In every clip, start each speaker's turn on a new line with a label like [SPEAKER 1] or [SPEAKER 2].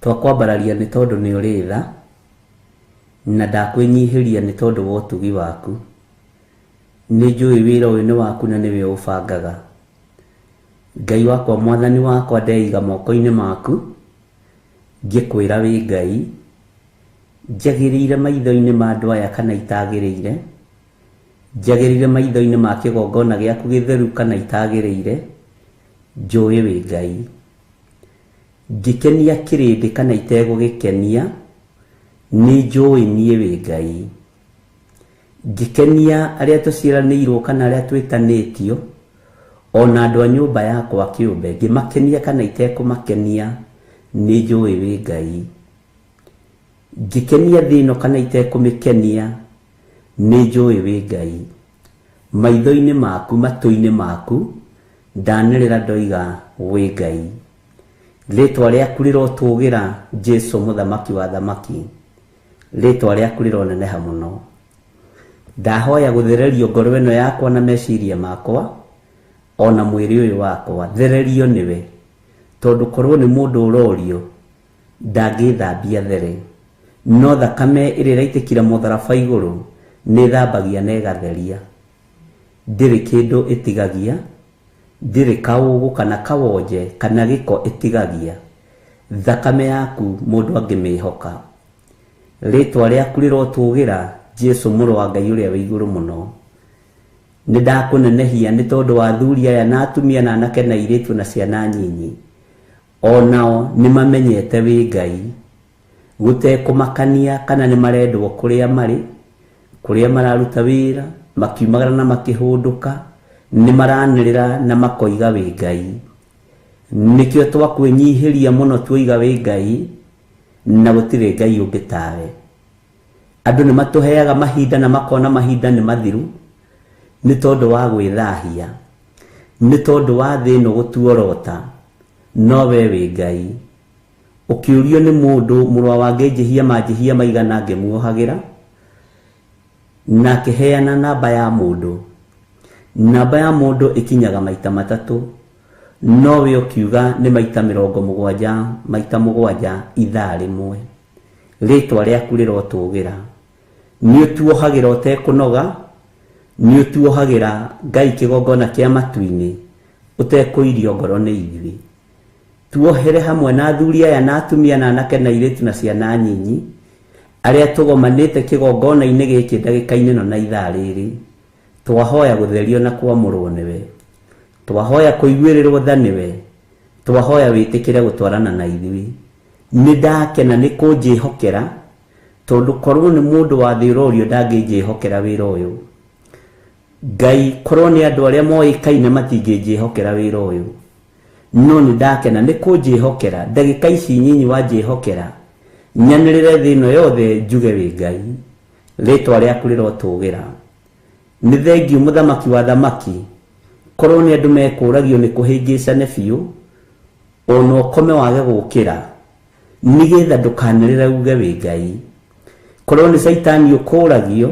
[SPEAKER 1] Twakwambararia nĩ tondũ nĩ ũrĩ tha, na ndakwĩnyihĩria nĩ tondũ wa ũtugi waku. Nĩ njũĩ wĩra ũyũ nĩ waku na nĩwe ũbangaga. Ngai wakwa, mwathani wakwa, ndeiga moko-inĩ maku, ngĩkwĩra wĩ Ngai, njagĩrĩire maitho-inĩ ma andũ aya kana itagĩrĩire, njagĩrĩire maitho-inĩ ma kĩgongona gĩaku gĩtheru kana itagĩrĩire, njũĩ wĩ Ngai. Ngĩkenia kĩrĩndĩ kana itegũgĩkenia, nĩ njũĩ niĩ wĩ Ngai. Ngĩkenia arĩa tũciaranĩirwo kana arĩa twĩtanĩtio, ona andũ a nyũmba yakwa kĩũmbe, ngĩmakenia kana itekũmakenia, nĩ njũĩ wĩ Ngai. Ngĩkenia thĩ ĩno kana itekũmĩkenia, nĩ njũĩ wĩ Ngai. Maitho-inĩ maku, matũ-inĩ maku, ndanĩrĩra ndoiga wĩ Ngai. Rĩtwa rĩaku rĩrotũgĩra, Jesu mũthamaki wa athamaki. Rĩtwa rĩaku rĩroneneha mũno. Ndahoya gũthererio ngoro ĩno yakwa na meciria makwa, ona mwĩrĩ ũyũ wakwa, thererio nĩwe. Tondũ korwo nĩ mũndũ ũrorio, ndangĩthambia there. No thakame ĩrĩa ĩraitĩkire mũtharaba igũrũ, nĩ ĩthambagia na ĩgatheria. Ndĩrĩ kĩndũ ĩtigagia, ndĩrĩ kaũgũ kana kawonje kana gĩko ĩtigagia. Thakame yaku mũndũ angĩmĩhoka. Rĩtwa rĩaku rĩrotũgĩra, Jesu mũrũ wa Ngai ũrĩa wĩ igũrũ mũno. Nĩ ndakũnenehia nĩ tondũ wa athuri aya na atumia na anake na airĩtu na ciana nyinyi. Onao nĩ mamenyete wĩ Ngai. Gũtekũmakania kana nĩ marendwo kũrĩa marĩ, kũrĩa mararuta wĩra, makiumagara na makĩhũndũka, nĩ maranĩrĩra na makoiga wĩ Ngai. Nĩkĩo twakwĩnyihĩria mũno tuoiga wĩ Ngai, na gũtirĩ Ngai ũngĩ tawe. Andũ nĩ matũheaga mahinda na makona mahinda nĩ mathiru, nĩ tondũ wa gwĩthahia, nĩ tondũ wa thĩ ĩno gũtuorota, no we wĩ Ngai. Ũkĩũrio nĩ mũndũ mũrũ wa angĩnjĩhia manjĩhia maigana ngĩmuohagĩra, na akĩheana namba ya mũndũ. Namba ya mũndũ ĩkinyaga maita matatũ, no we ũkiuga nĩ maita 70 maita 7 ithaa rĩmwe. Rĩtwa rĩaku rĩrotũgĩra. Nĩ ũtuohagĩra ũtekũnoga, nĩ ũtuohagĩra Ngai kĩgongona kĩa matu-inĩ, ũtekũirio ngoro nĩ ithuĩ. Tuohere hamwe na athuri aya na atumia na anake na airĩtu na ciana nyinyi, arĩa tũgomanĩte kĩgongona-inĩ gĩkĩ ndagĩka-inĩ ĩno na ithaa rĩrĩ. Twahoya gũtherio na kwamũrwo nĩwe. Twahoya kũiguĩrĩrwo tha nĩwe. Twahoya wĩtĩkĩre gũtwarana na ithuĩ. Nĩ ndakena nĩ kũnjĩhokera, tondũ korwo nĩ mũndũ wa thĩ ũrorio ndangĩnjĩhokera wĩra ũyũ. Ngai, korwo nĩ andũ arĩa moĩkaine matingĩnjĩhokera wĩra ũyũ. No nĩ ndakena nĩ kũnjĩhokera, ndagĩka ici nyinyi wanjĩhokera, nyanĩrĩre thĩ ĩno yothe njuge wĩ Ngai. Rĩtwa rĩaku rĩrotũgĩra. Nĩ thengiũ mũthamaki wa thamaki, korwo nĩ andũ mekũragio nĩ kũhĩngĩcane biũ, ona ũkome wage gũkĩra, nĩgetha ndũkanĩrĩre uge wĩ Ngai. Korwo nĩ Caitani ũkũragio,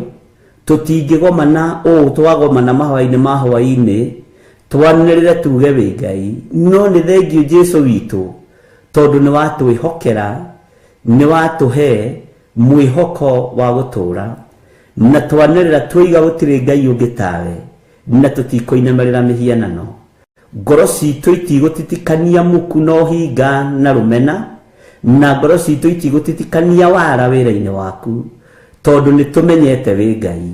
[SPEAKER 1] tũtingĩgomana ũũ twagomana mahoya-inĩ ma hwaĩ-inĩ, twanĩrĩre tuge wĩ Ngai. No nĩ thengiũ Jesu witũ, tondũ nĩ watwĩhokera, nĩ watũhe mwĩhoko wa gũtũũra. Na twanĩrĩra tuoiga gũtirĩ Ngai ũngĩ tawe, na tũtikũinamĩrĩra mĩhianano. Ngoro citũ itigũtitikania muku na ũhinga na rũmena, na ngoro citũ itigũtitikania wara wĩra-inĩ waku, tondũ nĩ tũmenyete wĩ Ngai.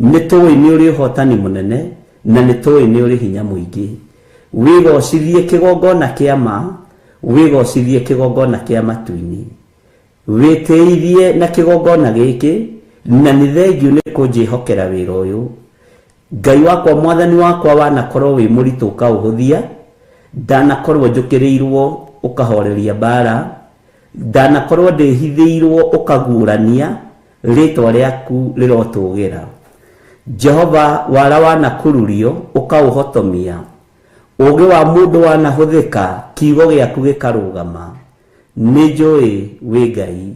[SPEAKER 1] Nĩ tũĩ nĩ ũrĩ ũhotani mũnene, na nĩ tũĩ nĩ ũrĩ hinya mũingĩ. Wĩgocithie kĩgongona kĩa ma, wĩgocithie kĩgongona kĩa matu-inĩ. Wĩtĩithie na kĩgongona gĩkĩ, na nĩ thengiũ nĩ kũnjĩhokera wĩra ũyũ. Ngai wakwa, mwathani wakwa, wanakorwo wĩ mũritũ ũkaũhũthia, ndanakorwo njũkĩrĩirwo ũkahoreria mbara, ndanakorwo ndĩhithĩirwo ũkaguũrania, rĩtwa rĩaku rĩrotũgĩra. Jehova, wara wanakururio ũkaũhotomia, ũũgĩ wa mũndũ wanahũthĩka, kiugo gĩaku gĩkarũgama. Nĩ njũĩ wĩ Ngai.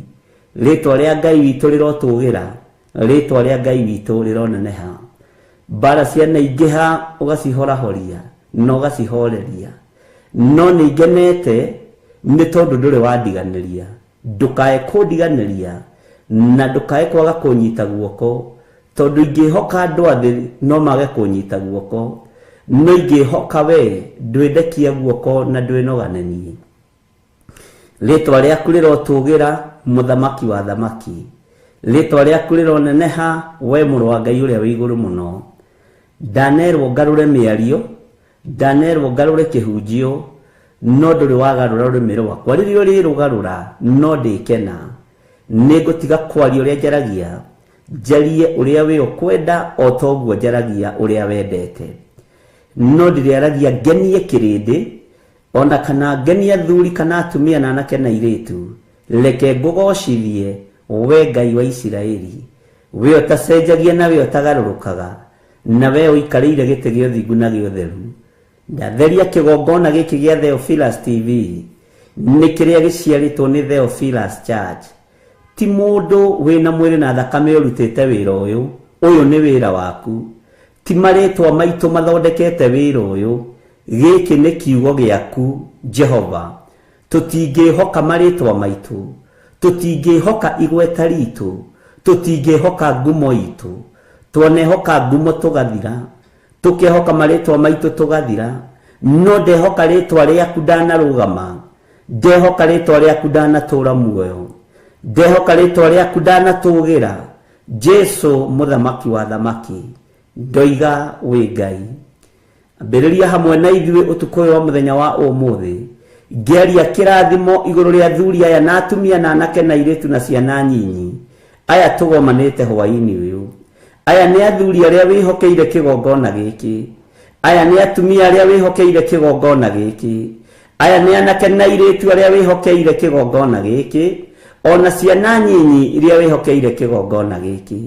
[SPEAKER 1] Rĩtwa rĩa Ngai witũ rĩrotũgĩra, rĩtwa rĩa Ngai witũ rĩroneneha. Mbara cianaingĩha ũgacihorahoria na ũgacihoreria. No nĩ ngenete Nĩ tondũ ndũrĩ wandiganĩria, ndũkae kũndiganĩria na ndũkae kwaga kũnyita guoko, tondũ ingĩhoka andũ a thĩ no mage kũnyita guoko, no ingĩhoka we ndwĩndekia guoko na ndwĩnogane niĩ. Rĩtwa rĩaku rĩrotũgĩra, mũthamaki wa thamaki. Rĩtwa rĩaku rĩroneneha, we mũrũ wa Ngai ũrĩa wĩ igũrũ mũno. Ndanerwo ngarũre mĩario, ndanerwo ngarũre kĩhunjio, no ndũrĩ wagarũra rũrĩmĩ rwakwa. Rĩrĩa ũrĩrũgarũra, no ndĩkena. Nĩngũtiga kwaria ũrĩa njaragia, njarie ũrĩa we ũkwenda o ta ũguo njaragia ũrĩa wendete. No ndĩrĩaragia ngenie kĩrĩndĩ, ona kana ngenie athuri kana atumia na anake na airĩtu. Reke ngũgocithie, we Ngai wa Isiraeli, we ũtacenjagia na we ũtagarũrũkaga, na we ũikarĩire gĩtĩ gĩa ũthingu na gĩa ũtheru. Ndatheria kĩgongona gĩkĩ gĩa Theophilus TV, nĩ kĩrĩa gĩciarĩtwo nĩ Theophilus Church. Ti mũndũ wĩna mwĩrĩ na thakame ũrutĩte wĩra ũyũ, ũyũ nĩ wĩra waku. Ti marĩtwa maitũ mathondekete wĩra ũyũ, gĩkĩ nĩ kiugo gĩaku Jehova. Tũtingĩhoka marĩtwa maitũ, tũtingĩhoka igweta ritũ, tũtingĩhoka ngumo itũ. Twanehoka ngumo tũgathira, tũkehoka marĩtwa maitũ tũgathira, no ndehoka rĩtwa rĩaku ndanarũgama, ndehoka rĩtwa rĩaku ndanatũra muoyo, ndehoka rĩtwa rĩaku ndanatũgĩra. Jesu mũthamaki wa thamaki, ndoiga wĩ Ngai. Ambĩrĩria hamwe na ithuĩ ũtukũ ũyũ wa mũthenya wa ũmũthĩ, ngĩaria kĩrathimo igũrũ rĩa athuri aya na atumia na anake na airĩtu na ciana nyinyi aya tũgomanĩte hwaĩ-inĩ ũyũ. Aya nĩ athuri arĩa wĩhokeire kĩgongona gĩkĩ, aya nĩ atumia arĩa wĩhokeire kĩgongona gĩkĩ, aya nĩ anake na airĩtu arĩa wĩhokeire kĩgongona gĩkĩ, ona ciana nyinyi iria wĩhokeire kĩgongona gĩkĩ.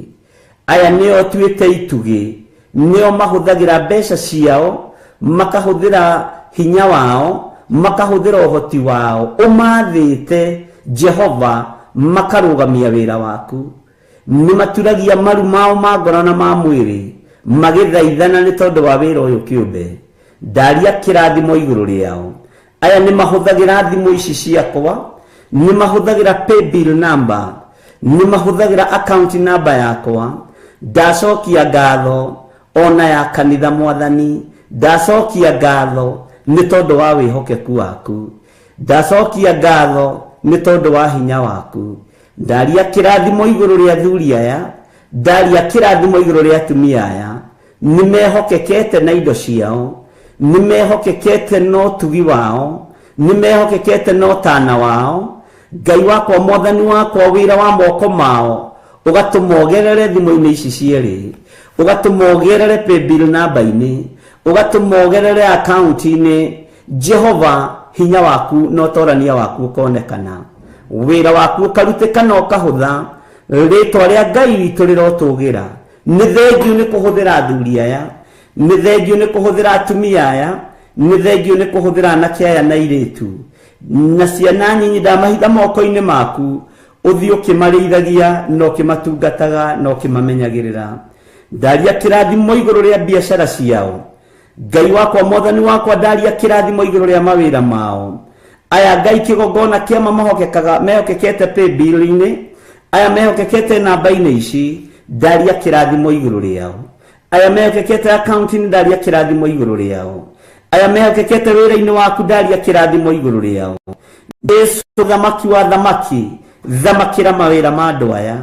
[SPEAKER 1] Aya nĩo tuĩte itugĩ, nĩo mahũthagĩra mbeca ciao, makahũthĩra hinya wao, makahũthĩra ũhoti wao, ũmathĩte Jehova makarũgamia wĩra waku. Nĩ maturagia maru mao ma ngoro na ma mwĩrĩ, magĩthaithana nĩ tondũ wa wĩra ũyũ kĩũmbe. Ndaria kĩrathimo igũrũ rĩao. Aya nĩ mahũthagĩra thimũ ici ciakwa, nĩ mahũthagĩra paybill number, nĩ mahũthagĩra account number yakwa. Ndacokia ngatho ona ya kanitha mwathani, ndacokia ngatho nĩ tondũ wa wĩhokeku waku, ndacokia ngatho nĩ tondũ wa hinya waku. Ndaria kĩrathimo igũrũ rĩa athuri aya, ndaria kĩrathimo igũrũ rĩa atumia aya. Nĩ mehokekete na indo ciao, nĩ mehokekete na ũtugi wao, nĩ mehokekete na ũtana wao. Ngai wakwa, mwathani wakwa, wĩra wa moko mao ũgatũma ũgerere thimũ-inĩ ici cierĩ, ũgatũma ũgerere paybill namba-inĩ, ũgatũma ũgerere account-inĩ. Jehova, hinya waku na ũtorania waku ũkonekana, wĩra waku ũkarutĩka na ũkahũtha. Rĩtwa rĩa Ngai witũ rĩrotũgĩra. Nĩ thengiũ nĩ kũhũthĩra athuri aya, nĩ thengiũ nĩ kũhũthĩra atumia aya, nĩ thengiũ nĩ kũhũthĩra anake aya na airĩtu na ciana nyinyi. Ndamahitha moko-inĩ maku, ũthiĩ ũkĩmarĩithagia na ũkĩmatungataga na ũkĩmamenyagĩrĩra. Ndaria kĩrathimo igũrũ rĩa biacara ciao. Ngai wakwa, mwathani wakwa, ndaria kĩrathimo igũrũ rĩa mawĩra mao. Aya Ngai kĩgongona kĩama mahokekaga, mehokekete paybill-inĩ, aya mehokekete namba-inĩ ici, ndaria kĩrathimo igũrũ rĩao. Aya mehokekete account-inĩ, ndaria kĩrathimo igũrũ rĩao. Aya mehokekete wĩra-inĩ waku, ndaria kĩrathimo igũrũ rĩao. Jesu thamaki wa thamaki, thamakĩra mawĩra ma andũ aya,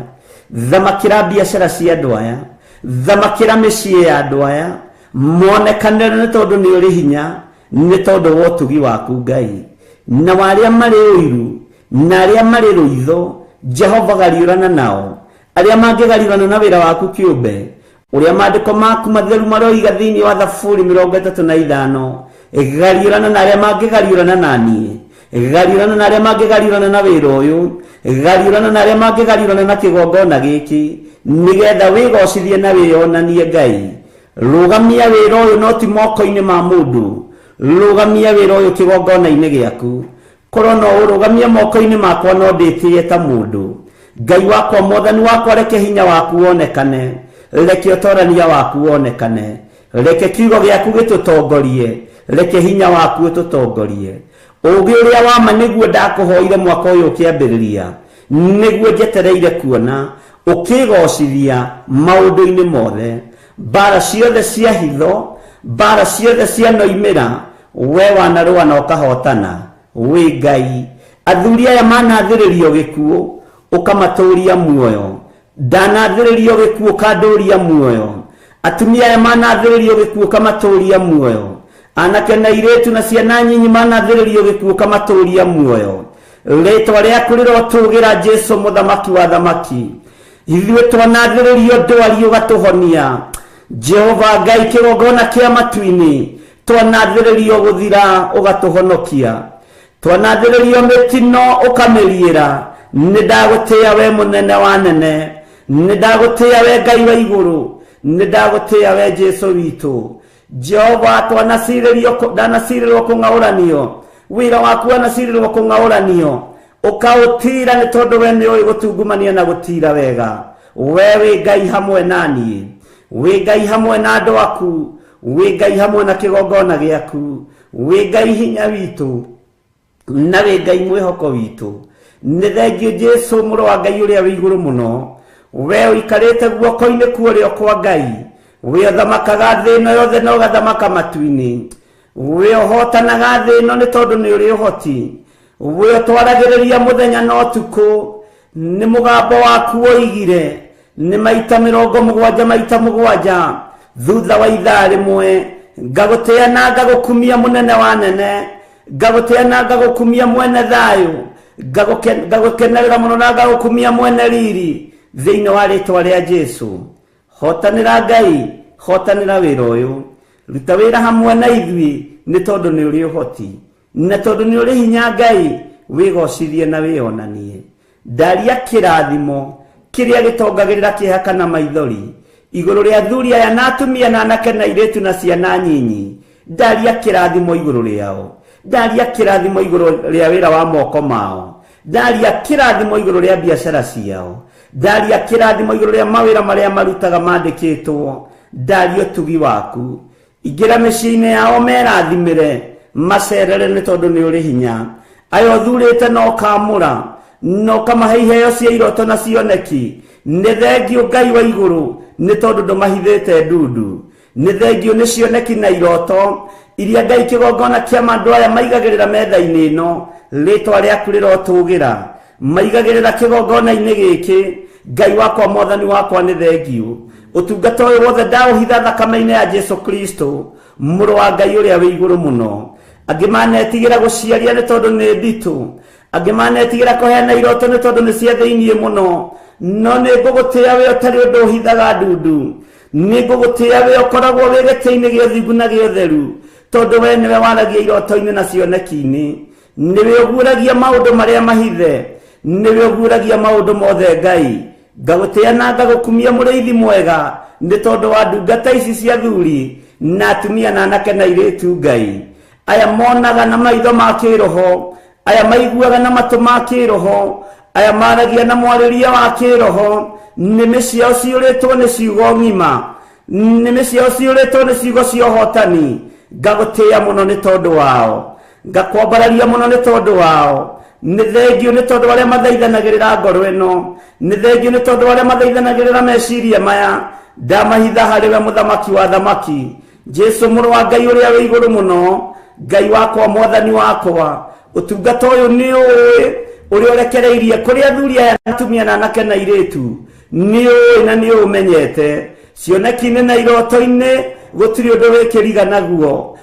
[SPEAKER 1] thamakĩra biacara cia andũ aya, thamakĩra mĩciĩ ya andũ aya, monekanĩre nĩ tondũ nĩ ũrĩ hinya, nĩ tondũ wa ũtugi waku Ngai. Na arĩa marĩ ũiru na arĩa marĩ rũitho, Jehova gariũrana nao. Arĩa mangĩgariũrana na wĩra waku kĩũmbe, ũrĩa maandĩko maku matheru maroiga thĩinĩ wa Thaburi 35, gariũrana na arĩa mangĩgariũrana na niĩ, gariũrana na arĩa mangĩgariũrana na wĩra ũyũ, gariũrana na arĩa mangĩgariũrana na kĩgongona gĩkĩ, nĩgetha wĩgocithie na wĩyonanie Ngai. Rũgamia wĩra ũyũ no ti moko-inĩ ma mũndũ, rũgamia wĩra ũyũ kĩgongona-inĩ gĩaku. Korwo no ũrũgamie moko-inĩ makwa no ndĩtĩe ta mũndũ. Ngai wakwa, mwathani wakwa, reke hinya waku wonekane, reke ũtorania waku wonekane, reke kiugo gĩaku gĩtũtongorie, reke hinya waku ũtũtongorie. Ũũgĩ ũrĩa wa ma nĩguo ndakũhoire mwaka ũyũ ũkĩambĩrĩria, nĩguo njetereire kuona ũkĩgocithia maũndũ-inĩ mothe. Mbara ciothe cia hitho, mbara ciothe cia noimĩra, we wanarũa na ũkahotana. Wĩ Ngai. Athuri aya manathĩrĩrio gĩkuũ, ũkamatũria muoyo. Ndanathĩrĩrio gĩkuũ, ũkandũria muoyo. Atumia aya manathĩrĩrio gĩkuũ, ũkamatũria muoyo. Anake na airĩtu na ciana nyinyi manathĩrĩrio gĩkuũ, ũkamatũria muoyo. Rĩtwa rĩaku rĩrotũgĩra Jesu mũthamaki wa thamaki. Ithuĩ twanathĩrĩrio ndwari ũgatũhonia. Jehova Ngai kĩgongona kĩa matu-inĩ, twanathĩrĩrio gũthira ũgatũhonokia. Twanathĩrĩrio mĩtino ũkamĩriĩra. Nĩ ndagũtĩĩa we mũnene wa nene, nĩ ndagũtĩĩa we Ngai wa igũrũ, nĩ ndagũtĩĩa we Jesu witũ. Jehova twanacirĩrio, ndanacirĩrwo kũng'aũranio, wĩra waku wanacirĩrwo kũng'aũranio, ũkaũtira nĩ tondũ we nĩ ũĩ gũtungumania na gũtira wega. We wĩ Ngai hamwe na niĩ, wĩ Ngai hamwe na andũ aku, wĩ Ngai hamwe na kĩgongona gĩaku, wĩ Ngai hinya witũ, na wĩ Ngai mwĩhoko witũ. Nĩ thengio Jesu mũrũ wa Ngai ũrĩa wĩ igũrũ mũno, we ũikarĩte guoko-inĩ kwa ũrĩo kwa Ngai, we ũthamakaga thĩ ĩno yothe na ũgathamaka matu-inĩ, we ũhotanaga thĩ ĩno nĩ tondũ nĩ ũrĩ ũhoti, we ũtwaragĩrĩria mũthenya na ũtukũ, nĩ mũgambo waku woigire nĩ maita 70 maita 7 thutha wa ithaa rĩmwe. Ngagũtĩĩa na ngagũkumia mũnene wa nene, ngagũtĩĩa na ngagũkumia mwene thayũ, ngagũkenerera mũno na ngagũkumia mwene riri, thĩinĩ wa rĩtwa rĩa Jesu. Hotanĩra Ngai, hotanĩra wĩra ũyũ, ruta wĩra hamwe na ithuĩ nĩ tondũ nĩ ũrĩ ũhoti, na tondũ nĩ ũrĩ hinya Ngai, wĩgocithie na wĩonanie. Ndaria kĩrathimo kĩrĩa gĩtongagĩrĩra kĩeha kana maithori igũrũ rĩa athuri aya na atumia na anake na airĩtu na ciana nyinyi. Ndaria kĩrathimo igũrũ rĩao, ndaria kĩrathimo igũrũ rĩa wĩra wa moko mao, ndaria kĩrathimo igũrũ rĩa biacara ciao, ndaria kĩrathimo igũrũ rĩa mawĩra marĩa marutaga mandĩkĩtwo. Ndaria ũtugi waku, ingĩra mĩciĩ-inĩ yao merathimĩre, macerere nĩ tondũ nĩ ũrĩ hinya. Aya ũthurĩte na ũkamũra na ũkamahe iheo cia iroto na cioneki, nĩ thengio Ngai wa igũrũ nĩ tondũ ndũmahithĩte ndundu. Nĩ thengio nĩ cioneki na iroto iria Ngai kĩgongona kĩa andũ aya maigagĩrĩra metha-inĩ ĩno, rĩtwa rĩaku rĩrotũgĩra. Maigagĩrĩra kĩgongona-inĩ gĩkĩ, Ngai wakwa mwathani wakwa nĩ thengio. Ũtungata ũyũ wothe ndaũhitha thakame-inĩ ya Jesu Kristo mũrũ wa Ngai ũrĩa wĩ igũrũ mũno. Angĩ manetigĩra gũciaria nĩ tondũ nĩ nditũ, angĩ manetigĩra kũheana iroto nĩ tondũ nĩ cia thĩiniĩ mũno, no nĩ ngũgũtĩĩa we ũtarĩ ũndũ ũhithaga ndundu. Nĩ ngũgũtĩĩa we ũkoragwo wĩ gĩtĩ-inĩ gĩa ũthingu na gĩa ũtheru, tondũ we nĩwe waragia iroto-inĩ na cioneki-inĩ. Nĩwe ũguũragia maũndũ marĩa mahithe, nĩwe ũguũragia maũndũ mothe Ngai. Ngagũtĩĩa na ngagũkumia mũrĩithi mwega nĩ tondũ wa ndungata ici cia athuri na atumia na anake na airĩtu Ngai. Aya monaga na maitho ma kĩroho, aya maiguaga na matũ ma kĩroho, aya maragia na mwarĩrie wa kĩroho. Nĩmĩ ciao ciũrĩtwo nĩ ciugo ng'ima, nĩmĩ ciao ciũrĩtwo nĩ ciugo cia ũhotani. Ngagũtĩĩa mũno nĩ tondũ wao, ngakwambararia mũno nĩ tondũ wao. Nĩ thengio nĩ tondũ arĩa mathaithanagĩrĩra ngoro ĩno, nĩ thengio nĩ tondũ arĩa mathaithanagĩrĩra meciria maya. Ndamahitha harĩ we mũthamaki wa thamaki, Jesu mũrũ wa Ngai ũrĩa wĩ igũrũ mũno, Ngai wakwa mwathani wakwa. Ũtungata ũyũ nĩ ũĩ ũrĩa ũrekereirie kũrĩ athuri aya na atumia na anake na airĩtu, nĩ ũĩ na nĩ ũmenyete. Cioneki-inĩ na iroto-inĩ gũtirĩ ũndũ wĩkĩriga naguo,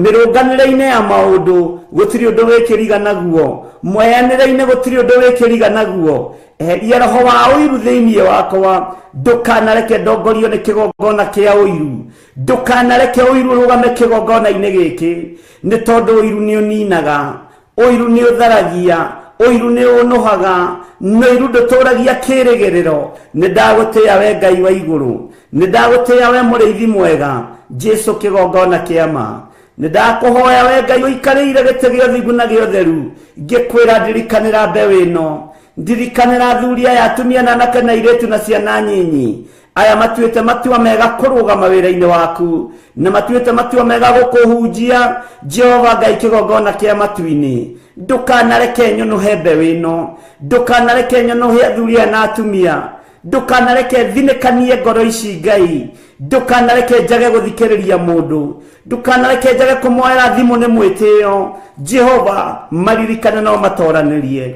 [SPEAKER 1] mĩrũnganĩre-inĩ ya maũndũ gũtirĩ ũndũ wĩkĩriga naguo, mweanĩre-inĩ gũtirĩ ũndũ wĩkĩriga naguo. Eheria roho wa ũiru thĩinĩ wakwa, ndũkanareke ndongorio nĩ kĩgongona kĩa ũiru, ndũkanareke ũiru ũrũgame kĩgongona-inĩ gĩkĩ, nĩ tondũ ũiru nĩ ũninaga, ũiru nĩ ũtharagia, ũiru nĩ ũnũhaga, na ũiru ndũtũragia kĩrĩgĩrĩro. Nĩ ndagũtĩĩa we Ngai wa igũrũ, nĩ ndagũtĩĩa we mũrĩithi mwega, Jesu kĩgongona kĩa ma. Nĩ ndakũhoya we Ngai ũikarĩire gĩtĩ gĩa ũthingu na gĩa ũtheru, ngĩkwĩra ndirikanĩra mbeũ ĩno, ndirikanĩra athuri aya atumia na anake na airĩtu na ciana nyinyi. Aya matuĩte matua mega kũrũgama wĩra-inĩ waku, na matuĩte matua mega gũkũhunjia. Jehova Ngai, kĩgongona kĩa matu-inĩ, ndũkanareke nyũnũhe mbeũ ĩno, ndũkanareke nyũnũhe athuri aya na atumia, ndũkanareke thinĩkanie ngoro ici Ngai, ndũkanareke njage gũthikĩrĩria mũndũ, ndũkanareke njage kũmoera thimũ nĩ mwĩtĩo. Jehova, maririkane no matoranĩrie,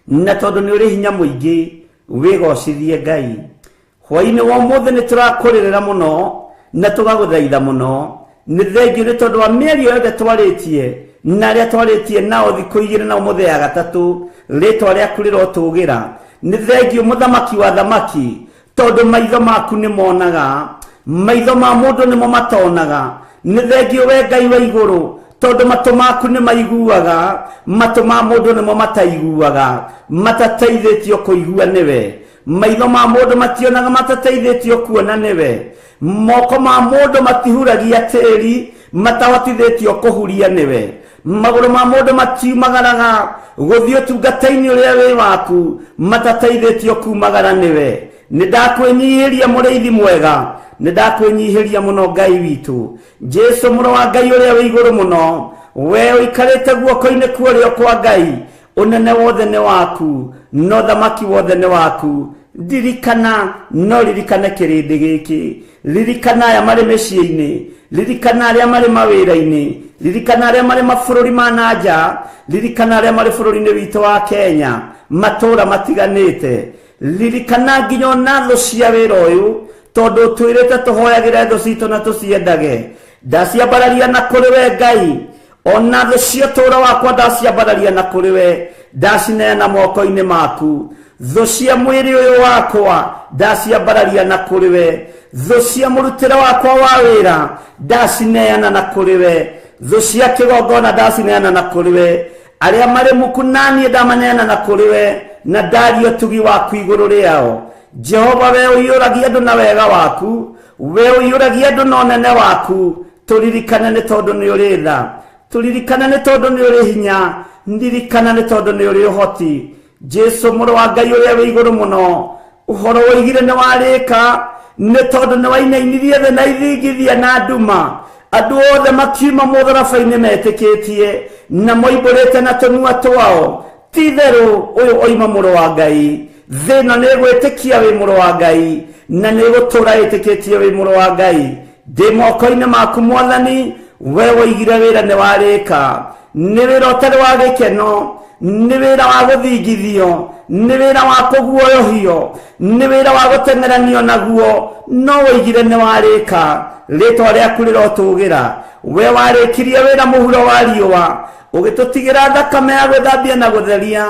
[SPEAKER 1] na tondũ nĩ ũrĩ hinya mũingĩ, wĩgocithie Ngai. Hwainĩ wa ũmũthĩ nĩ tũrakũrĩrĩra mũno na tũgagũthaitha mũno. Nĩ thengiũ nĩ tondũ wa mĩario yothe twarĩtie na arĩa twarĩtie nao thikũ igĩrĩ na ũmũthĩ ya gatatũ, rĩtwa rĩaku rĩrotũgĩra. Nĩ thengiũ mũthamaki wa thamaki, tondũ maitho maku nĩ monaga, maitho ma mũndũ nĩmo matonaga. Nĩ thengiũ we Ngai wa igũrũ, tondũ matũ maku nĩ maiguaga, matũ ma mũndũ nĩmo mataiguaga, matateithĩtio kũigua nĩwe. Maitho ma mũndũ mationaga, matateithĩtio kuona nĩwe. Moko ma mũndũ matihuragia tĩri, matahotithĩtio kũhuria nĩwe. Magũrũ ma mũndũ matiumagaraga gũthiĩ ũtungata-inĩ ũrĩa wĩ waku, matateithĩtio kumagara nĩwe. Nĩ ndakwĩnyihĩria mũrĩithi mwega, nĩ ndakwĩnyihĩria mũno Ngai witũ. Jesu mũrũ wa Ngai ũrĩa wĩ igũrũ mũno, we ũikarĩte guoko-inĩ kwa ũrĩo kwa Ngai, ũnene wothe nĩ waku, no thamaki wothe nĩ waku. Ndirikana, no ririkane kĩrĩndĩ gĩkĩ, ririkana aya marĩ mĩciĩ-inĩ, ririkana arĩa marĩ mawĩra-inĩ, ririkana arĩa marĩ mabũrũri ma na nja, ririkana arĩa marĩ bũrũri-inĩ witũ wa Kenya, matũũra matiganĩte. Ririkana nginya ona thũ cia wĩra ũyũ, tondũ ũtwĩrĩte tũhoyagĩre thũ citũ na tũciendage. Ndaciambararia na kũrĩ we Ngai, ona thũ cia ũtũũro wakwa ndaciambararia na kũrĩ we, ndacineana moko-inĩ maku. Thũ cia mwĩrĩ ũyũ wakwa ndaciambararia na kũrĩ we, thũ cia mũrutĩre wakwa wa wĩra ndacineana na kũrĩ we, thũ cia kĩgongona ndacineana na kũrĩ we, arĩa marĩ muku naniĩ ndamaneana na kũrĩ we, na ndaria ũtugi waku igũrũ rĩao. Jehova, we ũiyũragia andũ na wega waku, we ũiyũragia andũ na ũnene waku, tũririkane nĩ tondũ nĩ ũrĩ tha, tũririkane nĩ tondũ nĩ ũrĩ hinya, ndirikana nĩ tondũ nĩ ũrĩ ũhoti. Jesu mũrũ wa Ngai ũrĩa wĩ igũrũ mũno, ũhoro woigire nĩ warĩka, nĩ tondũ nĩ wainainirie thĩ na ithingithia na nduma. Andũ othe makiuma mũtharaba-inĩ metĩkĩtie na moimbũrĩte na tũnua twao, ti itherũ ũyũ oima mũrũ wa Ngai. Thĩ ĩno nĩ ĩgwĩtĩkia wĩ mũrũ wa Ngai, na nĩ ĩgũtũũra ĩtĩkĩtie wĩ mũrũ wa Ngai. Ndĩ moko-inĩ maku Mwathani, we woigire wĩra nĩ warĩka. Nĩ wĩra ũtarĩ wa gĩkeno, nĩ wĩra wa gũthingithio, nĩ wĩra wa kũguoyohio, nĩ wĩra wa gũteng'eranio naguo, no woigire nĩ warĩka. Rĩtwa rĩaku rĩrotũgĩra. We warĩkirie wĩra mũhuro wa riũa, ũgĩtũtigĩra thakame ya gwĩthambia na gũtheria,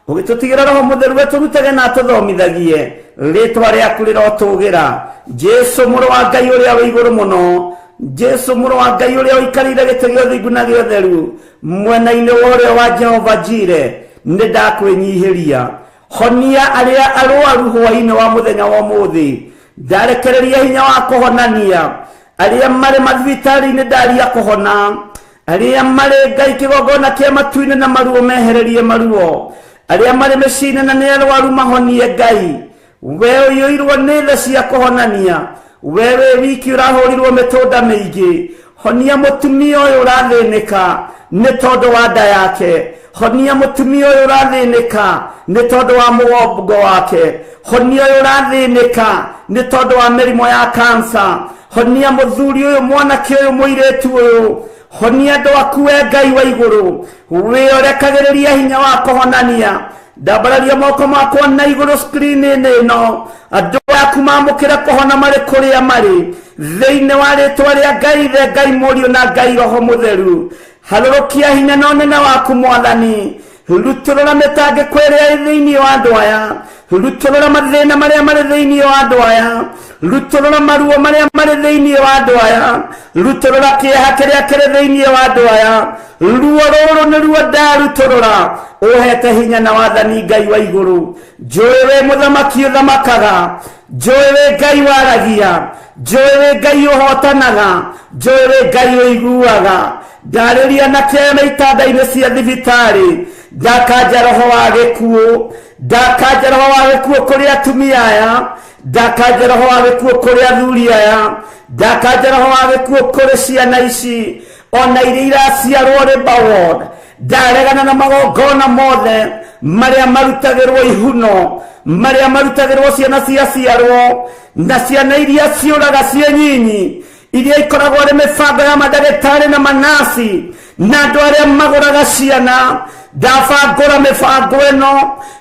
[SPEAKER 1] ũgĩtũtigĩra Roho Mũtheru atũrutage na atũthomithagie. Rĩtwa rĩaku rĩrotũgĩra. Jesu mũrũ wa Ngai ũrĩa wĩ igũrũ mũno, Jesu mũrũ wa Ngai ũrĩa ũikarĩire gĩtĩ gĩa ũthingu na gĩa ũtheru mwena-inĩ wa ũrĩo wa Jehova Jire, nĩ ndakwĩnyihĩria. Honia arĩa arwaru hwaĩ-inĩ wa mũthenya wa ũmũthĩ, ndarekereria hinya wa kũhonania arĩa marĩ mathibitarĩ-inĩ, ndaria kũhona arĩa marĩ Ngai kĩgongona kĩa matu-inĩ na maruo mehererie maruo, arĩa marĩ mĩciĩ-inĩ na nĩ arwaru mahonie Ngai. We ũiyũirwo nĩ tha cia kũhonania, we wĩ wiki ũrahũrirwo mĩtũnda mĩingĩ, honia mũtumia ũyũ ũrathĩnĩka nĩ tondũ wa nda yake, honia mũtumia ũyũ ũrathĩnĩka nĩ tondũ wa mũgongo wake, honia ũyũ ũrathĩnĩka nĩ tondũ wa mĩrimũ ya kansa, honia mũthuri ũyũ, mwanake ũyũ, mũirĩtu ũyũ, honia andũ aku we Ngai wa igũrũ, wĩorekagĩrĩria hinya wa kũhonania. Ndambararia moko makwa na igũrũ screen-inĩ ĩno, andũ aku mamũkĩre kũhona marĩ kũrĩa marĩ, thĩinĩ wa rĩtwa rĩa Ngai Ithe, Ngai Mũriũ na Ngai Roho Mũtheru. Harũrũkia hinya na ũnene waku Mwathani, rutũrũra mĩtangĩko ĩrĩa ĩ thĩinĩ wa andũ aya, rutũrũra mathĩna marĩa marĩ thĩinĩ wa andũ aya, rutũrũra maruo marĩa marĩ thĩinĩ wa andũ aya, rutũrũra kĩeha kĩrĩa kĩrĩ thĩinĩ wa andũ aya. Ruo rũrũ nĩruo ndarutũrũra, ũhete hinya na wathani Ngai wa igũrũ. Njũĩ wĩ mũthamaki ũthamakaga, njũĩ wĩ Ngai waragia, njũĩ wĩ Ngai ũhotanaga, njũĩ wĩ Ngai ũiguaga. Ndarĩria na kĩama itanda-inĩ cia thibitarĩ, ndakanja roho wa gĩkuũ, ndakanja roho wa gĩkuũ kũrĩ atumia aya, Ndakanja roho wa gĩkuũ kũrĩ athuri aya, ndakanja roho wa gĩkuũ kũrĩ ciana ici ona iria iraciarwo Labour Ward. Ndaregana na magongona mothe marĩa marutagĩrwo ihuno, marĩa marutagĩrwo ciana ciaciarwo na ciana iria ciũraga ciĩ nyinyi, iria ikoragwo arĩ mĩbango ya mandagĩtarĩ na manasi na andũ arĩa magũraga ciana. Ndabangũra mĩbango ĩno,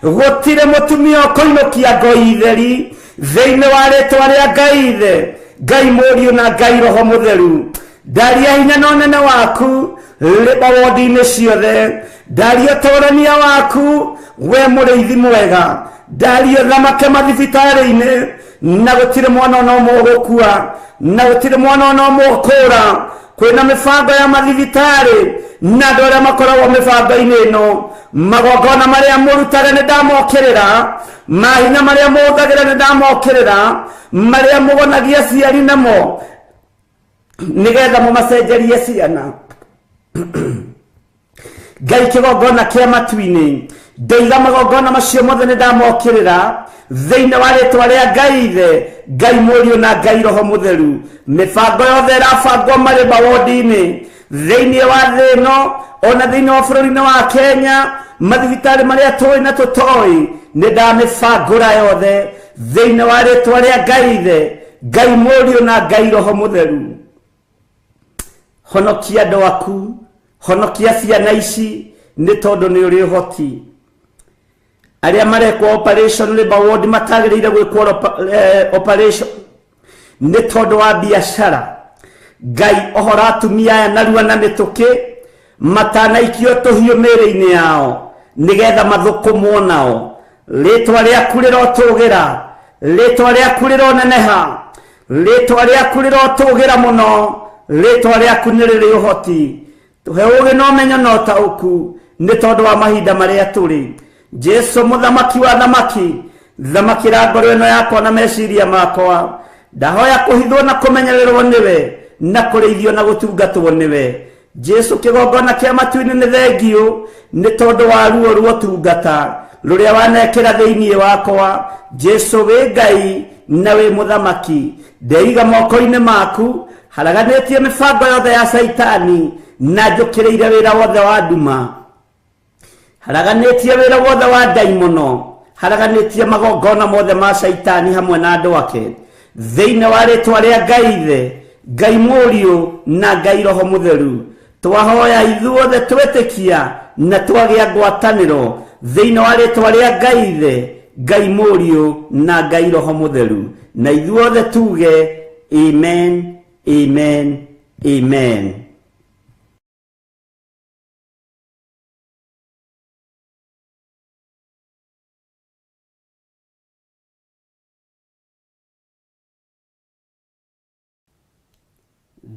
[SPEAKER 1] gũtirĩ mũtumia ũkũinũkia ngoi theri thĩinĩ wa rĩtwa rĩa Ngai Ithe, Ngai Mũriũ na Ngai Roho Mũtheru. Ndaria hinya na ũnene waku rĩba wondi-inĩ ciothe, ndaria ũtũrania waku we mũrĩithi mwega, ndaria thamake mathibitarĩ-inĩ, na gũtirĩ mwana ona ũmwe ũgũkua, na gũtirĩ mwana ona ũmwe ũkũra. Kwĩna mĩbango ya mathibitarĩ na andũ arĩa makoragwo mĩbango-inĩ ĩno, magongona marĩa mũrutaga nĩ ndamokĩrĩra, mahinya marĩa mũhũthagĩra nĩ ndamokĩrĩra, marĩa mũgonagia aciari namo nĩgetha mũmacenjerie ciana. Ngai kĩgongona kĩa matu-inĩ, ndoiga magongona macio mothe nĩ ndamokĩrĩra thĩinĩ wa rĩtwa rĩa Ngai Ithe, Ngai Mũriũ na Ngai Roho Mũtheru. Mĩbango yothe ĩrabangwo marĩ mawondi-inĩ thĩinĩ wa thĩ ĩno ona thĩinĩ wa bũrũri-inĩ wa Kenya, mathibitarĩ marĩa tũĩ na tũtoĩ, nĩ ndamĩbangũra yothe thĩinĩ wa rĩtwa rĩa Ngai Ithe, Ngai Mũriũ na Ngai Roho Mũtheru. Honokia andũ aku, honokia ciana ici, nĩ tondũ nĩ ũrĩ ũhoti. Arĩa marekwo operation labor ward matagĩrĩire gwĩkwo operation nĩ tondũ wa biacara, Ngai ohora atumia aya narua na mĩtũkĩ matanaikio tũhiũ mĩĩrĩ-inĩ yao nĩgetha mathũkũmwo nao. Rĩtwa rĩaku rĩrotũgĩra, rĩtwa rĩaku rĩroneneha, rĩtwa rĩaku rĩrotũgĩra mũno, rĩtwa rĩaku nĩ rĩrĩ ũhoti. Tũhe ũũgĩ na ũmenyo na ũtaũku nĩ tondũ wa mahinda marĩa tũrĩ. Jesu mũthamaki wa thamaki, thamakĩra ngoro ĩno yakwa na meciria makwa. Ndahoya kũhithwo na kũmenyererwo nĩwe, na kũrĩithio na gũtungatwo nĩwe. Jesu kĩgongona kĩa matu-inĩ nĩ thengiũ nĩ tondũ wa ruo rwa ũtungata rũrĩa wanekĩra thĩinĩ wakwa. Jesu wĩ Ngai na wĩ mũthamaki, ndeiga moko-inĩ maku, haraganĩtie mĩbango yothe ya Caitani na njũkĩrĩire wĩra wothe wa nduma, haraganĩtie wĩra wothe wa ndaimono, haraganĩtie magongona mothe ma Caitani hamwe na andũ ake thĩinĩ wa rĩtwa rĩa Ngai Ithe, Ngai Mũriũ na Ngai Roho Mũtheru. Twahoya ithuothe twetĩkia na twagĩa ngwatanĩro thĩinĩ wa rĩtwa rĩa Ngai Ithe, Ngai Mũriũ na Ngai Roho Mũtheru, na ithuothe tuge amen, amen, amen.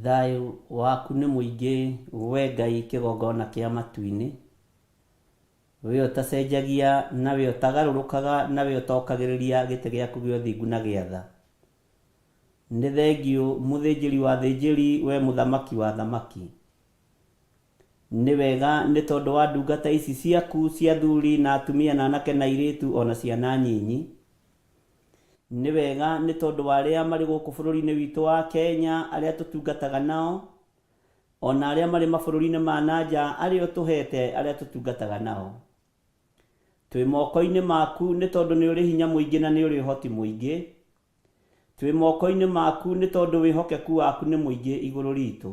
[SPEAKER 1] Thayũ waku nĩ mũingĩ we Ngai kĩgongona kĩa matu-inĩ, we ũtacenjagia na we ũtagarũrũkaga na we ũtokagĩrĩria gĩtĩ gĩaku gĩa ũthingu na gĩa tha. Nĩ thengiũ mũthĩnjĩri wa athĩnjĩri we mũthamaki wa athamaki. Nĩ wega nĩ tondũ wa ndungata ici ciaku cia athuri na atumia na anake na airĩtu o na ciana nyinyi. Nĩ wega nĩ tondũ wa arĩa marĩ gũkũ bũrũri-inĩ witũ wa Kenya, arĩa tũtungataga nao, o na arĩa marĩ mabũrũri-inĩ ma na nja, arĩa ũtũhete, arĩa tũtungataga nao. Twĩ moko-inĩ maku nĩ tondũ nĩ ũrĩ hinya mũingĩ na nĩ ũrĩ ũhoti mũingĩ. Twĩ moko-inĩ maku nĩ tondũ wĩhokeku waku nĩ mũingĩ igũrũ ritũ.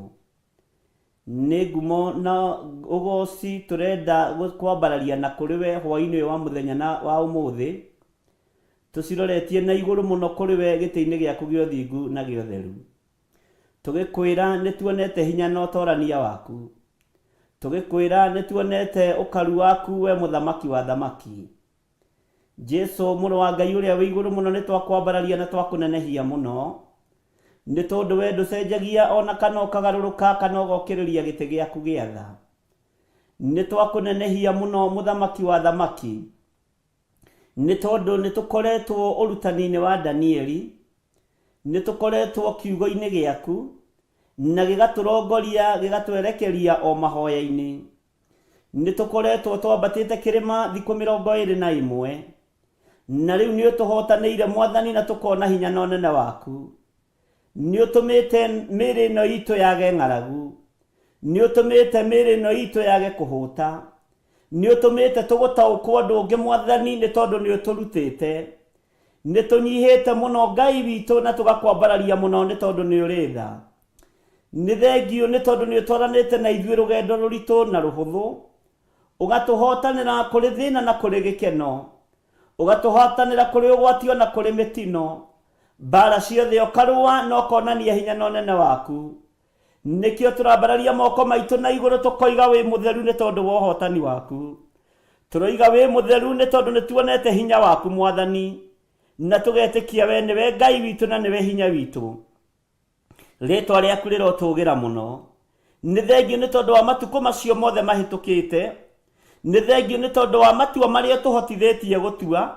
[SPEAKER 1] Nĩ ngumo na ũgooci tũrenda kwambararia na kũrĩ we hwaĩ-inĩ ũyũ wa mũthenya na wa ũmũthĩ, tũciroretie na igũrũ mũno kũrĩ we gĩtĩ-inĩ gĩaku gĩa ũthingu na gĩa ũtheru. Tũgĩkwĩra nĩ tuonete hinya na ũtorania waku. Tũgĩkwĩra nĩ tuonete ũkaru waku we mũthamaki wa athamaki. Jesu mũrũ wa Ngai ũrĩa wĩ igũrũ mũno, nĩ twakwambararia na twakũnenehia mũno, nĩ tondũ we ndũcenjagia o na kana ũkagarũrũka kana ũgokĩrĩria gĩtĩ gĩaku gĩa tha. Nĩ twakũnenehia mũno mũthamaki wa athamaki, nĩ tondũ nĩ tũkoretwo ũrutani-inĩ wa Danieli, nĩ tũkoretwo kiugo-inĩ gĩaku, na gĩgatũrongoria gĩgatwerekeria o mahoya-inĩ. Nĩ tũkoretwo twambatĩte kĩrĩma thikũ 21, Na rĩu nĩ ũtũhotanĩire Mwathani na tũkona hinya na ũnene waku. Nĩ ũtũmĩte mĩĩrĩ ĩno itũ yage ng'aragu. Nĩ ũtũmĩte mĩĩrĩ ĩno itũ yage kũhũta. Nĩ ũtũmĩte tũgũtaũkwo ũndũ ũngĩ Mwathani nĩ tondũ nĩ ũtũrutĩte. Nĩ tũnyihĩte mũno Ngai witũ na tũgakwambararia mũno nĩ tondũ nĩ ũrĩ tha. Nĩ thengiũ nĩ tondũ nĩ ũtwaranĩte na ithuĩ rũgendo rũritũ na rũhũthũ. Ũgatũhotanĩra kũrĩ thĩna na kũrĩ gĩkeno. Ũgatũhotanĩra kũrĩ ũgwati o na kũrĩ mĩtino. Mbaara ciothe ũkarũa na ũkonania hinya na ũnene waku. Nĩkĩo tũrambararia moko maitũ na igũrũ tũkoiga wĩ mũtheru nĩ tondũ wa ũhotani waku. Tũroiga wĩ mũtheru nĩ tondũ nĩ tuonete hinya waku Mwathani, na tũgetĩkia we nĩwe Ngai witũ na nĩwe hinya witũ. Rĩtwa rĩaku rĩrotũgĩra mũno. Nĩ thengiũ nĩ tondũ wa matukũ macio mothe mahĩtũkĩte. Nĩ thengiũ nĩ tondũ wa matua marĩa ũtũhotithĩtie gũtua,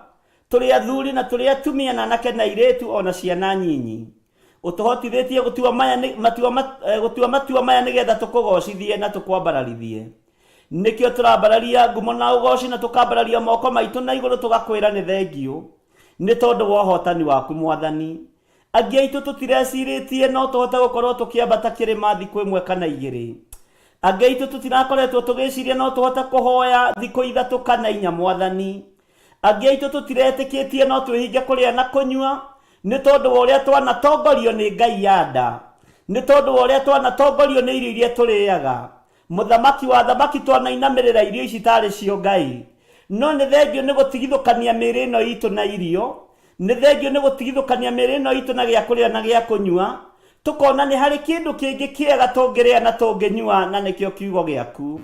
[SPEAKER 1] tũrĩ athuri na tũrĩ atumia na anake na airĩtu o na ciana nyinyi. Ũtũhotithĩtie gũtua maya nĩ, matua, gũtua matua maya nĩgetha tũkũgocithie na tũkwambararithie. Nĩkĩo tũrambararia ngumo na ũgoci na tũkambararia moko maitũ na igũrũ tũgakwĩra nĩ thengiũ nĩ tondũ wa ũhotani waku Mwathani. Angĩ aitũ tũtirecirĩtie no tũhote gũkorwo tũkĩambata kĩrĩma thikũ ĩmwe kana igĩrĩ. Angĩ aitũ tũtirakoretwo tũgĩciria no tũhote kũhoya thikũ ithatũ kana inya Mwathani. Angĩ aitũ tũtiretĩkĩtie no twĩhinge kũrĩa na kũnyua nĩ tondũ wa ũrĩa twanatongorio nĩ ngai ya nda, nĩ tondũ wa ũrĩa twanatongorio nĩ irio iria tũrĩaga. Mũthamaki wa athamaki twanainamĩrĩra irio ici tarĩ cio ngai. No nĩ thengiũ nĩ gũtigithũkania mĩĩrĩ ĩno itũ na irio, nĩ thengiũ nĩ gũtigithũkania mĩĩrĩ ĩno itũ na gĩa kũrĩa na gĩa kũnyua, tũkona nĩ harĩ kĩndũ kĩngĩ kĩega tũngĩrĩa na tũngĩnyua na nĩkĩo kiugo gĩaku.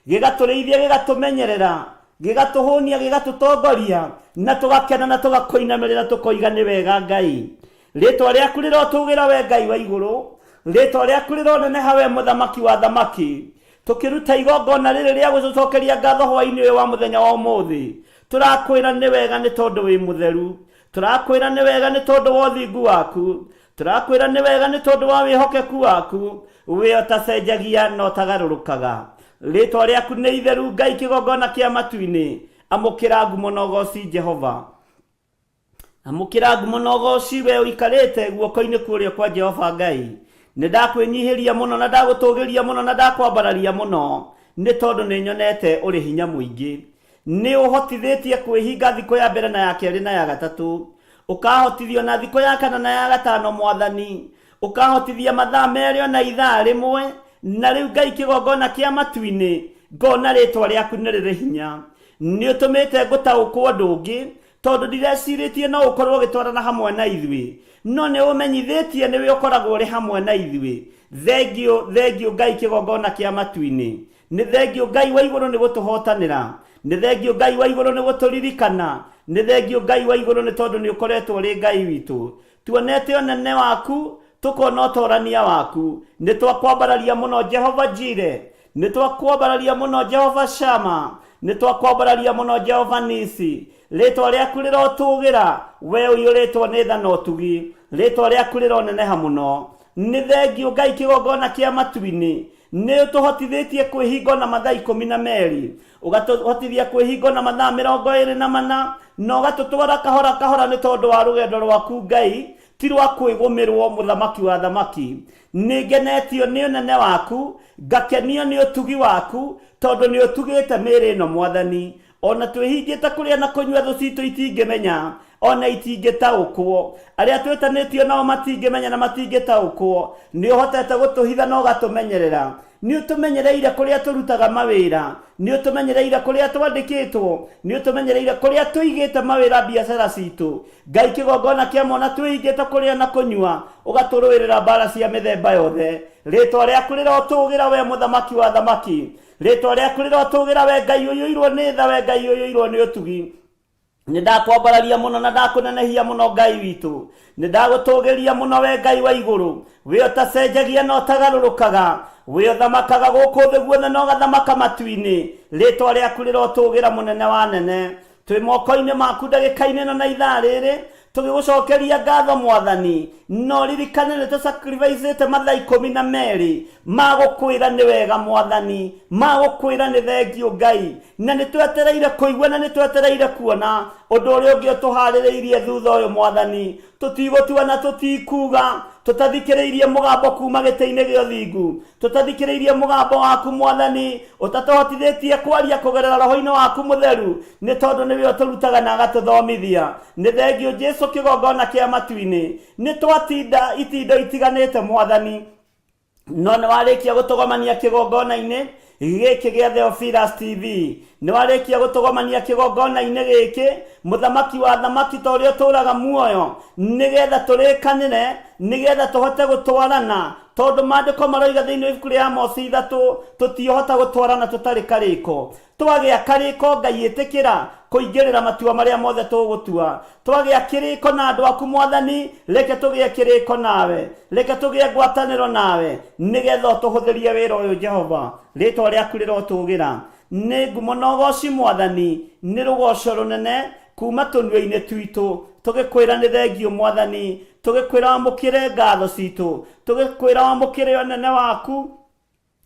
[SPEAKER 1] Gĩgatũrĩithia, gĩgatũmenyerera, gĩgatũhũnia, gĩgatũtongoria, na tũgakena na tũgakũinamĩrĩra tũkoiga nĩ wega Ngai. Rĩtwa rĩaku rĩrotũgĩra we Ngai wa igũrũ, rĩtwa rĩaku rĩroneneha we Mũthamaki wa athamaki. Tũkĩruta igongona rĩrĩ rĩa gũgũcokeria ngatho hwaĩ-inĩ ũyũ wa mũthenya wa ũmũthĩ, tũrakwĩra nĩ wega nĩ tondũ wĩ mũtheru. Tũrakwĩra nĩ wega nĩ tondũ wa ũthingu waku. Tũrakwĩra nĩ wega nĩ tondũ wa wĩhokeku waku, we ũtacenjagia na ũtagarũrũkaga. Rĩtwa rĩaku nĩ itheru Ngai kĩgongona kĩa matu-inĩ. Amũkĩra ngumo na ũgooci Jehova. Amũkĩra ngumo na ũgooci we ũikarĩte guoko-inĩ kũrĩa kwa Jehova Ngai. Nĩ ndakwĩnyihĩria mũno na ndagũtũgĩria mũno na ndakwambararia mũno, nĩ tondũ nĩ nyonete ũrĩ hinya mũingĩ. Nĩ ũhotithĩtie kwĩhinga thikũ ya mbere na ya kerĩ na ya gatatũ. Ũkahotithio na thikũ ya kana na ya gatano Mwathani. Ũkahotithia mathaa merĩ ona ithaa rĩmwe. Na rĩu Ngai kĩgongona kĩa matu-inĩ, ngona rĩtwa rĩaku nĩ rĩrĩ hinya. Nĩ ũtũmĩte ngũtaũkwo ũndũ ũngĩ, tondũ ndirecirĩtie no ũkorwo ũgĩtwarana hamwe na ithuĩ, no nĩ ũmenyithĩtie nĩwe ũkoragwo ũrĩ hamwe na ithuĩ. Thengiũ, thengiũ Ngai kĩgongona kĩa matu-inĩ. Nĩ thengiũ Ngai wa igũrũ nĩ gũtũhotanĩra. Nĩ thengiũ Ngai wa igũrũ nĩ gũtũririkana. Nĩ thengiũ Ngai wa igũrũ nĩ tondũ nĩ ũkoretwo ũrĩ Ngai witũ. Tuonete ũnene waku, tũkona ũtorania waku. Nĩ twakwambararia mũno Jehova Jire. Nĩ twakwambararia mũno Jehova Shama. Nĩ twakwambararia mũno Jehova Nisi. Rĩtwa rĩaku rĩrotũgĩra, we ũiyũrĩtwo nĩ tha na ũtugi. Rĩtwa rĩaku rĩroneneha mũno. Nĩ thengiũ Ngai kĩgongona kĩa matu-inĩ. Nĩ ũtũhotithĩtie kwĩhinga na mathaa 12, ũgatũhotithia kwĩhinga na mathaa 24, na ũgatũtwara kahora kahora nĩ tondũ wa rũgendo rwaku Ngai, ti rwa kwĩgũmĩrwo mũthamaki wa athamaki. Nĩ ngenetio nĩ ũnene waku, ngakenio nĩ ũtugi waku, tondũ nĩ ũtugĩte mĩĩrĩ ĩno Mwathani. Ona twĩhingĩte kũrĩa na kũnyua thũ citũ itingĩmenya, ona itingĩtaũkwo. Arĩa twĩtanĩtio nao matingĩmenya na matingĩtaũkwo. Nĩ ũhotete gũtũhitha na ũgatũmenyerera. Nĩ ũtũmenyereire kũrĩa tũrutaga mawĩra. Nĩ ũtũmenyereire kũrĩa twandĩkĩtwo. Nĩ ũtũmenyereire kũrĩa tũigĩte mawĩra biacara citũ. Ngai kĩgongona kĩa mona twĩhingĩte kũrĩa na kũnyua, ũgatũrũĩrĩra mbara cia mĩthemba yothe. Rĩtwa rĩaku rĩrotũgĩra we mũthamaki wa athamaki. Rĩtwa rĩaku rĩrotũgĩra we Ngai ũiyũirwo nĩ tha, we Ngai ũiyũirwo nĩ ũtugi. Nĩ ndakwambararia mũno na ndakũnenehia mũno Ngai witũ. Nĩ ndagũtũgĩria mũno we Ngai wa igũrũ. We ũtacenjagia na ũtagarũrũkaga. We ũthamakaga gũkũ thĩ guothe na ũgathamaka matu-inĩ. Rĩtwa rĩaku rĩrotũgĩra mũnene wa nene. Twĩ moko-inĩ maku ndagĩka-inĩ ĩno na ithaa rĩrĩ. Tũgĩgũcokeria ngatho Mwathani, no ririkane nĩ tũsacrificĩte mathaa 12 ma gũkwĩra nĩ wega Mwathani, ma gũkwĩra nĩ thengiũ Ngai, na nĩ twetereire kũigua na nĩ twetereire kuona ũndũ ũrĩa ũngĩ ũtũharĩrĩirie thutha ũyũ Mwathani. Tũtigũtua na tũtikuga tũtathikĩrĩirie mũgambo kuma gĩtĩ-inĩ gĩa ũthingu, tũtathikĩrĩirie mũgambo waku Mwathani, ũtatũhotithĩtie kwaria kũgerera roho-inĩ waku mũtheru, nĩ tondũ nĩwe ũtũrutaga na agatũthomithia. Nĩ thengiũ Jesu kĩgongona kĩa matu-inĩ. Nĩ twatinda itindo itiganĩte Mwathani, no nĩ warĩkia gũtũgomania kĩgongona-inĩ gĩkĩ gĩa Theophilus TV. Nĩ warĩkia gũtũgomania kĩgongona-inĩ gĩkĩ, mũthamaki wa thamaki, ta ũrĩa ũtũũraga muoyo, nĩgetha tũrĩkanĩre, nĩgetha tũhote gũtwarana, tondũ maandĩko maroiga thĩinĩ wa ibuku rĩa Amosi 3 tũtiũhota gũtwarana tũtarĩ karĩko. Twagĩa karĩko, Ngai ĩtĩkĩra kũingĩrĩra matua marĩa mothe tũgũtua. Twagĩa kĩrĩko na andũ aku Mwathani, reke tũgĩe kĩrĩko nawe, reke tũgĩe ngwatanĩro nawe, nĩgetha ũtũhũthĩrie wĩra ũyũ Jehova. Rĩtwa rĩaku rĩrotũgĩra. Nĩ ngumo na ũgoci Mwathani, nĩ rũgoco rũnene kuma tũnua-inĩ twitũ, tũgĩkwĩra nĩ thengiũ Mwathani, tũgĩkwĩra wamũkĩre ngatho citũ, tũgĩkwĩra wamũkĩre ũnene waku,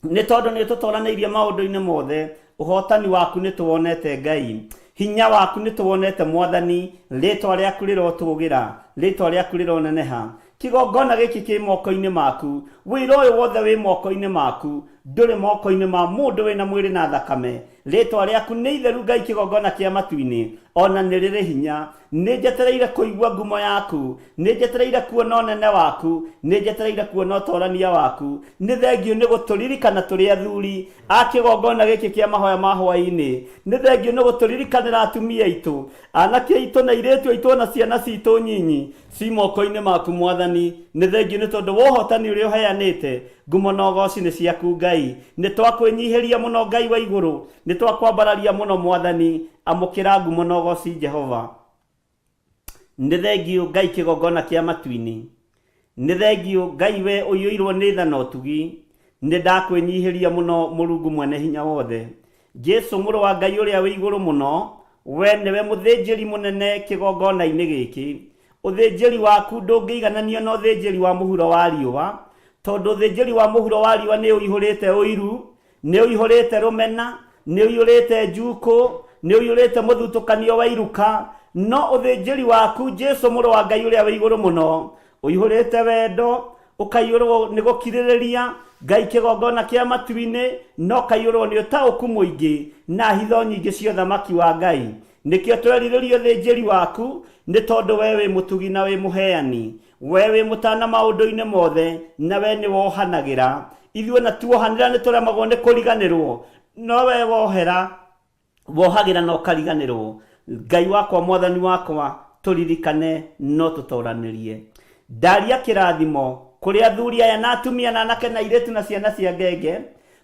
[SPEAKER 1] nĩ tondũ nĩ ũtũtoranĩirie maũndũ-inĩ mothe. Ũhotani waku nĩ tũwonete Ngai, hinya waku nĩ tũwonete Mwathani. Rĩtwa rĩaku rĩrotũgĩra, rĩtwa rĩaku rĩroneneha. Kĩgongona gĩkĩ kĩ moko-inĩ maku, wĩra ũyũ wothe wĩ moko-inĩ maku, ndũrĩ moko-inĩ ma mũndũ wĩna mwĩrĩ na thakame. Rĩtwa rĩaku nĩ itheru Ngai, kĩgongona kĩa matu-inĩ, ona nĩ rĩrĩ hinya. Nĩ njetereire kũigua ngumo yaku, nĩ njetereire kuona ũnene waku, nĩ njetereire kuona ũtorania waku. Nĩ thengiũ nĩ gũtũririkana tũrĩ athuri a kĩgongona gĩkĩ kĩa mahoya ma hwaĩ-inĩ. Nĩ thengiũ nĩ gũtũririkanĩra atumia aitũ, anake aitũ na airĩtu aitũ, ona ciana citũ nyinyi ci moko-inĩ maku Mwathani. Nĩ thengiũ nĩ tondũ wa ũhotani ũrĩa ũheanĩte. Ngumo na ũgoci nĩ ciaku Ngai. Nĩ twakwĩnyihĩria mũno Ngai wa igũrũ, nĩ twakwambararia mũno Mwathani. Amũkĩra ngumo na ũgoci Jehova. Nĩ thengiũ Ngai kĩgongona kĩa matu-inĩ. Nĩ thengiũ Ngai we ũiyũirwo nĩ tha na ũtugi. Nĩ ndakwĩnyihĩria mũno Mũrungu mwene hinya wothe. Jesu mũrũ wa Ngai ũrĩa wĩ igũrũ mũno, we nĩwe mũthĩnjĩri mũnene kĩgongona-inĩ gĩkĩ. Ũthĩnjĩri waku ndũngĩigananio na ũthĩnjĩri wa mũhuro wa riũa, tondũ ũthĩnjĩri wa mũhuro wa riũa nĩ ũihũrĩte ũiru, nĩ ũihũrĩte rũmena, nĩ ũiyũrĩte njukũ, nĩ ũiyũrĩte mũthutũkanio wa iruka. No ũthĩnjĩri waku Jesu mũrũ wa Ngai ũrĩa wĩ igũrũ mũno, ũihũrĩte wendo, ũkaiyũrwo nĩ gũkirĩrĩria Ngai kĩgongona kĩa matu-inĩ, na ũkaiyũrwo nĩ ũtaũku mũingĩ na hitho nyingĩ cia ũthamaki wa Ngai. Nĩkĩo twerirĩria ũthĩnjĩri waku, nĩ tondũ we wĩ mũtugi na wĩ mũheani, we wĩ mũtana maũndũ-inĩ mothe, na we nĩ wohanagĩra. Ithuĩ na tuohanĩra nĩ tũremagwo nĩ kũriganĩrwo, no we wohera, wohagĩra na ũkariganĩrwo. Ngai wakwa, Mwathani wakwa, tũririkane no tũtoranĩrie. Ndaria kĩrathimo kũrĩ athuri aya na atumia na anake na airĩtu na ciana cia ngenge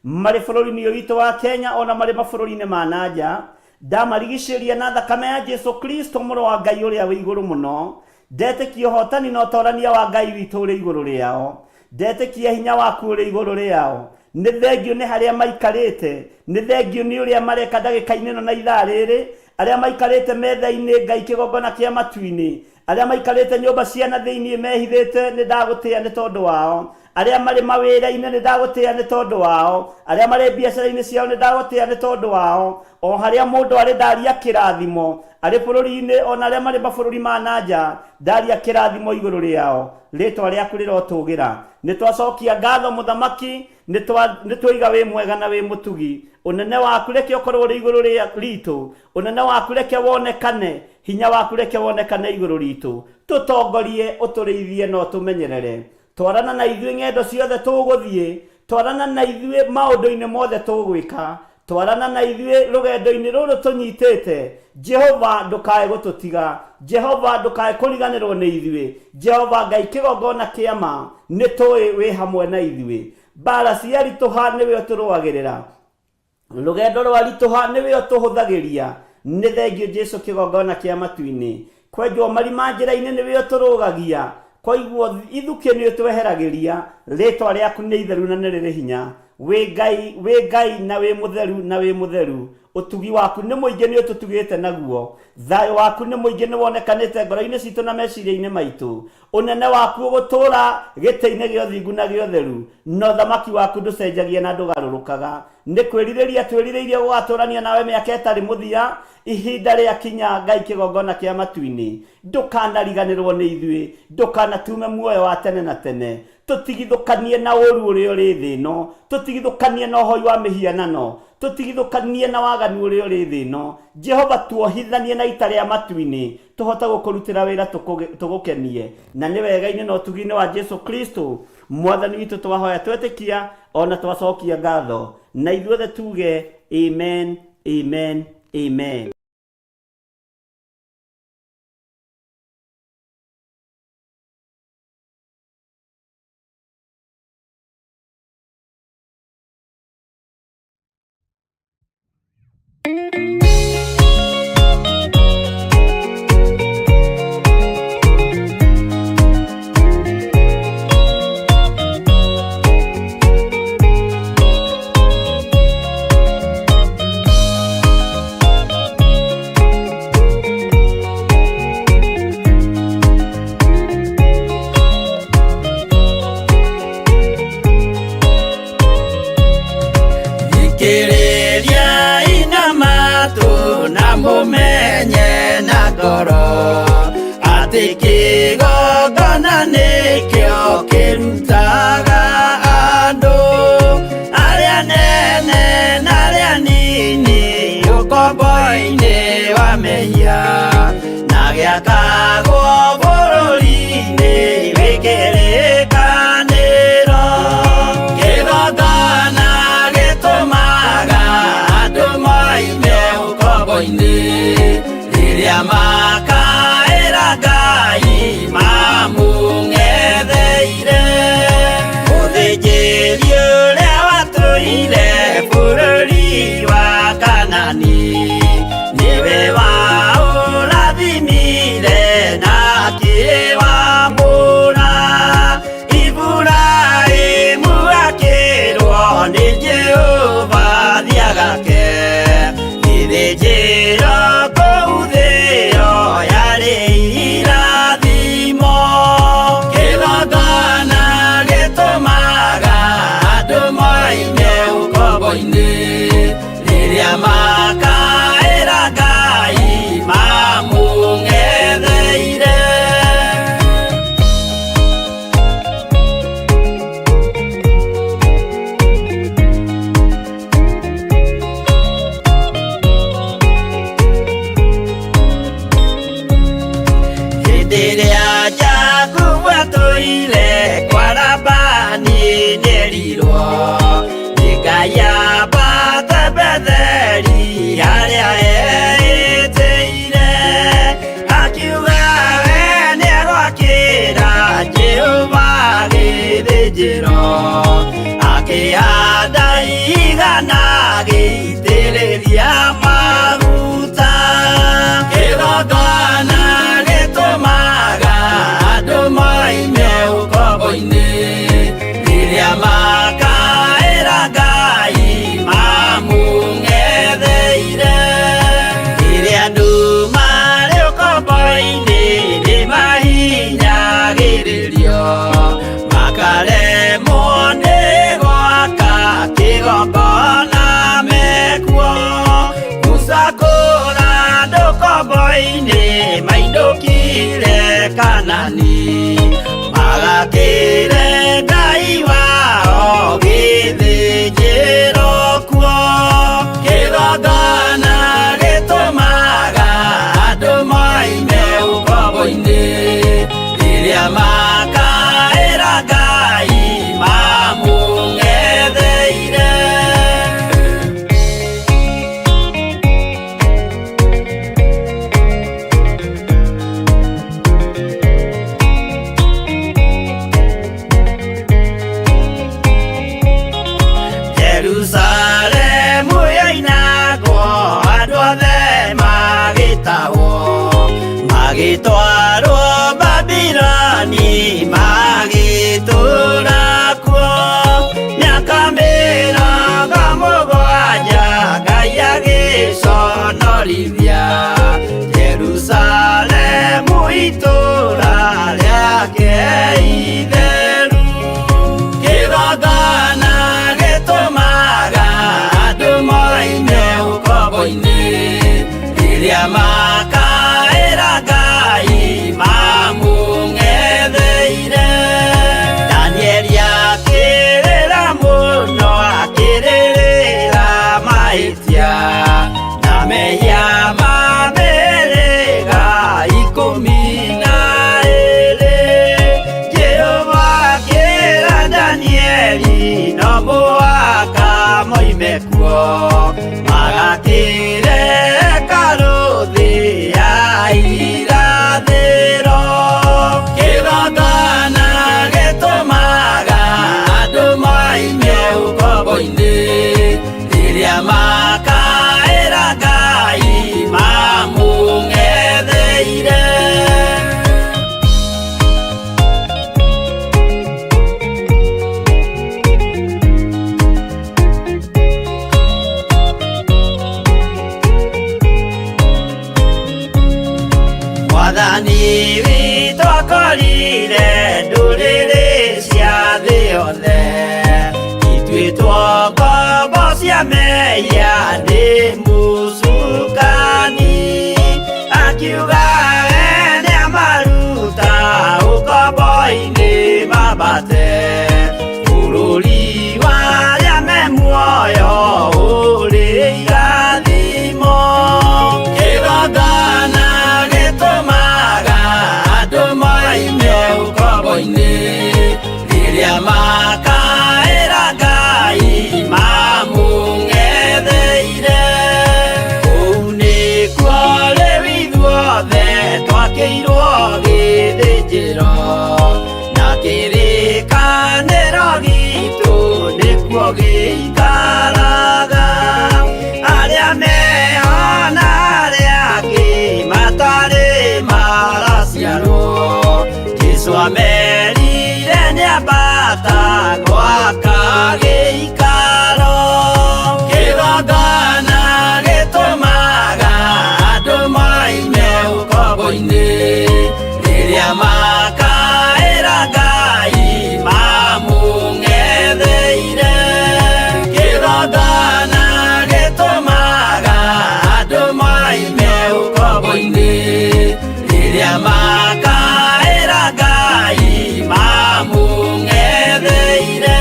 [SPEAKER 1] marĩ bũrũri-inĩ ũyũ witũ wa Kenya, ona marĩ mabũrũri-inĩ ma na nja. Ndamarigicĩria na thakame ya Jesu Kristo mũrũ wa Ngai ũrĩa wĩ igũrũ mũno. Ndetĩkia ũhotani na ũtorania wa Ngai witũ ũrĩ igũrũ rĩao. Ndetĩkia hinya waku ũrĩ igũrũ rĩao. Nĩ thengiũ nĩ harĩa maikarĩte, nĩ thengiũ nĩ ũrĩa mareka ndagĩka-inĩ ĩno na ithaa rĩrĩ, arĩa maikarĩte metha-inĩ Ngai kĩgongona kĩa matu-inĩ, arĩa maikarĩte nyũmba cia na thĩinĩ mehithĩte, nĩ ndagũtĩa nĩ tondũ wao. Arĩa marĩ mawĩra-inĩ, nĩ ndagũtĩa nĩ tondũ wao. Arĩa marĩ biacara-inĩ ciao, nĩ ndagũtĩa nĩ tondũ wao. O harĩa mũndũ arĩ, ndaria kĩrathimo arĩ bũrũri-inĩ, ona arĩa marĩ mabũrũri ma na nja, ndaria kĩrathimo igũrũ rĩao. Rĩtwa rĩaku rĩrotũgĩra. Nĩ twacokia ngatho mũthamaki, nĩ twaiga wĩ mwega na wĩ mũtugi. Ũnene waku reke ũkorwo ũrĩ igũrũ ritũ, ũnene waku reke wonekane, hinya waku reke wonekane igũrũ ritũ. Tũtongorie, ũtũrĩithie na ũtũmenyerere. Twarana na ithuĩ ng'endo ciothe tũgũthiĩ, twarana na ithuĩ maũndũ-inĩ mothe tũgwĩka, twarana na ithuĩ rũgendo-inĩ rũrũ tũnyitĩte. Jehova ndũkae gũtũtiga, Jehova ndũkae kũriganĩrwo nĩ ithuĩ. Jehova Ngai kĩgongona kĩa ma, nĩ tũĩ wĩ hamwe na ithuĩ. Mbara ciaritũha nĩwe ũtũrũagĩrĩra, rũgendo rwaritũha nĩwe ũtũhũthagĩria. Nĩ thengiũ Jesu kĩgongona kĩa matu-inĩ. Kwenjwo marima njĩra-inĩ nĩwe ũtũrũgagia, koiguo ithukĩ nĩ ũtweheragĩria. Rĩtwa rĩaku nĩ itheru na nĩ rĩrĩ hinya. Wĩ Ngai, wĩ Ngai na wĩ mũtheru na wĩ mũtheru. Ũtugi waku nĩ mũingĩ nĩ ũtũtugĩte naguo. Thayũ waku nĩ mũingĩ nĩ wonekanĩte ngoro-inĩ citũ na meciria-inĩ maitũ. Ũnene waku ũgũtũũra gĩtĩ-inĩ gĩa ũthingu na gĩa ũtheru, na ũthamaki waku ndũcenjagia na ndũgarũrũkaga. Nĩ kwĩrirĩria twĩrirĩirie gũgatũũrania nawe mĩaka ĩtarĩ mũthia, ihinda rĩakinya, Ngai kĩgongona kĩa matu-inĩ. Ndũkanariganĩrwo nĩ ithuĩ, ndũkanatume muoyo wa tene na tene. Tũtigithũkanie na ũũru ũrĩa ũrĩ thĩ ĩno, tũtigithũkanie na ũhoi wa mĩhianano, tũtigithũkanie na waganu ũrĩa ũrĩ thĩ ĩno. Jehova, tuohithanie na ita rĩa matu-inĩ, tũhote gũkũrutĩra wĩra tũgũkenie. Na nĩ wega-inĩ na ũtugi-inĩ wa Jesu Kristo Mwathani witũ twahoya twetĩkia ona twacokia ngatho. Na ithuothe tuge amen, amen, amen.
[SPEAKER 2] Thikĩrĩriai na matũ na mũmenye na ngoro atĩ kĩgongona nĩkĩo kĩrutaga andũ arĩa nene na arĩa nini ũkombo-inĩ wa mehia na gĩakagwo bũrũri-inĩ wĩ kĩrĩkanĩro. Kĩgongona gĩtũmaga andũ moime ũkombo-inĩ rĩrĩa makaĩra Ngai mamũng'etheire. Mũthĩnjĩri ũrĩa watũire bũrũri wa Kanani nĩwe waũrathimire na akĩwamũra. Iburahĩmu akĩrwo nĩ Jehova thiagake gĩthĩnjĩro kũu thĩo yarĩ irathimo. Kĩgongona gĩtũmaga andũ moime ũkombo-inĩ rĩrĩa makaĩra Ngai mamũng'etheire. Hĩndĩ ĩrĩa Jakubu atũire kwa Labani nĩerirwo nĩ Ngai ambate Betheli harĩa eĩtĩire, akiuga we nĩegwakĩra Jehova gĩthĩnjĩro, akĩhanda igana agĩitĩrĩria maguta. Kĩgongona gĩtũmaga andũ moime ũkombo-inĩ rĩrĩa makaĩra Ngai mamũng'etheire. Rĩrĩa andũ marĩ ũkombo-inĩ nĩmahinyagĩrĩrio, makaremwo nĩ gwaka kĩgongona mekuo. Musa kũra andũ ũkombo-inĩ mainũkire Kanani, magakĩre Ngai wao gĩthĩnjĩro kuo. Kĩgongona gĩtũmaga andũ moime ũkombo-inĩ rĩrĩa makaĩra Ngai mamũng'etheire. Jerusalemu yoinagwo andũ othe magĩtahwo, magĩtwarwo Babiloni magĩtũũra kuo. Mĩaka mĩrongo mũgwanja Ngai agĩcoka Rĩrĩa makaĩra Ngai mamũng'etheire. Danieli akĩrĩra mũno, akĩrĩrĩra mahĩtia na mehia ma mĩhĩrĩga 12. Jehova akĩra Danieli no mũhaka moime kuo, magakĩre hekarũ thĩ ya irathĩro. Kĩgongona gĩtũmaga andũ moime ũkombo-inĩ, rĩrĩa makaĩra Ngai mamũng'etheire. Mwathani witũ akorire ndũrĩrĩ cia thĩ yothe ituĩtwo ngombo cia mehia nĩ mũcukani, akiuga we nĩamaruta ũkombo-inĩ mambate bũrũri wa arĩa me muoyo ũrĩ irathimo. Kĩgongona gĩtũmaga andũ moime ũkombo-inĩ, rĩrĩa makaĩra Ngai mamũng'etheire. Kũu nĩkuo rĩu ithuothe twakĩirwo gĩthĩnjĩro, na kĩrĩkanĩro gitũ nĩkuo gĩikaraga. Arĩa meho na arĩa angĩ matarĩ maraciarwo, Jesũ amerire nĩambata gwaka gĩikaro. Kĩgongona gĩtũmaga andũ moime ũkombo-inĩ, rĩrĩa makaĩra Ngai mamũng'etheire. Kĩgongona gĩtũmaga andũ moime ũkombo-inĩ, rĩrĩa makaĩra Ngai mamũng'etheire.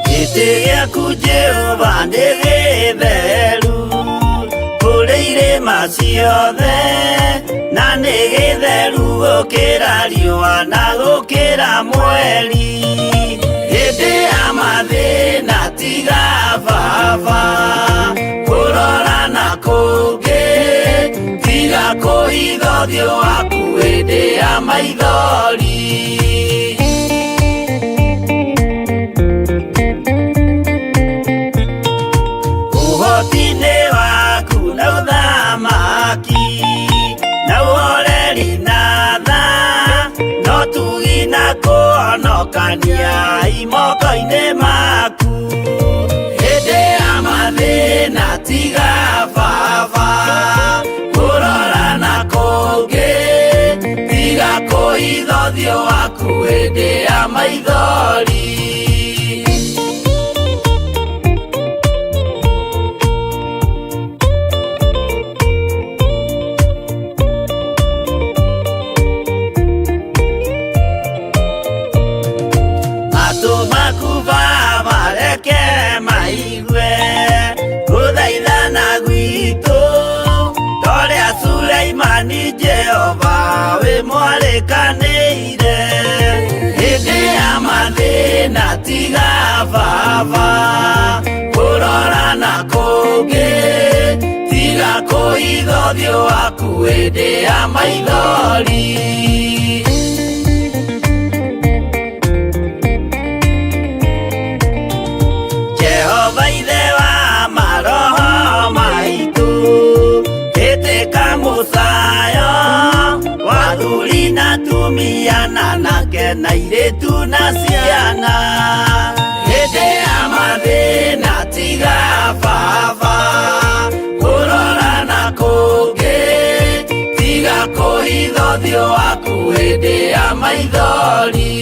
[SPEAKER 2] Gĩtĩ gĩaku Jehova nĩ gĩtheru kũrĩ irĩma ciothe, na nĩ gĩtheru gũkĩra riũa na gũkĩra mweri. Hĩndĩ ya mathĩna tiga baba kũrora na kũngĩ, tiga kũhitha ũthiũ waku hĩndĩ ya maithori. Ũhoti-inĩ waku na ũthamaki na ũhoreri na tha, no tugi na kũhonokania imoko-inĩ maku. Hĩndĩ ya mathĩna tiga baba kũrora na kũngĩ, tiga kũhitha ũthiũ waku hĩndĩ ya maithori. Matũ maku Baba reke maigue gũthaithana gwitũ, torĩa Suleimani Jehova wĩ mwarĩkanĩire. Hĩndĩ ya mathĩna tiga baba kũrora na kũngĩ, tiga kũhitha ũthiũ waku hĩndĩ ya maithori. Jehova ithe wa maroho maitũ, ĩtĩka mũcayo wa athuri na atumia na anake na airĩtu na ciana. Hĩndĩ ya mathĩna tiga baba kũrora na kũngĩ, tiga kũhitha ũthiũ waku hĩndĩ ya maithori.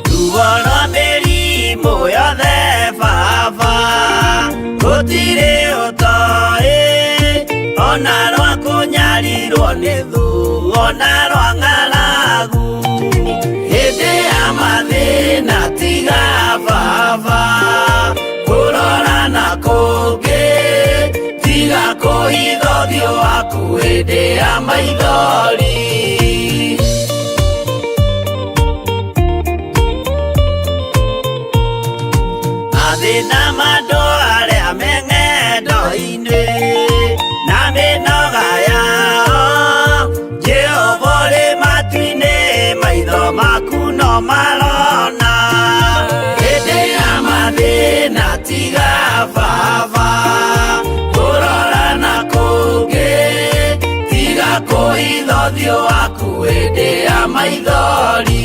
[SPEAKER 2] Ruo rwa mĩrimũ yothe baba, gũtirĩ ũtoĩ, ona rwa kũnyarirwo nĩ thũ, ona rwa ng'aragu. Hĩndĩ ya mathĩna tiga baba kũrora na kũngĩ, tiga kũhitha ũthiũ waku hĩndĩ ya maithori. Mathĩna ma andũ arĩa me ng'endo-inĩ na mĩnoga yao, Jehova ũrĩ matu-inĩ, maitho maku no marona. Hĩndĩ ya mathĩna tiga baba kũrora na kũngĩ, tiga kũhitha ũthiũ waku hĩndĩ ya maithori.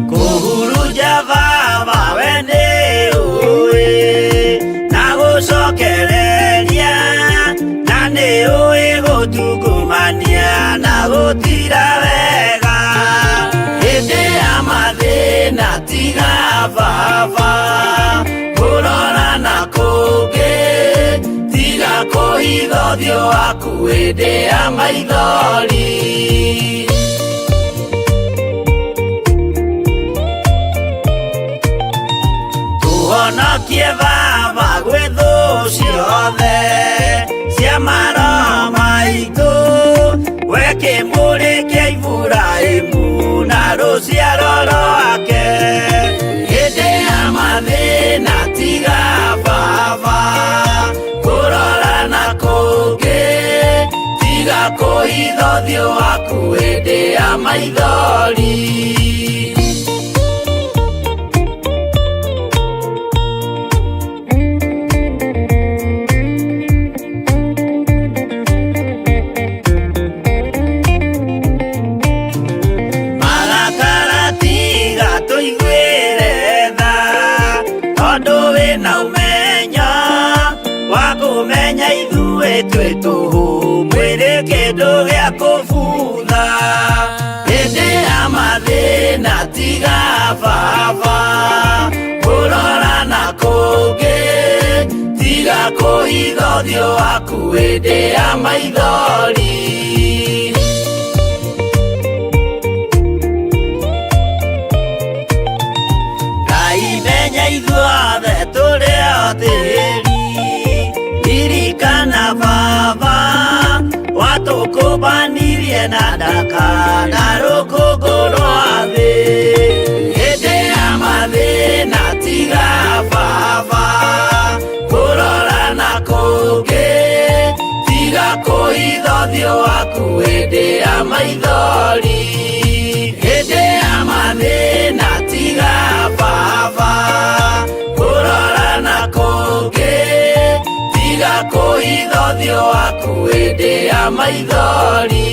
[SPEAKER 2] Kũhurunja baba we nĩ ũĩ, na gũcokereria, na nĩ ũĩ gũtungumania na gũtira wega. Hĩndĩ ya mathĩna tiga baba kũrora na kũngĩ, tiga kũhitha ũthiũ waku hĩndĩ ya maithori. Tũhonokie baba gwĩ thũ ciothe cia maroho maitũ, we kĩmũrĩ kĩa Iburahĩmu na rũciaro rwake. Hĩndĩ ya mathĩna tiga baba kũrora na kũngĩ, tiga kũhitha ũthiũ waku hĩndĩ ya maithori. Marakara tiga tũiguĩre tha, tondũ wĩna ũmenyo wa kũmenya ithuĩ twĩ tũhũ, mwĩrĩ kĩndũ gĩa kũbutha. Hĩndĩ ya mathĩna tiga baba kũrora na kũngĩ, tiga kũhitha ũthiũ waku hĩndĩ ya maithori. Ngai menya ithuothe tũrĩ o tĩri, ririkana baba watũkũmbanirie na ndaka na rũkũngũ rwa thĩ. Hĩndĩ ya mathĩna tiga baba kũrora na kũngĩ, tiga kũhitha ũthiũ waku hĩndĩ ya maithori. Hĩndĩ ya mathĩna tiga baba kũrora na kũngĩ, tiga kũhitha ũthiũ waku hĩndĩ ya maithori.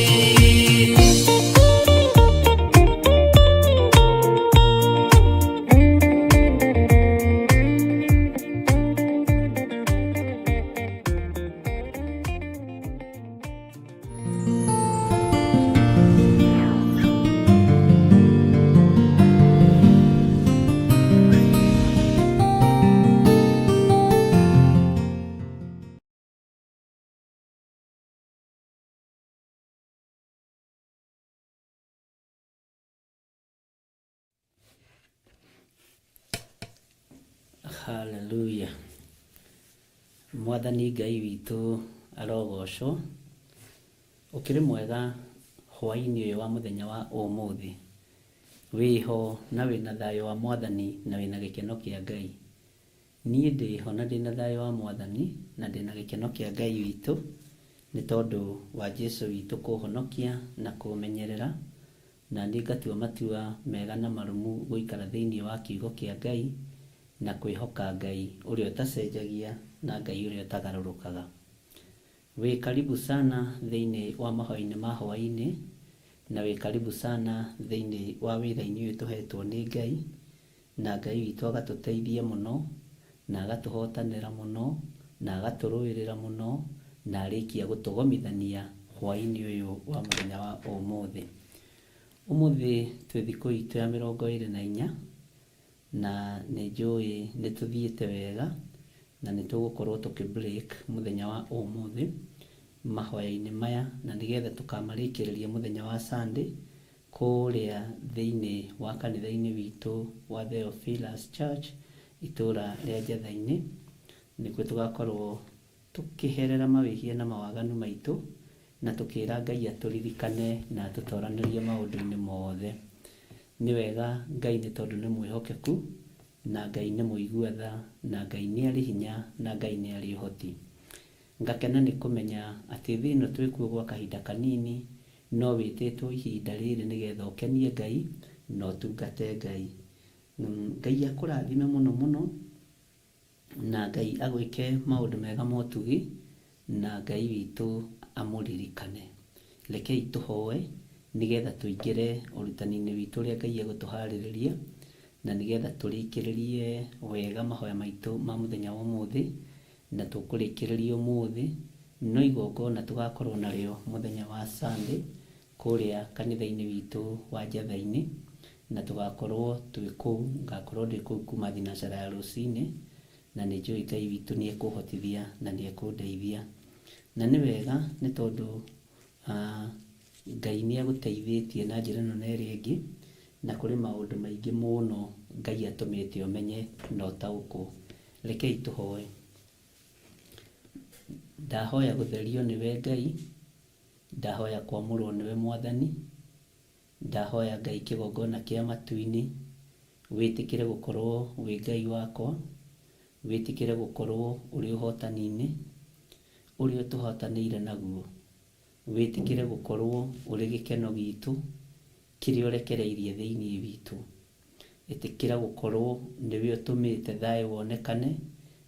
[SPEAKER 1] Haleluya. Mwathani Ngai witũ arogocwo. Ũkĩrĩ mwega hwaĩ-inĩ ũyũ wa mũthenya wa ũmũthĩ. Wĩho na wĩna thayũ wa Mwathani na wĩna gĩkeno kĩa Ngai. Niĩ ndĩho na ndĩna thayũ wa Mwathani na ndĩna gĩkeno kĩa Ngai witũ nĩ tondũ wa Jesu witũ kũhonokia na kũmenyerera, na niĩ ngatua matua mega na marũmu gũikara thĩinĩ wa kiugo kĩa Ngai na kwĩhoka Ngai ũrĩa ũtacenjagia na Ngai ũrĩa ũtagarũrũkaga. Wĩ karibu sana thĩinĩ wa mahoya-inĩ ma hwaĩ-inĩ, na wĩ karibu sana thĩinĩ wa wĩra-inĩ ũyũ tũhetwo nĩ Ngai, na Ngai witũ agatũteithia mũno, na agatũhotanĩra mũno, na agatũrũĩrĩra mũno, na arĩkia gũtũgomithania hwaĩ-inĩ ũyũ wa mũthenya wa ũmũthĩ. Ũmũthĩ twĩ thikũ itũ ya 24, na nĩ njũĩ nĩ tũthiĩte wega, na nĩ tũgũkorwo tũkĩ break mũthenya wa ũmũthĩ mahoya-inĩ maya, na nĩgetha tũkamarĩkĩrĩria mũthenya wa Sunday kũrĩa thĩinĩ wa kanitha-inĩ witũ wa Theophilus Church itũra rĩa Njatha-inĩ. Nĩkuo tũgakorwo tũkĩherera mawĩhia na mawaganu maitũ, na tũkĩra Ngai atũririkane na atũtoranĩrie maũndũ-inĩ mothe. Nĩ wega Ngai nĩ tondũ nĩ mwĩhokeku, na Ngai nĩ mũigua tha, na Ngai nĩ arĩ hinya, na Ngai nĩ arĩ ũhoti. Ngakena nĩ kũmenya atĩ thĩ ĩno twĩkuo gwa kahinda kanini, no wĩtĩtwo ihinda rĩrĩ nĩgetha ũkenie Ngai na ũtungate Ngai. Ngai akũrathime mũno mũno, na Ngai agwĩke maũndũ mega ma ũtugi, na Ngai witũ amũririkane. Rekei tũhoe nĩgetha tũingĩre ũrutani-inĩ witũ ũrĩa Ngai egũtũharĩrĩria, na nĩgetha tũrĩkĩrĩrie wega mahoya maitũ ma mũthenya wa ũmũthĩ, na tũkũrĩkĩrĩria ũmũthĩ, no igongona tũgakorwo narĩo mũthenya wa Sunday kũrĩa kanitha-inĩ witũ wa Njatha-inĩ, na tũgakorwo twĩ kũu, ngakorwo ndĩ kũu kuma thinacara ya rũcinĩ, na nĩ njũĩ Ngai witũ nĩ ekũhotithia na nĩ ekũndeithia. Na nĩ wega nĩ tondũ Ngai nĩ agũteithĩtie na njĩra ĩno na ĩrĩa ĩngĩ, na kũrĩ maũndũ maingĩ mũno Ngai atũmĩte ũmenye na ũtaũkwo. Rekei tũhoe. Ndahoya gũtherio nĩwe Ngai, ndahoya kwamũrwo nĩwe Mwathani, ndahoya Ngai kĩgongona kĩa matu-inĩ, wĩtĩkĩre gũkorwo wĩ Ngai wakwa, wĩtĩkĩre gũkorwo ũrĩ ũhotani-inĩ ũrĩa ũtũhotanĩire naguo, wĩtĩkĩre gũkorwo ũrĩ gĩkeno gitũ kĩrĩa ũrekereirie thĩinĩ witũ. Ĩtĩkĩra gũkorwo nĩwe ũtũmĩte thayũ wonekane,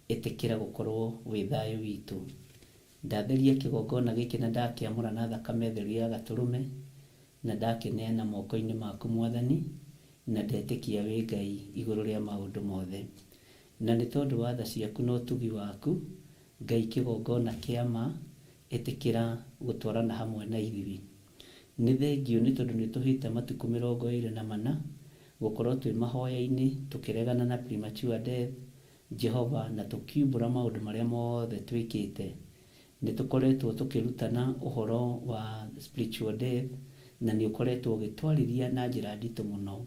[SPEAKER 1] ĩtĩkĩra gũkorwo wĩ thayũ witũ. Ndatheria kĩgongona gĩkĩ na ndakĩamũra na thakame theru ya gatũrũme, na ndakĩneana moko-inĩ maku Mwathani, na ndetĩkia wĩ Ngai igũrũ rĩa maũndũ mothe. Na nĩ tondũ wa tha ciaku na ũtugi waku, Ngai kĩgongona kĩa ma, ĩtĩkĩra gũtwarana hamwe na ithuĩ. Nĩ thengiũ nĩ tondũ nĩ ũtũhĩte matukũ 24 gũkorwo twĩ mahoya-inĩ tũkĩregana na premature death, Jehova, na tũkiumbũra maũndũ marĩa mothe twĩkĩte. Nĩ tũkoretwo tũkĩrutana ũhoro wa spiritual death, na nĩ ũkoretwo ũgĩtwarĩria na njĩra nditũ mũno.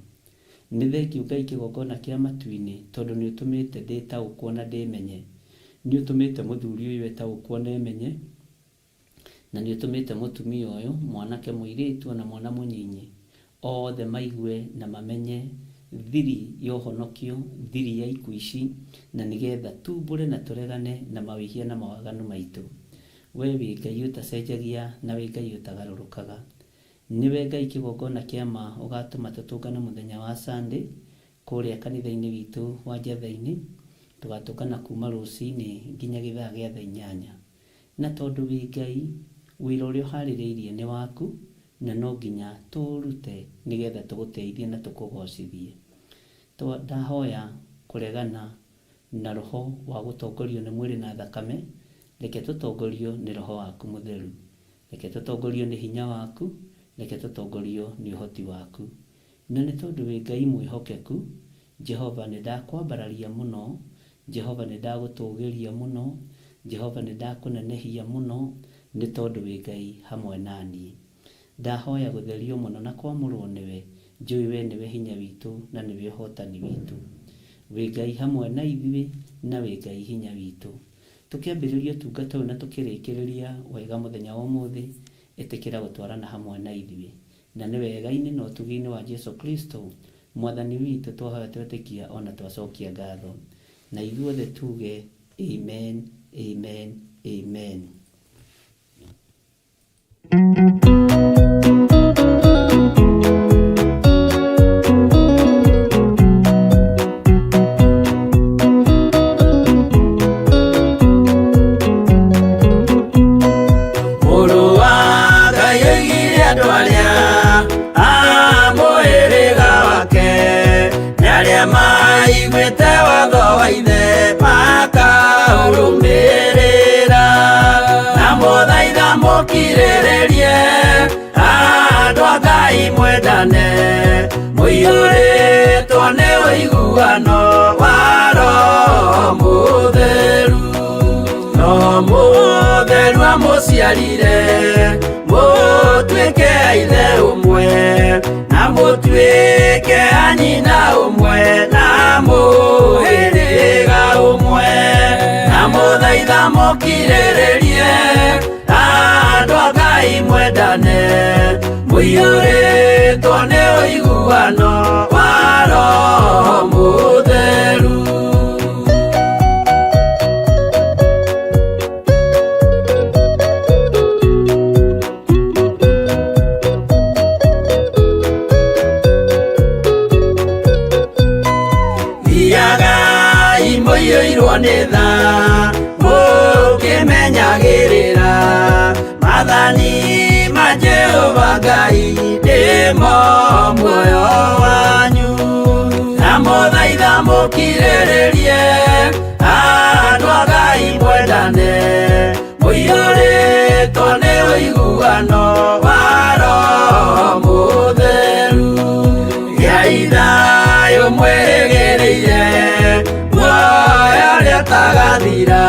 [SPEAKER 1] Nĩ thengiũ Ngai kĩgongona kĩa matu-inĩ tondũ nĩ ũtũmĩte ndĩtaũkwo na ndĩmenye. Nĩ ũtũmĩte mũthuri ũyũ etaũkwo na emenye, na nĩ ũtũmĩte mũtumia ũyũ, mwanake, mũirĩtu ona mwana mũnyinyi, othe maigue na mamenye thiri ya ũhonokio, thiri ya ikuũ ici, na nĩgetha tumbũre na tũregane na mawĩhia na mawaganu maitũ. We wĩ Ngai ũtacenjagia na wĩ Ngai ũtagarũrũkaga. Nĩwe Ngai kĩgongona kĩa ma ũgatũma tũtũngane mũthenya wa Sunday kũrĩa kanitha-inĩ witũ wa Njatha-inĩ, tũgatũngana kuma rũcinĩ nginya gĩthaa gĩa thaa 8. Na tondũ wĩ Ngai, wĩra ũrĩa ũharĩrĩirie nĩ waku, na no nginya tũũrute nĩgetha tũgũteithie na tũkũgocithie. Ndahoya kũregana na roho wa gũtongorio nĩ mwĩrĩ na thakame, reke tũtongorio nĩ roho waku mũtheru. Reke tũtongorio nĩ hinya waku, reke tũtongorio nĩ ũhoti waku. Na nĩ tondũ wĩ Ngai mwĩhokeku, Jehova nĩ ndakwambararia mũno, Jehova nĩ ndagũtũgĩria mũno, Jehova nĩ ndakũnenehia mũno, nĩ tondũ wĩ Ngai hamwe na niĩ. Ndahoya gũtherio mũno na kwamũrwo nĩwe, njũĩ we nĩwe hinya witũ na nĩwe ũhotani witũ. Wĩ Ngai hamwe na ithuĩ na wĩ Ngai hinya witũ. Tũkĩambĩrĩria ũtungata ũyũ na tũkĩrĩkĩrĩria wega mũthenya wa ũmũthĩ, ĩtĩkĩra gũtwarana hamwe na ithuĩ. Na nĩ wega-inĩ na ũtugi-inĩ wa Jesu Kristo, Mwathani witũ, twahoya twetĩkia o na twacokia ngatho. Na ithuothe tuge, Amen, amen, amen.
[SPEAKER 2] Mũrũ wa Ngai oigire andũ arĩa a mũhĩrĩga wake nĩ arĩa maiguĩte watho wa ithe makaũrũmĩrĩra na mũthaitha mũkirĩrĩrie andũ a Ngai mwendane mũiyũrĩtwo nĩ ũiguano wa Roho Mũtheru. Roho Mũtheru amũciarire mũtuĩke a ithe ũmwe na mũtuĩke a nyina ũmwe na mũhĩrĩga ũmwe na mũthaitha mũkirĩrĩrie andũ a Ngai mwendane mũiyũrĩtwo nĩ ũiguano wa Roho Mũtheru. Thiagai mũiyũirwo nĩ tha mũkĩmenyagĩrĩra maathani ma Jehova Ngai nĩmo muoyo wanyu na mũthaitha mũkirĩrĩrie andũ a Ngai mwendane mũiyũrĩtwo nĩ ũiguano wa Roho Mũtheru. Gĩai thayũ mwĩrĩgĩrĩire muoyo ũrĩa ũtagathira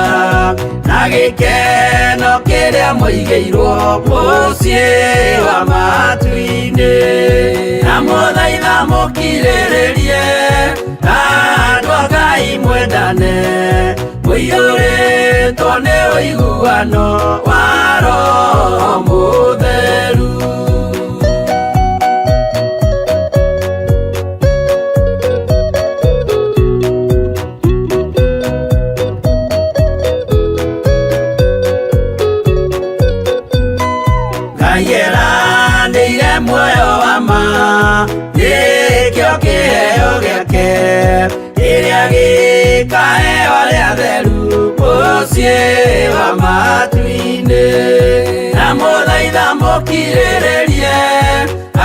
[SPEAKER 2] na gĩkeno kĩrĩa mũigĩirwo mũciĩ wa matu-inĩ na mũthaitha mũkirĩrĩrie andũ a Ngai mwendane mũiyũrĩtwo nĩ ũiguano wa Roho Mũtheru. Ngai eranĩire muoyo wa ma nĩkĩo kĩheo gĩake kĩrĩa gĩkaheo arĩa atheru mũciĩ wa matu-inĩ na mũthaitha mũkirĩrĩrie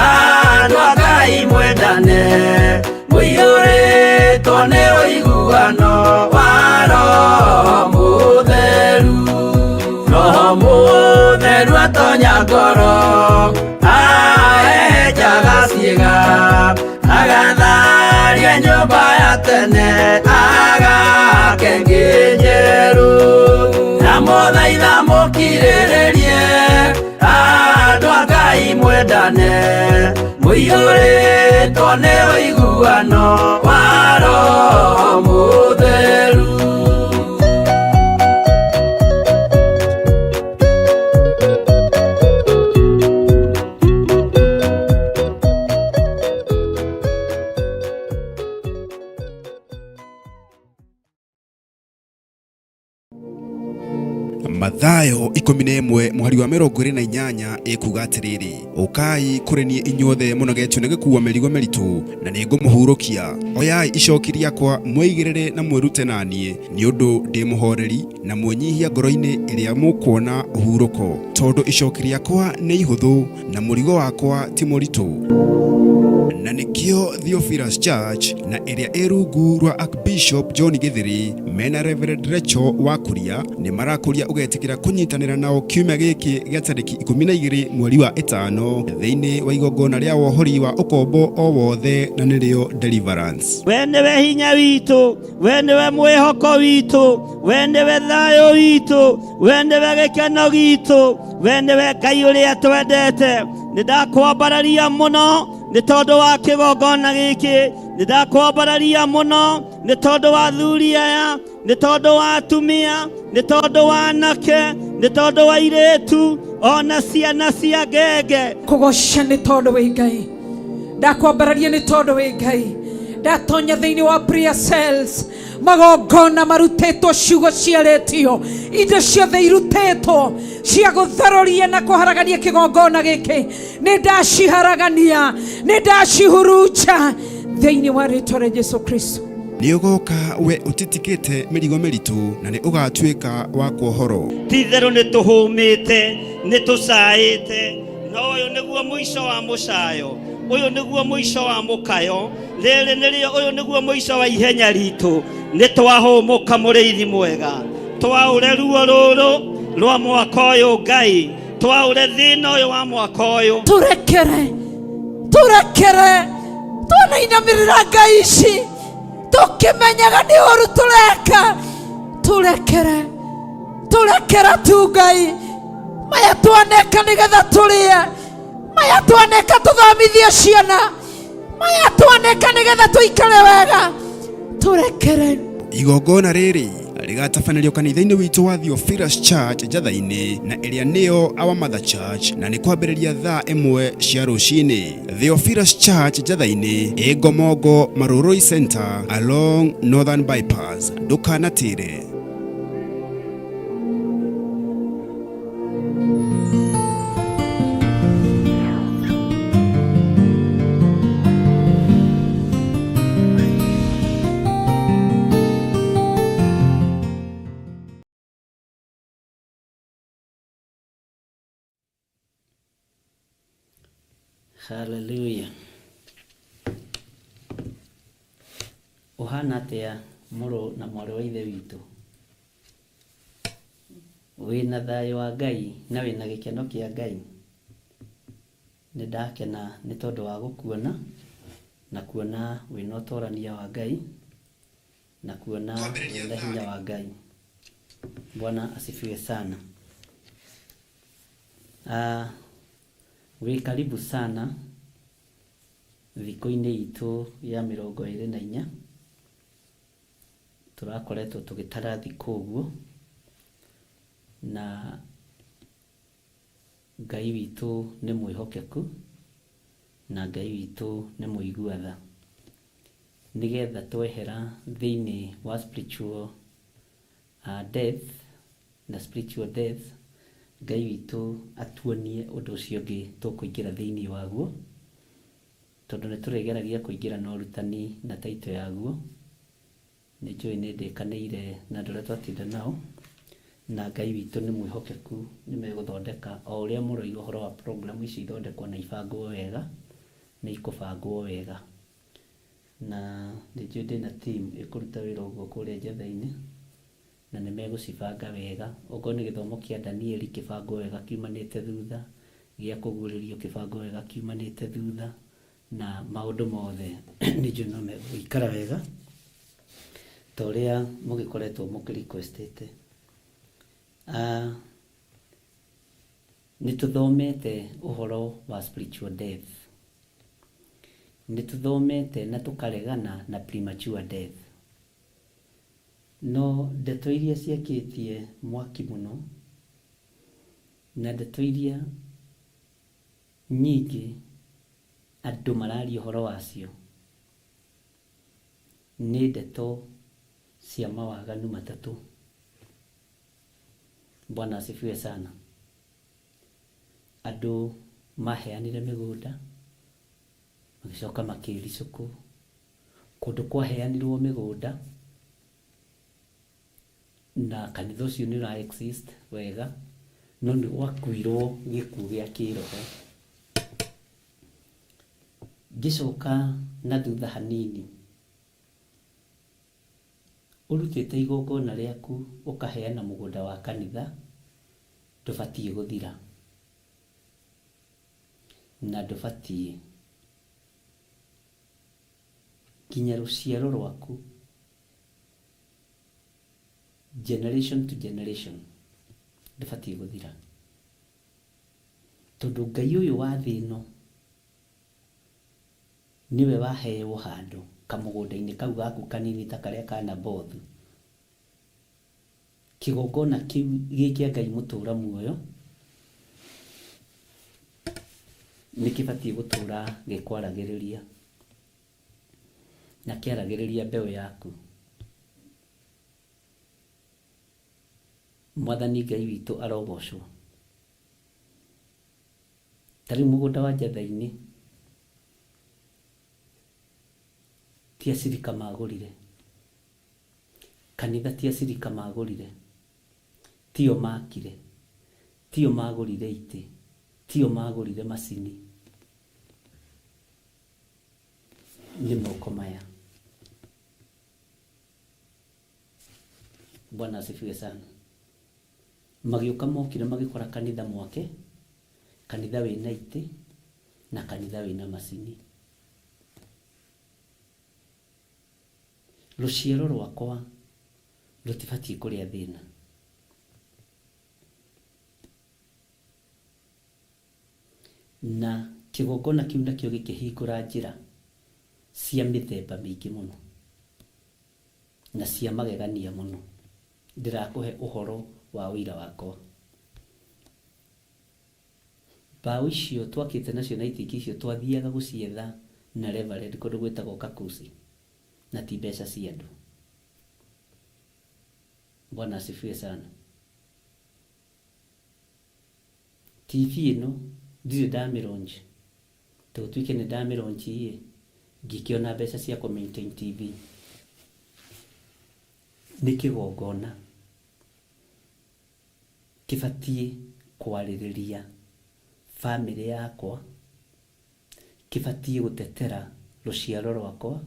[SPEAKER 2] andũ a Ngai mwendane mũiyũrĩtwo nĩ ũiguano wa Roho Mũtheru. Roho Mũtheru atonya ngoro ahehenjaga ciĩga agatharia nyũmba ya tene agake ĩngĩ njerũ na mũthaitha mũkirĩrĩrie andũ a Ngai mwendane mũiyũrĩtwo nĩ ũiguano wa Roho Mũtheru.
[SPEAKER 3] Mathayo 11 mũhari wa 28 ĩkuga atĩrĩrĩ, ũkai kũrĩ niĩ inyuothe mũnogetio nĩ gĩkuua mĩrigo mĩritũ, na nĩ ngũmũhurũkia. Oyai icoki rĩakwa mwĩigĩrĩre na mwĩrute na niĩ, nĩ ũndũ ndĩ mũhoreri na mwĩnyihia ngoro-inĩ, ĩrĩa mũkuona ũhurũko, tondũ icoki rĩakwa nĩ ihũthũ na mũrigo wakwa ti mũritũ. Na nĩkĩo Theophilus Church na ĩrĩa ĩ rungu rwa Archbishop John Gĩthĩrĩ mena Reverend Rachel wa Kuria nĩ marakũria ũgetĩkĩra kũnyitanĩra nao kiumia gĩkĩ gĩa tarĩki 12 mweri wa 5 thĩinĩ wa igongona rĩa wohori wa ũkombo o wothe na nĩrĩo Deliverance.
[SPEAKER 1] We nĩwe hinya witũ, we nĩwe mwĩhoko witũ, we nĩwe thayũ witũ, we nĩwe gĩkeno gitũ, we nĩwe Ngai ũrĩa twendete. Nĩ ndakwambararia mũno
[SPEAKER 2] Nĩ tondũ wa kĩgongona gĩkĩ, nĩ ndakwambararia mũno nĩ tondũ wa athuri aya, nĩ tondũ wa atumia, nĩ tondũ wa anake, nĩ tondũ wa airĩtu, ona ciana cia ngenge.
[SPEAKER 4] Kũgoca nĩ tondũ wĩ Ngai, ndakwambararia nĩ tondũ wĩ Ngai. Ndatonya thĩinĩ wa prayer cells, magongona marutĩtwo, ciugo ciarĩtio, indo ciothe irutĩtwo cia gũtharũria na kũharagania kĩgongona gĩkĩ, nĩ ndaciharagania, nĩ ndacihurunja thĩinĩ wa rĩtwa rĩa Jesu Kristo.
[SPEAKER 3] Nĩ ũgoka we ũtitikĩte mĩrigo mĩritũ, na nĩ ũgatuĩka wa kuohorwo.
[SPEAKER 2] Ti-itherũ nĩ tũhũmĩte, nĩ tũcaĩte, no ũyũ nĩguo mũico wa mũcayo, ũyũ nĩguo mũico wa mũkayo, rĩrĩ nĩrĩo, ũyũ nĩguo mũico wa ihenya ritũ. Nĩ twahũmũka, mũrĩithi mwega, twaũre ruo rũrũ rwa mwaka ũyũ, Ngai, twaũre thĩna ũyũ wa mwaka ũyũ.
[SPEAKER 4] Turekere, turekere, twanainamĩrĩra ngai ici tũkĩmenyaga nĩ ũru tũreka. Turekere, turekere tu Ngai, maya twaneka nĩgetha tũrĩe, maya twaneka tũthomithie ciana, maya twaneka nĩgetha tũikare wega. Turekere.
[SPEAKER 3] Igongona rĩrĩ rĩgatabanĩrio kanitha-inĩ witũ wa Theophilus Church Njatha-inĩ, na ĩrĩa nĩyo Our Mother Church, na nĩ kwambĩrĩria thaa 1 cia rũcinĩ. Theophilus Church Njatha-inĩ, ĩ Ngomongo Marurui Center along Northern Bypass. Ndũkanatĩre.
[SPEAKER 1] Haleluya. Ũhana atĩa, mũrũ na mwarĩ wa ithe witũ? Wĩna thayũ wa Ngai na wĩna gĩkeno kĩa Ngai? Nĩ ndakena nĩ tondũ wa gũkuona na kuona wĩna ũtorania wa Ngai na kuona wĩna hinya wa Ngai. Bwana asifiwe sana. Wĩ karibu sana thikũ-inĩ itũ ya 24. Tũrakoretwo tũgĩtara thikũ ũguo, na Ngai witũ nĩ mwĩhokeku na Ngai witũ nĩ mũigua tha, nĩgetha twehera thĩinĩ wa spiritual death na spiritual death, Ngai witũ atuonie ũndũ ũcio ũngĩ tũkũingĩra thĩinĩ waguo, tondũ nĩ tũrĩgeragia kũingĩra na ũrutani na title yaguo. Nĩ njũĩ nĩ ndĩkanĩire na andũ arĩa twatinda nao, na Ngai witũ nĩ mwĩhokeku, nĩ megũthondeka o ũrĩa mũroiga ũhoro wa program ici ithondekwo na ibangwo wega, nĩ ikũbangwo wega. Na nĩ njũĩ ndĩna team ĩkũruta wĩra ũguo kũrĩa Njatha-inĩ, na nĩ megũcibanga wega. Okorwo nĩ gĩthomo kĩa Danieli kĩbangwo wega kiumanĩte thutha, gĩa kũguũrĩrio kĩbangwo wega kiumanĩte thutha, na maũndũ mothe nĩ njũĩ no megũikara wega ta ũrĩa mũgĩkoretwo mũkĩ requestĩte. Nĩ tũthomete ũhoro wa spiritual death, nĩ tũthomete na tũkaregana na premature death, no ndeto iria ciakĩtie mwaki mũno na ndeto iria nyingĩ andũ mararia ũhoro wacio nĩ ndeto cia mawaganu matatũ. Bwana asifiwe sana. Andũ maheanire mĩgũnda magĩcoka makĩricũkwo, kũndũ kwaheanirwo mĩgũnda na kanitha ũcio nĩ ũra exist wega, no nĩ gwakuirwo gĩkuũ gĩa kĩroho. Ngĩcoka na thutha hanini, ũrutĩte igongona rĩaku ũkaheana mũgũnda wa kanitha, ndũbatiĩ gũthira na ndũbatiĩ nginya rũciaro rwaku, generation to generation, ndũbatiĩ gũthira, tondũ Ngai ũyũ wa thĩ ĩno Nĩwe waheo handũ kamũgũnda-inĩ kau gaku kanini ta karĩa ka Nabothu. Kĩgongona kĩu gĩ kĩa Ngai mũtũra muoyo nĩ kĩbatiĩ gũtũra gĩkwaragĩrĩria na kĩaragĩrĩria mbeũ yaku. Mwathani Ngai witũ arogocwo. Ta rĩu mũgũnda wa Njatha-inĩ ti acirika magũrire, kanitha ti acirika magũrire, tio makire, tio magũrire itĩ, tio magũrire macini, nĩ moko maya. Bwana asifiwe sana. Magĩũka mokire magĩkora kanitha mwake, kanitha wĩna itĩ na kanitha wĩna macini. Rũciaro rwakwa rũtibatiĩ kũrĩa thĩna. Na kĩgongona kĩu nakĩo gĩkĩhingũra njĩra cia mĩthemba mĩingĩ mũno na cia magegania mũno. Ndĩrakũhe ũhoro wa ũira wakwa. Mbaũ icio twakĩte nacio na itingĩ icio twathiaga gũcietha na Reverend kũndũ gwĩtagwo Kakusi, na ti mbeca cia andũ. Bwana asifiwe sana. TV ĩno ndirĩ ndamĩronji, tũtuĩke nĩ ndamĩronji ĩ, ngĩkĩona mbeca cia kũ maintain TV. Nĩ kĩgongona kĩbatiĩ kwarĩrĩria bamĩrĩ yakwa, kĩbatiĩ gũtetera rũciaro rwakwa,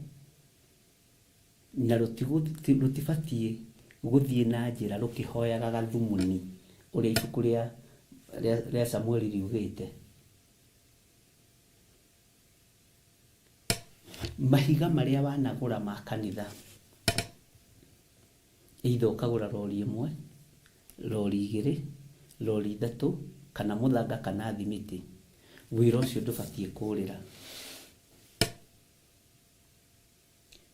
[SPEAKER 1] na rũtibatiĩ gũthiĩ na njĩra rũkĩhoyaga gathumuni ũrĩa ibuku rĩa Samueli riugĩte. Mahiga marĩa wanagũra ma kanitha, either ũkagũra rori ĩmwe, rori igĩrĩ, rori ithatũ, kana mũthanga kana thimiti, wĩra ũcio ndũbatiĩ kũrĩra.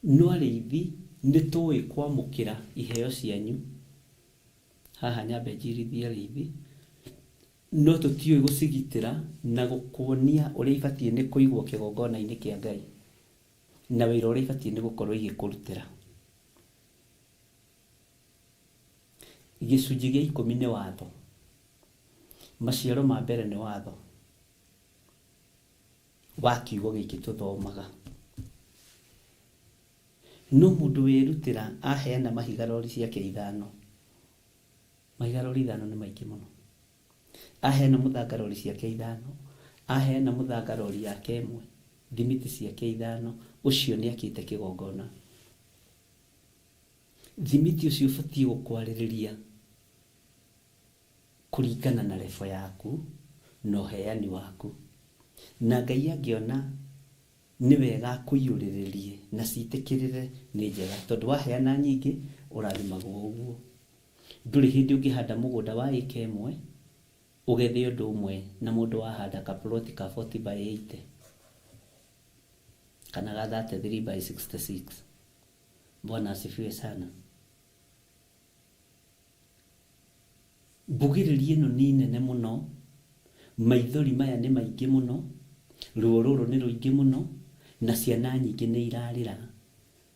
[SPEAKER 1] No arĩithi nĩ tũĩ kwamũkĩra iheo cianyu, haha nyambe njirithie arĩithi, no tũtiũĩ gũcigitĩra na gũkuonia ũrĩa ibatiĩ nĩ kũigwo kĩgongona-inĩ kĩa Ngai, na wĩra ũrĩa ibatiĩ nĩ gũkorwo igĩkũrutĩra. Gĩcunjĩ gĩa ikũmi nĩ watho, maciaro ma mbere nĩ watho wa kiugo gĩkĩ tũthomaga. No mũndũ wĩrutĩra aheana mahiga rori ciake ithano, mahiga rori ithano nĩ maingĩ mũno, aheana mũthanga rori ciake ithano, aheana mũthanga rori yake ĩmwe, thimiti ciake ithano, ũcio nĩ akĩte kĩgongona. Thimiti ũcio ũbatiĩ gũkwarĩrĩria kũringana na rebo yaku na ũheani waku. Na Ngai angĩona nĩ wega akũiyũrĩrĩrie na citĩkĩrĩre nĩ njega, tondũ waheana nyingĩ ũrathimagwo ũguo. Ndũrĩ hĩndĩ ũngĩhanda mũgũnda wa ĩka ĩmwe ũgethe ũndũ ũmwe na mũndũ wahanda kaploti ka 40 by 80 kana ga 33 by 66. Bwana asifiwe sana. Mbugĩrĩrio ĩno nĩ nene mũno, maithori maya nĩ maingĩ mũno, ruo rũrũ nĩ rũingĩ mũno, na ciana nyingĩ nĩ irarĩra.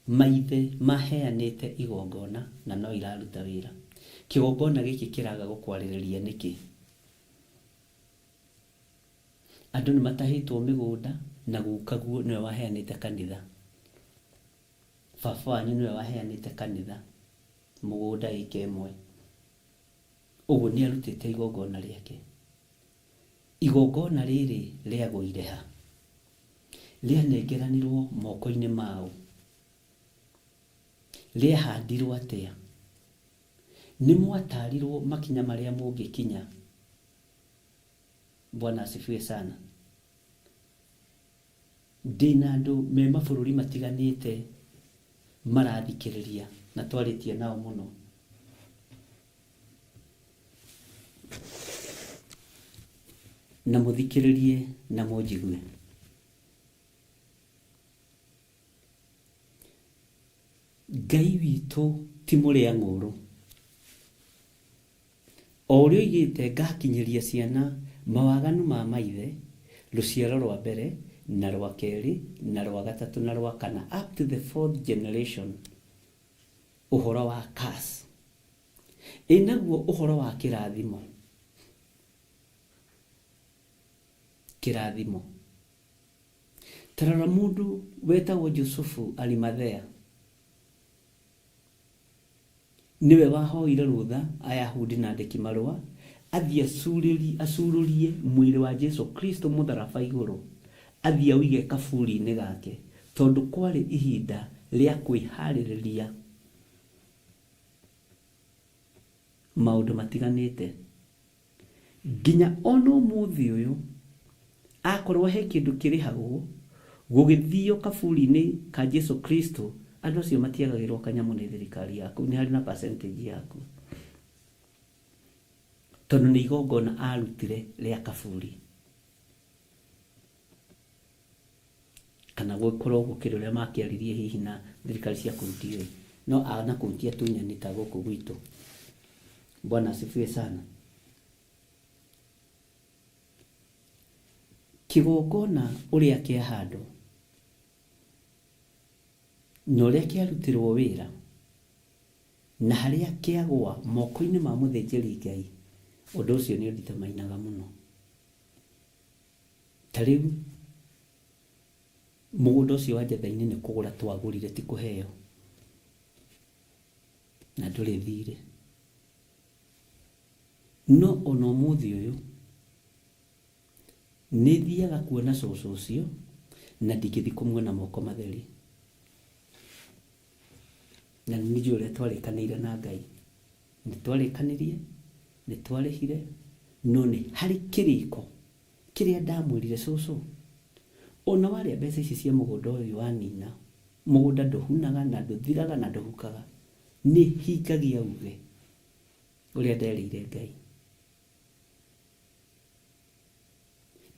[SPEAKER 1] Maithe maheanĩte igongona na no iraruta wĩra. Kĩgongona gĩkĩ kĩraga gũkwarĩrĩria nĩkĩ? Andũ nĩ matahĩtwo mĩgũnda na gukaguo nĩwe waheanĩte kanitha, baba wanyu nĩwe waheanĩte kanitha mũgũnda ĩka ĩmwe, ũguo nĩ arutĩte igongona rĩake. Igongona rĩrĩ rĩagũire ha? Rĩanengeranirwo moko-inĩ mao? Rĩahandirwo atĩa? Nĩ mwatarirwo makinya marĩa mũngĩkinya? Bwana asifiwe sana. Ndĩna andũ me mabũrũri matiganĩte marathikĩrĩria na twarĩtie nao mũno. Na mũthikĩrĩrie na mũnjigue. Ngai witũ ti mũrĩa ng'ũrũ. O ũrĩa oigĩte ngakinyĩria ciana mawaganu ma maithe, rũciaro rwa mbere na rwa kerĩ na rwa gatatũ na rwa kana, up to the fourth generation, ũhoro wa curse. Ĩ naguo ũhoro wa kĩrathimo? Kĩrathimo. Ta rora mũndũ wetagwo Jusufu Arimathea. Nĩwe wahoire rũtha Ayahudi na andĩki marũa athiĩ acurũrie mwĩrĩ wa Jesu Kristo mũtharaba igũrũ, athiĩ aũige kaburi-inĩ gake, tondũ kwarĩ ihinda rĩa kwĩharĩrĩria maũndũ matiganĩte. Nginya ona ũmũthĩ ũyũ, akorwo he kĩndũ kĩrĩhagwo gũgĩthio kaburi-inĩ ka Jesu Kristo, andũ acio matiagagĩrwo kanyamũ nĩ thirikari yaku, nĩ harĩ na percentage yaku, tondũ nĩ igongona arutire rĩa kaburi. Kana gũkorwo gũkĩrĩ ũrĩa makĩaririe hihi na thirikari cia kũu ndiũĩ, no na kũu ti atunyani ta gũkũ gwitũ. Bwana asifiwe sana. Kĩgongona ũrĩa kĩahandwo na ũrĩa kĩarutirwo wĩra na harĩa kĩagwa moko-inĩ ma mũthĩnjĩri Ngai, ũndũ ũcio nĩ ũnditamainaga mũno. Ta rĩu mũgũnda ũcio wa Njetha-inĩ nĩ kũgũra twagũrire, ti kũheo, na ndũrĩ thirĩ. No ona ũmũthĩ ũyũ nĩ thiaga kuona cũcũ ũcio na ndingĩthiĩ kũmuona moko matheri. Na nĩ njũĩ ũrĩa twarĩkanĩire na Ngai. Nĩ twarĩkanĩrie, nĩ twarĩhire, no nĩ harĩ kĩrĩko kĩrĩa ndamwĩrire cũcũ, ona warĩa mbeca ici cia mũgũnda ũyũ wanina, mũgũnda ndũhunaga na ndũthiraga na ndũhukaga. Nĩ hingagia uge ũrĩa nderĩire Ngai.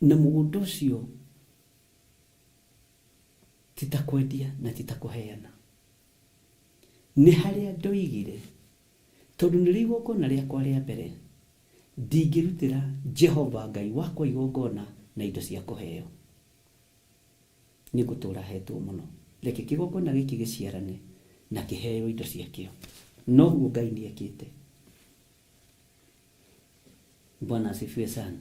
[SPEAKER 1] Na mũgũnda ũcio ti ta kwendia na ti ta kũheana. Nĩ harĩa ndoigire, tondũ nĩrĩo igongona rĩakwa rĩa mbere, ndingĩrutĩra Jehova Ngai wakwa igongona na indo cia kũheo. Nĩ ngũtũra hetwo mũno. Reke kĩgongona gĩkĩ gĩciarane na kĩheo indo ciakĩo. Noguo Ngai nĩ ekĩte. Bwana asifiwe sana.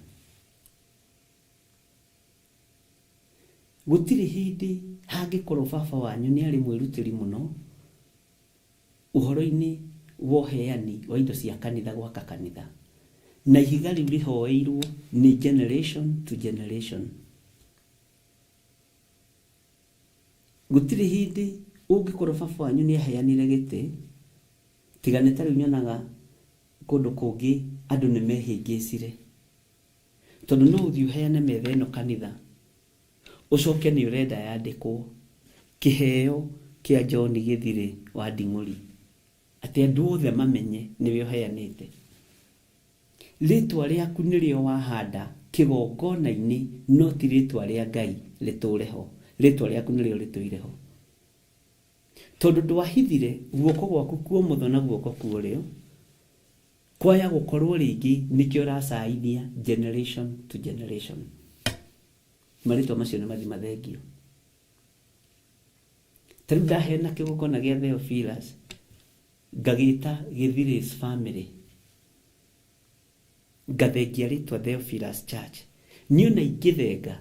[SPEAKER 1] Gũtirĩ hĩndĩ hangĩkorwo baba wanyu nĩ arĩ mwĩrutĩri mũno ũhoro-inĩ wa ũheani wa indo cia kanitha gwaka kanitha. Na ihiga rĩu rĩhoeirwo nĩ generation to generation. Gũtirĩ hĩndĩ ũngĩkorwo baba wanyu nĩ aheanire gĩtĩ, tiga nĩ ta rĩu nyonaga kũndũ kũngĩ andũ nĩ mehĩngĩcire. Tondũ no ũthiĩ ũheane metha ĩno kanitha, ũcoke nĩ ũrenda yandĩkwo kĩheo kĩa John Gĩthirĩ wa Nding'ũri, atĩ andũ othe mamenye nĩwe ũheanĩte. Rĩtwa rĩaku nĩrĩo wahanda kĩgongona-inĩ, no ti rĩtwa rĩa Ngai rĩtũre ho. Rĩtwa rĩaku nĩrĩo rĩtũire ho. Tondũ ndwahithire guoko gwaku kwa ũmotho na guoko kwa ũrĩo, kwaya gũkorwo rĩngĩ nĩkĩo ũracaithia generation to generation. Marĩtwa macio nĩ mathi mathengio. Ta rĩu ndaheana kĩgongona gĩa Theophilus, ngagĩta Gĩthirĩ's family, ngathengia rĩtwa Theophilus Church. Niĩ ona ingĩthenga,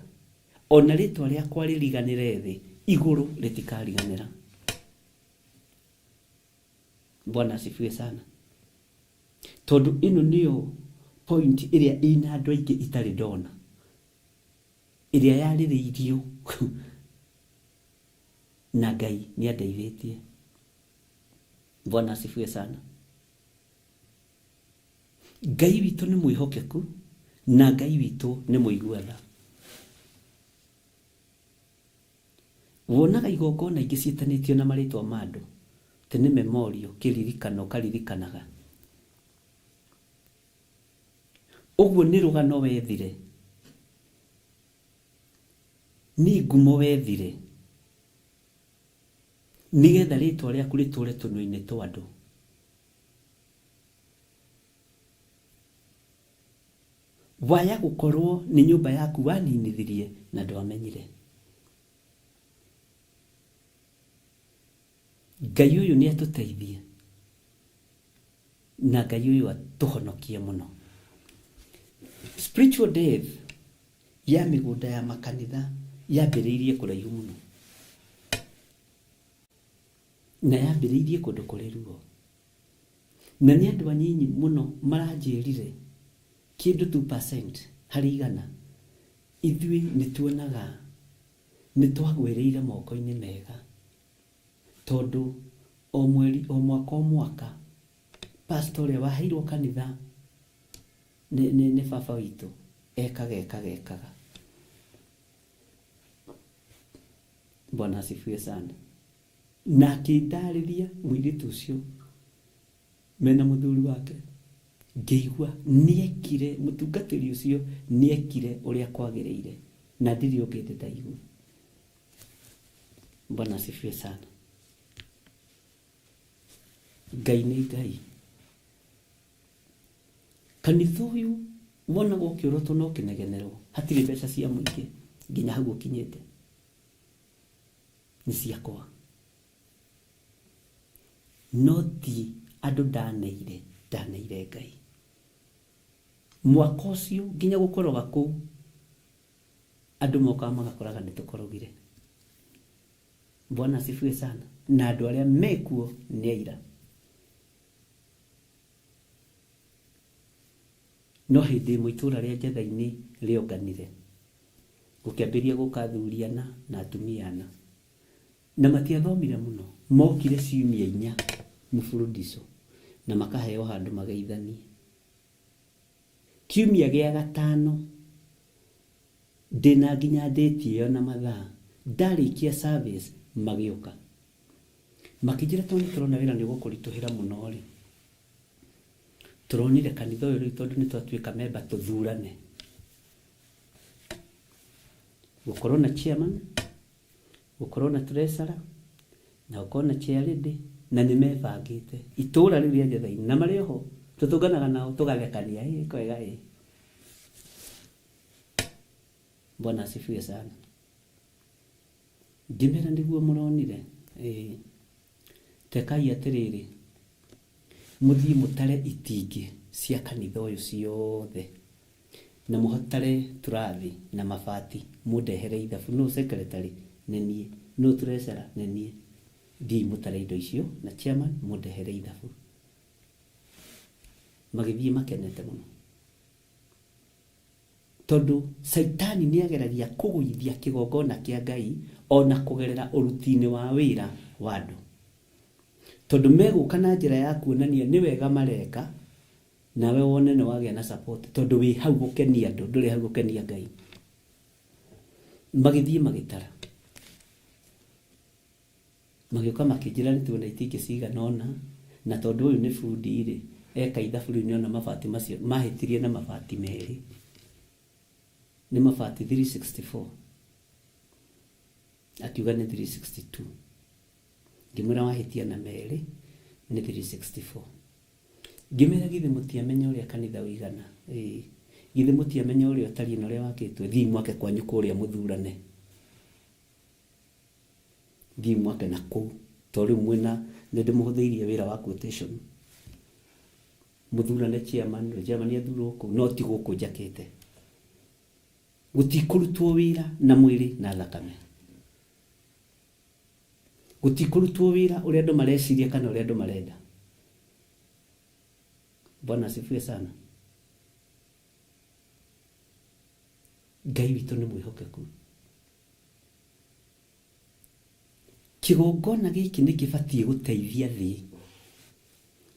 [SPEAKER 1] ona rĩtwa rĩakwa rĩriganĩre thĩ, igũrũ rĩtikariganĩra. Bwana asifiwe sana. Tondũ ĩno nĩyo point ĩrĩa ĩna andũ aingĩ itarĩ ndona, ĩrĩa yarĩrĩirio na Ngai nĩ andeithĩtie. Bwana asifiwe sana. Ngai witũ nĩ mwĩhokeku na Ngai witũ nĩ mũigua tha. Wonaga igongona ingĩ ciĩtanĩtio na marĩtwa ma andũ, atĩ nĩ memorial, kĩririkano ũkaririkanaga. Ũguo nĩ rũgano wethire, nĩ ngumo wethire, Nĩgetha rĩtwa rĩaku rĩtũre tũnua-inĩ twa andũ. Waya gũkorwo nĩ nyũmba yaku waninithirie na ndwamenyire. Ngai ũyũ nĩ atũteithie na Ngai ũyũ atũhonokie mũno. Spiritual death ya mĩgũnda ya makanitha yambĩrĩirie kũraihu mũno na yambĩrĩirie kũndũ kũrĩ ruo. Na nĩ andũ anyinyi mũno maranjĩrire kĩndũ 2% harĩ igana ithuĩ nĩ tuonaga nĩ twagwĩrĩire moko-inĩ mega tondũ o mweri o mwaka o mwaka pastor ũrĩa waheirwo kanitha nĩ baba witũ ekaga ekaga ekaga. Bwana asifiwe sana. Na akĩndarĩria mũirĩtu ũcio mena mũthuri wake ngĩigua nĩekire mũtungatĩri ũcio nĩekire ũrĩa kwagĩrĩire na ndirĩ ũngĩ ndĩ ndaigua. Bwana asifiwe sana. Ngai nĩ Ngai. Kanitha ũyũ wonaga ũkĩũrotwo na ũkĩnegenerwo hatirĩ mbeca cia mũingĩ nginya hau ũkinyĩte nĩ ciakwa. No ti andũ ndaneire, ndaneire Ngai. Mwaka ũcio nginya gũkoroga kũu andũ mokaga magakoraga nĩ tũkorogire. Bwana asifiwe sana. Na andũ arĩa mekuo nĩ aira. No hĩndĩ ĩmwe itũra rĩa Njetha-inĩ rĩonganire, gũkĩambĩrĩria gũka athuri ana na atumia ana. Na matiathomire mũno, mokire ciumia inya mũburudico na makaheo handũ mageithanie. Kiumia gĩa gatano ndĩna nginya ndĩti ĩyo na mathaa, ndarĩkia service magĩũka. Makĩnjĩra tondũ nĩ tũrona wĩra nĩ ũgũkũritũhĩra mũno rĩ, tũronire kanitha ũyũ rĩu tondũ nĩ twatuĩka memba tũthurane. Gũkorwo na chairman, gũkorwo na treasurer, na gũkorwo na chair lady, na nĩ mebangĩte. Itũra rĩu rĩa Njetha-inĩ, na marĩ oho, tũtũnganaga nao tũgathekania, ĩ kwega ĩ. Bwana asifiwe sana. Ngĩmera nĩguo mũronire, ĩĩ. Tekai atĩrĩrĩ, mũthiĩ mũtare itingĩ cia kanitha ũyũ ciothe, na mũhotare tũrathi na mabati, mũndehere ithabu. Nũ secretary? Nĩ niĩ. Nũ treasurer? Nĩ niĩ. Thiĩi mũtare indo icio na chairman mũndehere ithabu. Magĩthiĩ makenete mũno. Tondũ Caitani nĩ ageragia kũgũithia kĩgongona kĩa Ngai ona kũgerera ũruti-inĩ wa wĩra wa andũ. Tondũ megũka na njĩra ya kuonania nĩ wega mareka, nawe wone nĩ wagĩa na support tondũ wĩ hau gũkenia andũ, ndũrĩ hau gũkenia Ngai. Magĩthiĩ magĩtara. Magĩũka makĩnjĩra nĩ tuona itingĩ cigana ũna, na tondũ ũyũ nĩ bundi rĩ, eka ithabu rĩu nĩona mabati macio, mahĩtirie na mabati merĩ. Nĩ mabati 364. Akiuga nĩ 362. Ngĩmwĩra wahĩtia na merĩ, nĩ 364. Ngĩmera githĩ mũtiamenya ũrĩa kanitha ũigana? Ĩĩ. Githĩ mũtiamenya ũrĩa ũtariĩ na ũrĩa wakĩtwo? Thiĩi mwake kwanyu kũrĩa mũthurane. Thiĩi mwake na kũu. Tondũ rĩu mwĩna, nĩ ndĩmũhũthĩirie wĩra wa quotation. Mũthurane chairman, chairman athurwo kũu, no ti gũkũ njakĩte. Gũtikũrutwo wĩra na mwĩrĩ na thakame. Gũtikũrutwo wĩra ũrĩa andũ mareciria kana ũrĩa andũ marenda. Bwana asifiwe sana. Ngai witũ nĩ mwĩhokeku. Kĩgongona gĩkĩ nĩ kĩbatiĩ gũteithia thĩ,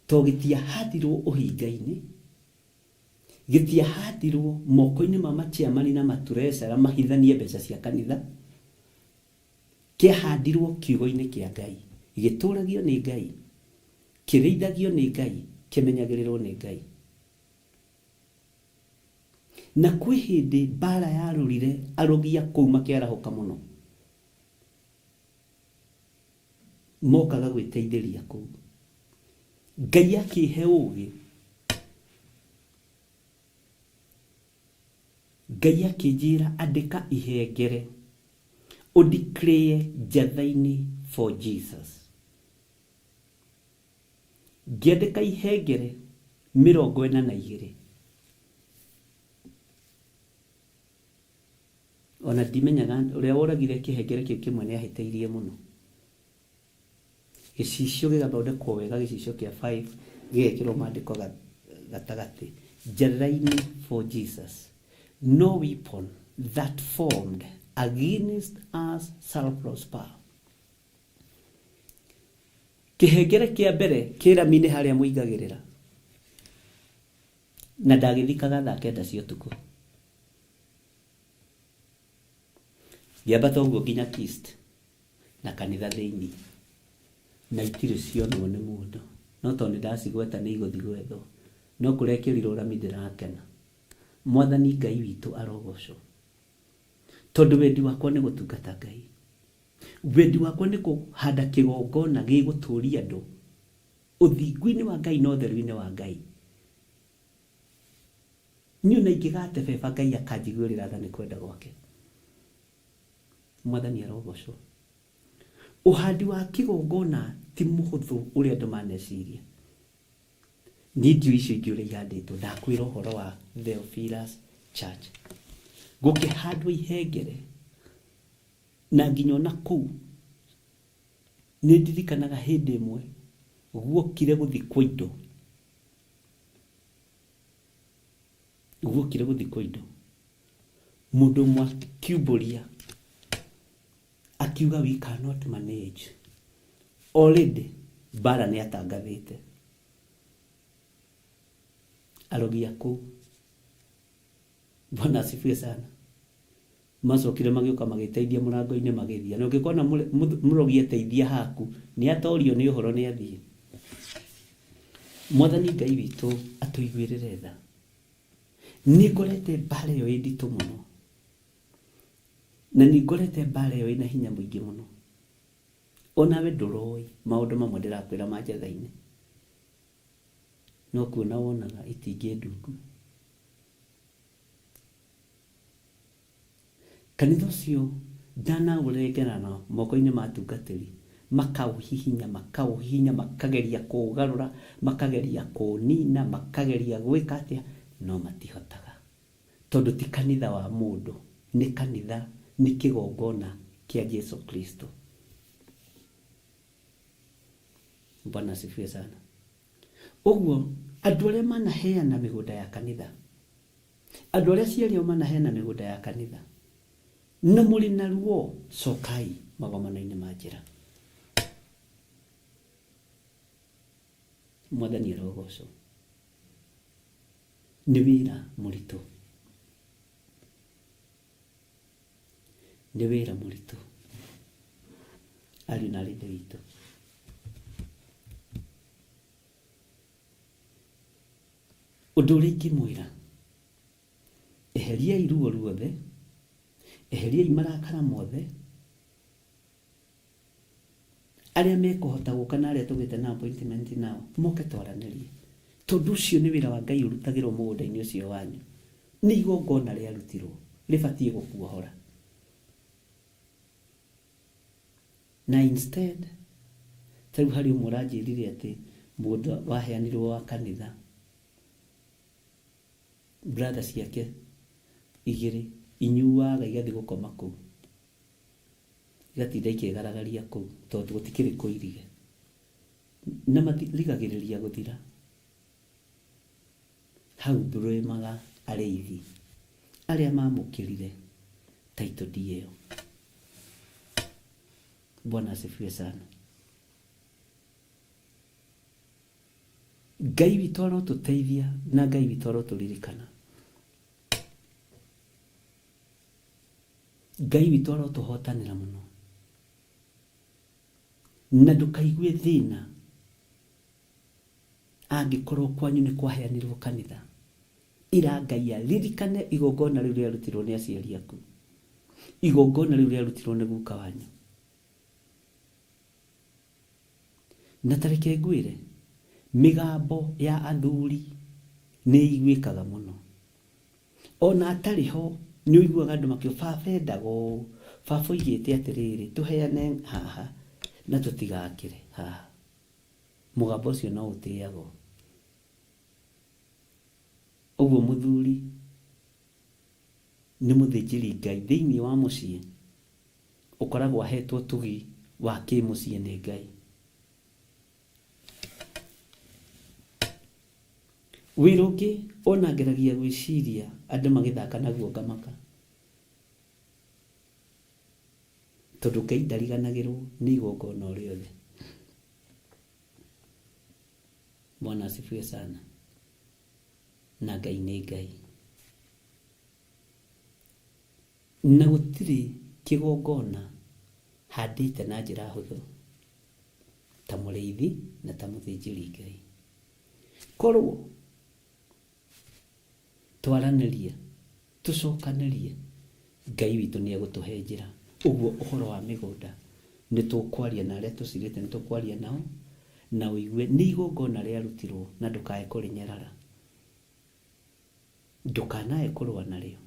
[SPEAKER 1] tondũ gĩtiahandirwo ũhinga-inĩ, gĩtiahandirwo moko-inĩ ma machairman na matreasurer mahithanie mbeca cia kanitha, kĩahandirwo kiugo-inĩ kĩa Ngai, gĩtũragio nĩ Ngai, kĩrĩithagio nĩ Ngai, kĩmenyagĩrĩrwo nĩ Ngai. Na kwĩ hĩndĩ mbara yarũrire arogi a kũu makĩarahũka mũno. Mokaga gwĩteithĩria kũu. Ngai akĩhe ũgĩ, Ngai akĩnjĩra andĩka ihengere ũdeclare njatha-inĩ for Jesus. Ngĩandĩka ihengere 42. Ona ndimenyaga ũrĩa woragire kĩhengere kĩu kĩmwe nĩ ahĩtĩirie mũno. Gĩcicio gĩgathondekwo wega, gĩcicio kĩa 5 gĩgekĩrwo maandĩko gatagatĩ, njatha-inĩ for Jesus. No weapon that formed against us shall prosper. Kĩhengere kĩa mbere kĩrami-inĩ harĩa mũigagĩrĩra, na ndagĩthikaga thaa 9 cia ũtukũ. Ngĩambata ũguo nginya Kist na kanitha thĩinĩ, na itirĩ cionwo nĩ mũndũ, no tondũ nĩ ndacigweta nĩ igũthiĩ gwethwo, no kũrekĩrirwo rami ndĩrakena. Mwathani Ngai witũ arogocwo, tondũ wendi wakwa nĩ gũtungata Ngai. Wendi wakwa nĩ kũhanda kĩgongona gĩgũtũria andũ ũthingu-inĩ wa Ngai na ũtheru-inĩ wa Ngai. Niĩ ona ingĩgate beba Ngai akanjiguĩrĩra tha nĩ kwenda gwake. Mwathani arogocwo. Ũhandi wa kĩgongona ti mũhũthũ ũrĩa andũ maneciria. Niĩ ndiũĩ icio ingĩ ũrĩa ihandĩtwo, ndakwĩra ũhoro wa Theophilus Church. Gũkĩhandwo ihengere na nginya ona kũu nĩ ndirikanaga hĩndĩ ĩmwe guokire gũthikwo indo. Guokire gũthikwo indo. Mũndũ ũmwe akiumbũria akiuga we cannot manage. Already mbara nĩ atangathĩte. Arogi a kũu. Bwana asifiwe sana. Macokire magĩũka magĩteithia mũrango-inĩ magĩthiĩ. Na ũngĩkona mũrogi ateithia haku, nĩ atorio nĩ ũhoro nĩ athiĩ. Mwathani Ngai witũ atũiguĩrĩre tha. Nĩ ngorete mbara ĩyo ĩ nditũ mũno. Na nĩ ngorete mbara ĩyo ĩna hinya mũingĩ mũno. Onawe ndũroĩ maũndũ mamwe ndĩrakwĩra ma njatha-inĩ. No kuona wonaga itingĩ ndungu. Kanitha ũcio ndanaũrengerana moko-inĩ ma atungatĩri, makaũhihinya, makaũhihinya, makageria kũũgarũra, makageria kũũnina, makageria gwĩka atĩa, no matihotaga. Tondũ ti kanitha wa mũndũ, nĩ kanitha, nĩ kĩgongona kĩa Jesu Kristo. Bwana asifiwe sana. Ũguo andũ arĩa manaheana mĩgũnda ya kanitha, andũ arĩa aciari ao manaheana mĩgũnda ya kanitha, na mũrĩ na ruo, cokai magomano-inĩ ma njĩra. Mwathani arogocwo. Nĩ wĩra mũritũ. Nĩ wĩra mũritũ. Ariũ na aarĩ a Ithe witũ. Ũndũ ũrĩa ingĩmwĩra, eheriai ruo ruothe, eheriai marakara mothe, arĩa mekũhota gũka na arĩa tũgĩte na appointment nao, moke twaranĩrie. Tondũ ũcio nĩ wĩra wa Ngai ũrutagĩrwo mũgũnda-inĩ ũcio wanyu. Nĩ igongona rĩarutirwo, rĩbatiĩ gũkuohora. Na instead, ta rĩu harĩ ũmwe ũranjĩrire atĩ mũgũnda waheanirwo wa kanitha, brother ciake igĩrĩ inyuaga igathiĩ gũkoma kũu, igatinda ikĩgaragaria kũu tondũ gũtikĩrĩ kũirige, na matirigagĩrĩria gũthira. Hau ndũrĩmaga arĩithi arĩa mamũkĩrire title deed ĩyo. Bwana asifiwe sana. Ngai witũ arotũteithia na Ngai witũ arotũririkana. Ngai witũ arotũhotanĩra mũno. Na ndũkaigue thĩna angĩkorwo kwanyu nĩ kwaheanirwo kanitha. Ĩra Ngai aririkane igongona rĩu rĩarutirwo nĩ aciari aku. Igongona rĩu rĩarutirwo nĩ guka wanyu. Na ta reke ngwĩre, mĩgambo ya athuri nĩ ĩiguĩkaga mũno. Ona atarĩ ho nĩ ũiguaga andũ makiuga baba endaga ũũ, baba oigĩte atĩrĩrĩ, tũheane haha na tũtigakĩre haha. Mũgambo ũcio no ũtĩagwo. Ũguo mũthuri nĩ mũthĩnjĩri Ngai thĩinĩ wa mũciĩ ũkoragwo ahetwo ũtugi wa kĩmũciĩ nĩ Ngai. Wĩra ũngĩ ona ngeragia gwĩciria andũ magĩthaka naguo ngamaka. Tondũ Ngai ndariganagĩrwo nĩ igongona o rĩothe. Bwana asifiwe sana. Na Ngai nĩ Ngai. Na gũtirĩ kĩgongona handĩte na njĩra hũthũ ta mũrĩithi na ta mũthĩnjĩri Ngai. Korwo twaranĩria, tũcokanĩrie, Ngai witũ nĩ egũtũhe njĩra. Ũguo ũhoro wa mĩgũnda nĩ tũkwaria na arĩa tũcirĩte nĩ tũkwaria nao, na ũigue nĩ igongona rĩarutirwo na ndũkae kũrĩnyarara. Ndũkanae kũrũa narĩo.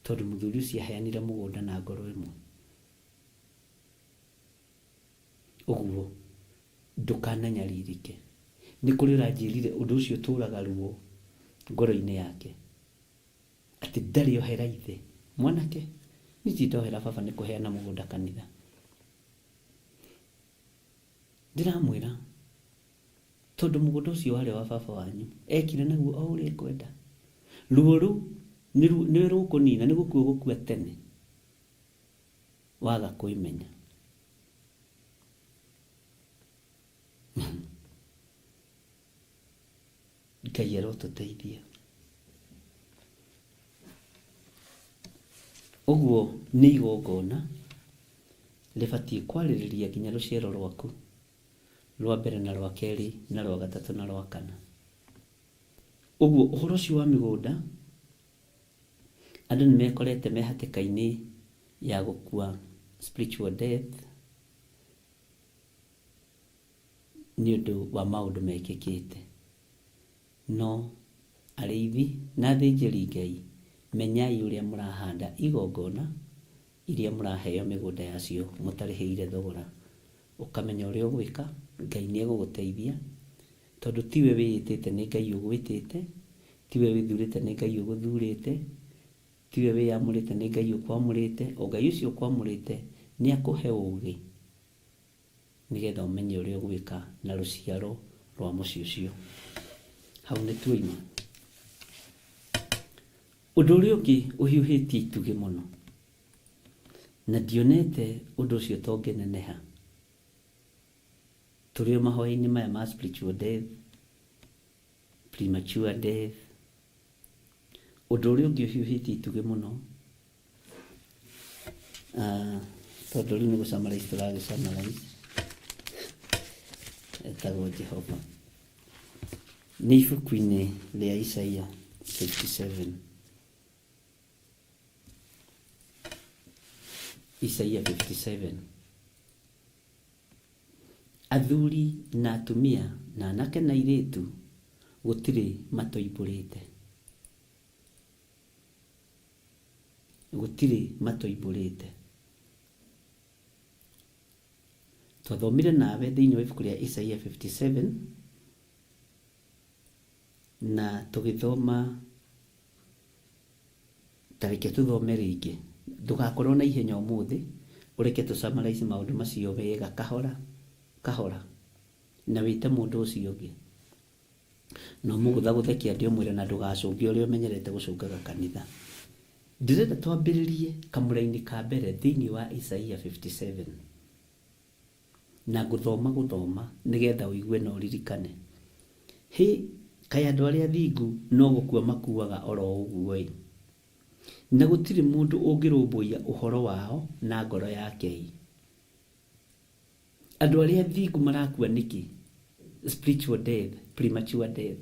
[SPEAKER 1] Tondũ mũthuri ũcio aheanire mũgũnda na ngoro ĩmwe. Ũguo ndũkananyarirĩke. Nĩ kũrĩ ũranjĩrire ũndũ ũcio ũtũraga ruo ngoro-inĩ yake. Atĩ ndarĩ ohera ithe. Mwanake, niĩ ndirĩ ndohera baba nĩ kũheana mũgũnda kanitha. Ndĩramwĩra, tondũ mũgũnda ũcio warĩ wa baba wanyu, ekire naguo o ũrĩa ekwenda. Ruo rũu nĩwe rũkũnina, nĩ gũkua ũgũkua tene waga kwĩmenya. Ngai arotũteithia. Ũguo nĩ igongona rĩbatiĩ kwarĩrĩria nginya rũciaro rwaku rwa mbere na rwa kerĩ na rwa gatatũ na rwa kana. Ũguo ũhoro ũcio wa mĩgũnda, andũ nĩ mekorete me hatĩka-inĩ ya gũkua spiritual death nĩ ũndũ wa maũndũ mekĩkĩte. No arĩithi na athĩnjĩri Ngai, menyai ũrĩa mũrahanda igongona iria mũraheo mĩgũnda yacio mũtarĩhĩire thogora. Ũkamenya ũrĩa ũgwĩka, Ngai nĩ egũgũteithia, tondũ tiwe wĩĩtĩte nĩ Ngai ũgwĩtĩte, tiwe wĩthurĩte nĩ Ngai ũgũthurĩte, tiwe wĩyamũrĩte nĩ Ngai ũkwamũrĩte, o Ngai ũcio ũkwamũrĩte nĩ akũhe ũgĩ nĩgetha ũmenye ũrĩa ũgwĩka na rũciaro rwa mũciĩ ũcio. Hau nĩ tuoima. Ũndũ ũrĩa ũngĩ ũhiũhĩtie itugĩ mũno, na ndionete ũndũ ũcio ta ũngĩneneha, tũrĩ o mahoya-inĩ maya ma spiritual death, premature death, ũndũ ũrĩa ũngĩ ũhiũhĩtie itugĩ mũno, tondũ rĩu nĩ gũ summarize tũragĩ summarize, etagwo Jehova. Nĩ ibuku-inĩ rĩa Isaia 57. Isaia 57. Athuri na atumia na anake na airĩtu gũtirĩ matoimbũrĩte. Gũtirĩ matoimbũrĩte. Twathomire nawe thĩinĩ wa ibuku rĩa Isaia 57 na tũgĩthoma, ta reke tũthome rĩngĩ. Ndũgakorwo na ihenya ũmũthĩ, ũreke tũ summarize maũndũ macio wega kahora kahora, na wĩte mũndũ ũcio ũngĩ. Na ũmũgũthagũthe kĩande ũmwĩre na ndũgacũnge ũrĩa ũmenyerete gũcũngaga kanitha. Ndĩrenda twambĩrĩrie kamũra-inĩ ka mbere thĩinĩ wa Isaia 57. Na ngũthoma gũthoma nĩgetha ũigue na ũririkane. Hĩ, kaĩ andũ arĩa athingu no gũkua makuaga o ro ũguo-ĩ! Na gũtirĩ mũndũ ũngĩrũmbũiya ũhoro wao na ngoro yake-ĩ! Andũ arĩa athingu marakua nĩkĩ? Spiritual death, premature death.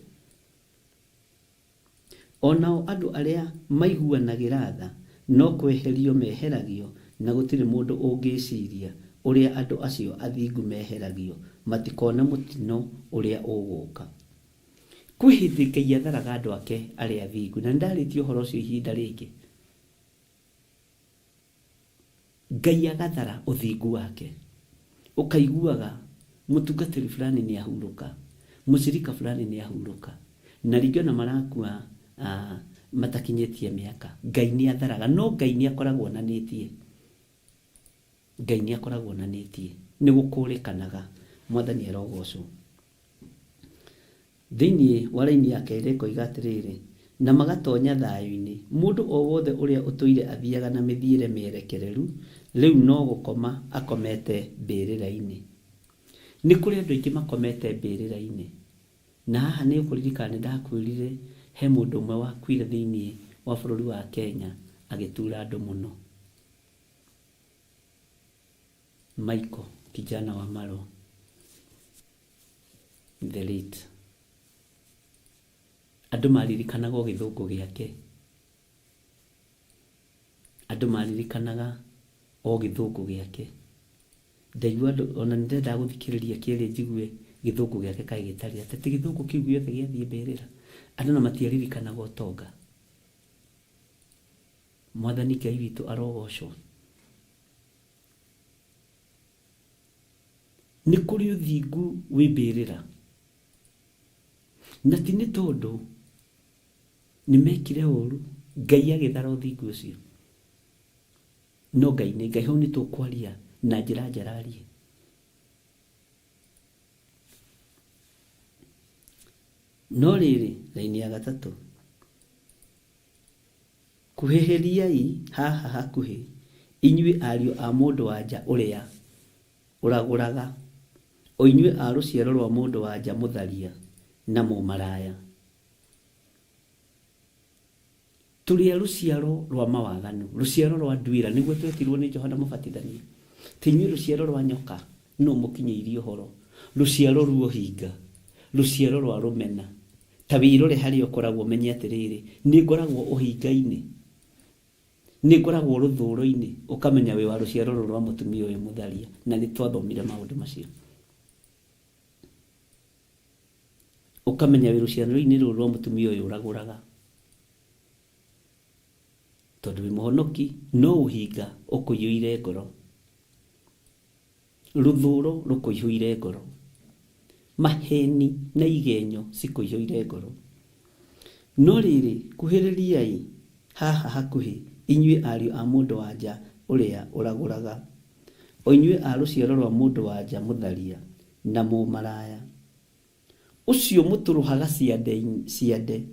[SPEAKER 1] O nao andũ arĩa maiguanagĩra tha no kweherio meheragio Na gũtirĩ mũndũ ũngĩĩciria ũrĩa andũ acio athingu meheragio matikone mũtino ũrĩa ũgũũka. Kwĩ hĩndĩ Ngai atharaga andũ ake arĩa athingu, na nĩndarĩtie ũhoro ũcio ihinda rĩngĩ. Ngai agathara ũthingu wake, ũkaiguaga mũtungatĩri fulani nĩ ahurũka, mũcirika fulani nĩ ahurũka, na rĩngĩ ona marakua matakinyĩtie mĩaka. Ngai nĩ atharaga, no Ngai nĩ akoragwo onanĩtie. Ngai nĩ akoragwo onanĩtie, nĩ gũkũrĩkanaga. Mwathani arogocwo. Thĩinĩ wa raini ya kerĩ ĩkoiga atĩrĩrĩ, na magatonya thayũ-inĩ. Mũndũ o wothe ũrĩa ũtũire athiaga na mĩthiĩre mĩerekereru, rĩu no gũkoma akomete mbĩrĩra-inĩ. Nĩ kũrĩ andũ aingĩ makomete mbĩrĩra-inĩ. Na haha nĩ ũkũririkana nĩ ndakwĩrire he mũndũ ũmwe wakuire thĩinĩ wa bũrũri wa Kenya agĩtura andũ mũno. Michael kijana wa Marwa, the late. Andũ maririkanaga o gĩthũngũ gĩake. Andũ maririkanaga o gĩthũngũ gĩake. Ndaigua andũ, ona nĩ ndendaga gũthikĩrĩria kĩrĩ njigue gĩthũngũ gĩake kaĩ gĩtarĩ atĩ ti gĩthũngũ kĩu gĩothe gĩathiĩ mbĩrĩra. Andũ na matiaririkanaga ũtonga. Mwathani Ngai witũ arogocwo. Nĩ kũrĩ ũthingu wĩ mbĩrĩra. Na ti nĩ tondũ nĩ mekire ũru, Ngai agĩthara ũthingu ũcio. No Ngai nĩ Ngai, hau nĩ tũkwaria na njĩra njararie. No rĩrĩ, raini ya gatatũ, kuhĩhĩriai haha hakuhĩ, inyuĩ ariũ a mũndũ-wa-nja ũrĩa ũragũraga, o inyuĩ a rũciaro rwa mũndũ-wa-nja mũtharia na mũmaraya. Tũrĩ a rũciaro rwa mawaganu, rũciaro rwa nduĩra, nĩguo twetirwo nĩ Johana Mũbatithania. Ti inyuĩ rũciaro rwa nyoka, nũ ũmũkinyĩirie ũhoro? Rũciaro rwa ũhinga, rũciaro rwa rũmena. Ta wĩrore harĩa ũkoragwo ũmenye atĩrĩrĩ, nĩ ngoragwo ũhinga-inĩ, nĩ ngoragwo rũthũũro-inĩ, ũkamenya wĩ wa rũciaro rũrũ rwa mũtumia ũyũ mũtharia. Na nĩ twathomire maũndũ macio. Ũkamenya wĩ rũciaro-inĩ rũrũ rwa mũtumia ũyũ ũragũraga. Tondũ wĩ mũhonoki, no ũhinga ũkũiyũire ngoro. Rũthũũro rũkũihũire ngoro. Maheni na igenyo cikũihũire ngoro. No rĩrĩ, kuhĩrĩriai haha hakuhĩ, inyuĩ ariũ a mũndũ-wa-nja ũrĩa ũragũraga, o inyuĩ a rũciaro rwa mũndũ-wa-nja mũtharia na mũmaraya. Ũcio mũtũrũhaga ciande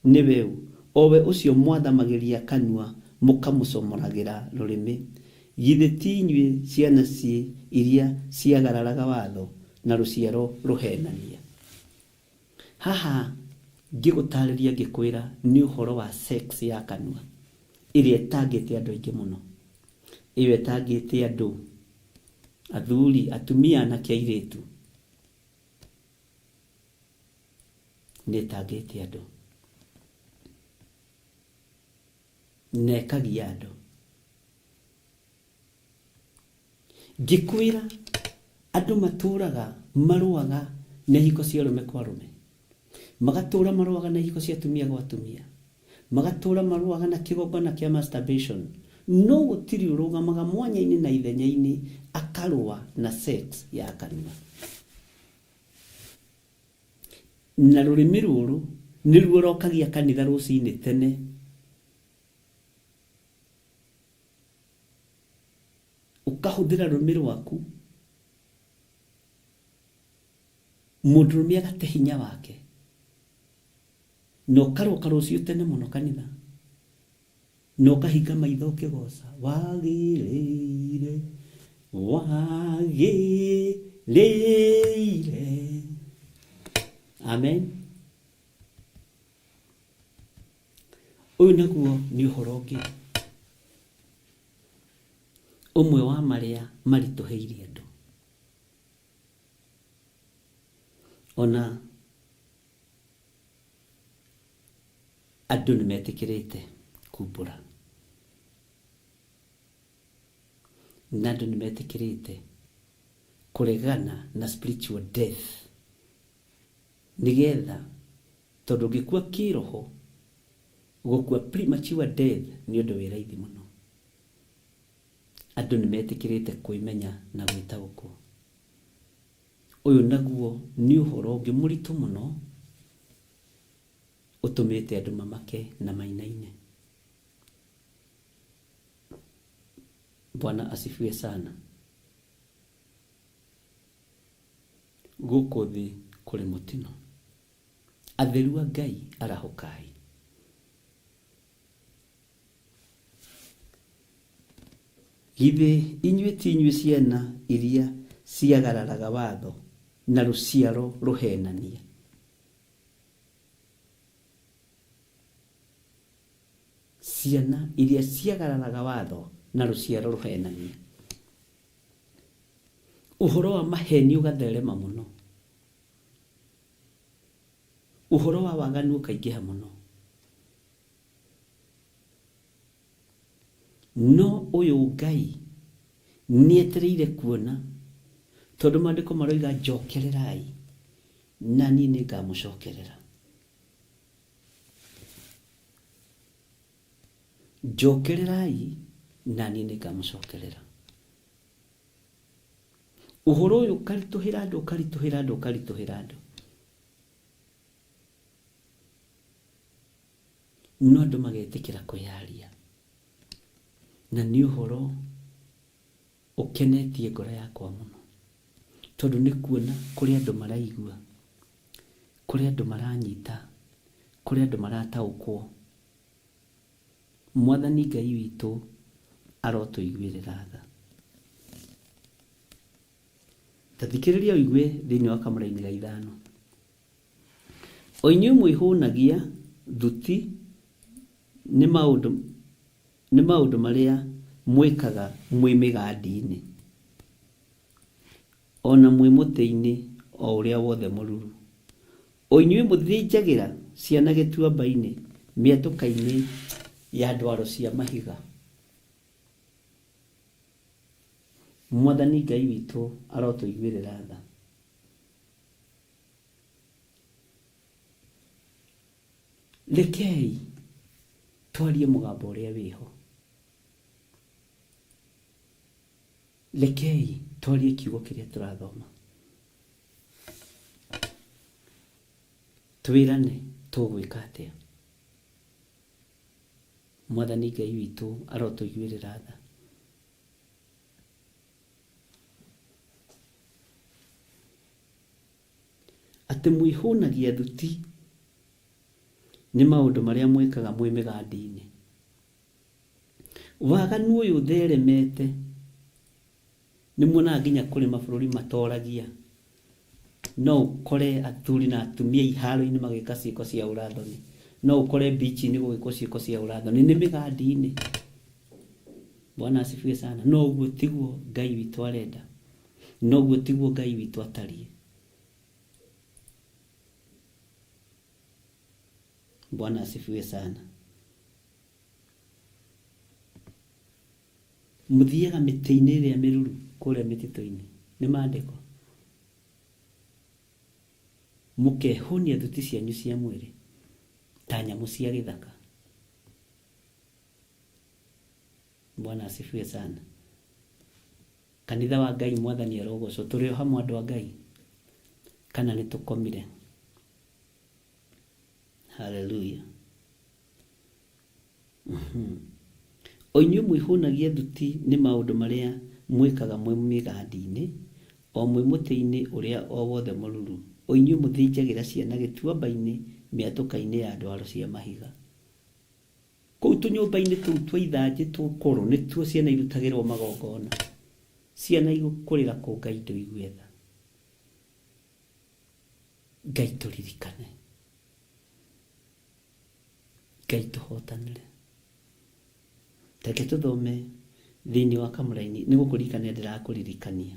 [SPEAKER 1] nĩwe ũ, o we ũcio mwathamagĩria kanua mũkamũcomoragĩra rũrĩmĩ? Githĩ ti inyuĩ ciana iria ciagararaga watho, na rũciaro rũheenania? Haha ngĩgũtarĩria ngĩkwĩra nĩ ũhoro wa sex ya kanua ĩrĩa ĩtangĩte andũ aingĩ mũno. Ĩyo ĩtangĩte andũ, athuri, atumia, anake, airĩtu. Nĩ ĩtangĩte andũ. Na ĩkagia andũ. Ngĩkwĩra andũ matũraga marũaga na ihiko cia arũme kwa arũme. Magatũra marũaga na ihiko cia atumia gwa atumia. Magatũra marũaga na kĩgongona kĩa masturbation. No gũtirĩ ũrũgamaga mwanya-inĩ na ithenya-inĩ akarũa na sex ya kanua. Na rũrĩmĩ rũrũ nĩruo rokagia kanitha rũcinĩ tene. Ũkahũthĩra rũrĩmĩ rwaku, mũndũrũme agate hinya wake, na ũkaroka rũciũ tene mũno kanitha, na ũkahinga maitho ũkĩgoca, wagĩrĩire, wagĩrĩire. Amen. Ũyũ naguo nĩ ũhoro ũngĩ ũmwe wa marĩa maritũhĩire andũ. Ona andũ nĩ metĩkĩrĩte kumbũra. Na andũ nĩ metĩkĩrĩte kũregana na spiritual death nĩgetha, tondũ ũngĩkua kĩroho, gũkua premature death nĩ ũndũ wĩ raithi mũno. Andũ nĩ metĩkĩrĩte kwĩmenya na gwĩtaũkwo. Ũyũ naguo nĩ ũhoro ũngĩ mũritũ mũno ũtũmĩte andũ mamake na mainaine. Bwana asifiwe sana. Gũkũ thĩ kũrĩ mũtino. Atheru a Ngai arahũkai. Githĩ inyuĩ ti inyuĩ ciana iria ciagararaga watho na rũciaro rũhenania? Ciana iria ciagararaga watho na rũciaro rũhenania. Ũhoro wa maheni ũgatherema mũno. Ũhoro wa waganu ũkaingĩha mũno. No ũyũ Ngai nĩetereire kuona, tondũ maandĩko maroiga njokererai na niĩ nĩngamũcokerera. Njokererai na niĩ nĩngamũcokerera. Ũhoro ũyũ ũkaritũhĩra andũ, ũkaritũhĩra andũ, ũkaritũhĩra andũ. No andũ magetĩkĩra kwĩyaria. Na nĩ ũhoro ũkenetie ngoro yakwa mũno, tondũ nĩ kuona kũrĩ andũ maraigua, kũrĩ andũ maranyita, kũrĩ andũ marataũkwo. Mwathani Ngai witũ arotũiguĩrĩra tha. Ta thikĩrĩria ũigue thĩinĩ wa kamũraini ga ithano. O inyuĩ mwĩhũnagia thuti nĩ maũndũ nĩ maũndũ marĩa mwĩkaga mwĩ mĩgandi-inĩ, o na mwĩ mũtĩ-inĩ o ũrĩa wothe mũruru. O inyuĩ mũthĩnjagĩra ciana gĩtuamba-inĩ, mĩatũka-inĩ ya ndwaro cia mahiga. Mwathani Ngai witũ arotũiguĩrĩra tha. Rekei twarie mũgambo ũrĩa wĩho. Rekei twarie kiugo kĩrĩa tũrathoma. Twĩrane tũgwĩka atĩa. Mwathani Ngai witũ arotũiguĩrĩra tha. Atĩ mwĩhũnagia thuti nĩ maũndũ marĩa mwĩkaga mwĩ mĩgandi-inĩ. Waganu ũyũ ũtheremete nĩ muonaga nginya kũrĩ mabũrũri matoragia. No ũkore athuri na atumia iharo-inĩ magĩka ciĩko cia ũrathoni. No ũkore beach-inĩ gũgĩkwo ciĩko cia ũrathoni. Nĩ mĩgandi-inĩ. Bwana asifiwe sana. No ũguo tiguo Ngai witũ arenda. No ũguo tiguo Ngai witũ atariĩ. Bwana asifiwe sana. Mũthiaga mĩtĩ-inĩ ĩrĩa mĩruru kũrĩa mĩtitũ-inĩ. Nĩ maandĩko. Mũkehũnia thuti cianyu cia mwĩrĩ ta nyamũ cia gĩthaka. Bwana asifiwe sana. Kanitha wa Ngai Mwathani arogocwo. Tũrĩ o hamwe andũ a Ngai kana nĩ tũkomire? Haleluya. O inyuĩ mwĩhũnagia thuti nĩ maũndũ marĩa mwĩkaga mwĩ mĩgandi-inĩ, o mwĩ mũtĩ-inĩ ũrĩa o wothe mũruru, o inyuĩ mũthĩnjagĩra ciana gĩtuamba-inĩ mĩatũka-inĩ ya ndwaro cia mahiga. Kũu tũnyũmba-inĩ tũu twa ithanjĩ tũkũrũ nĩtuo ciana irutagĩrwo magongona. Ciana igũkũrĩra kũ Ngai ndũigue tha. Ngai tũririkane. Ngai tũhotanĩre. Reke tũthome thĩinĩ wa kamũraini nĩ gũkũririkania ndĩrakũririkania.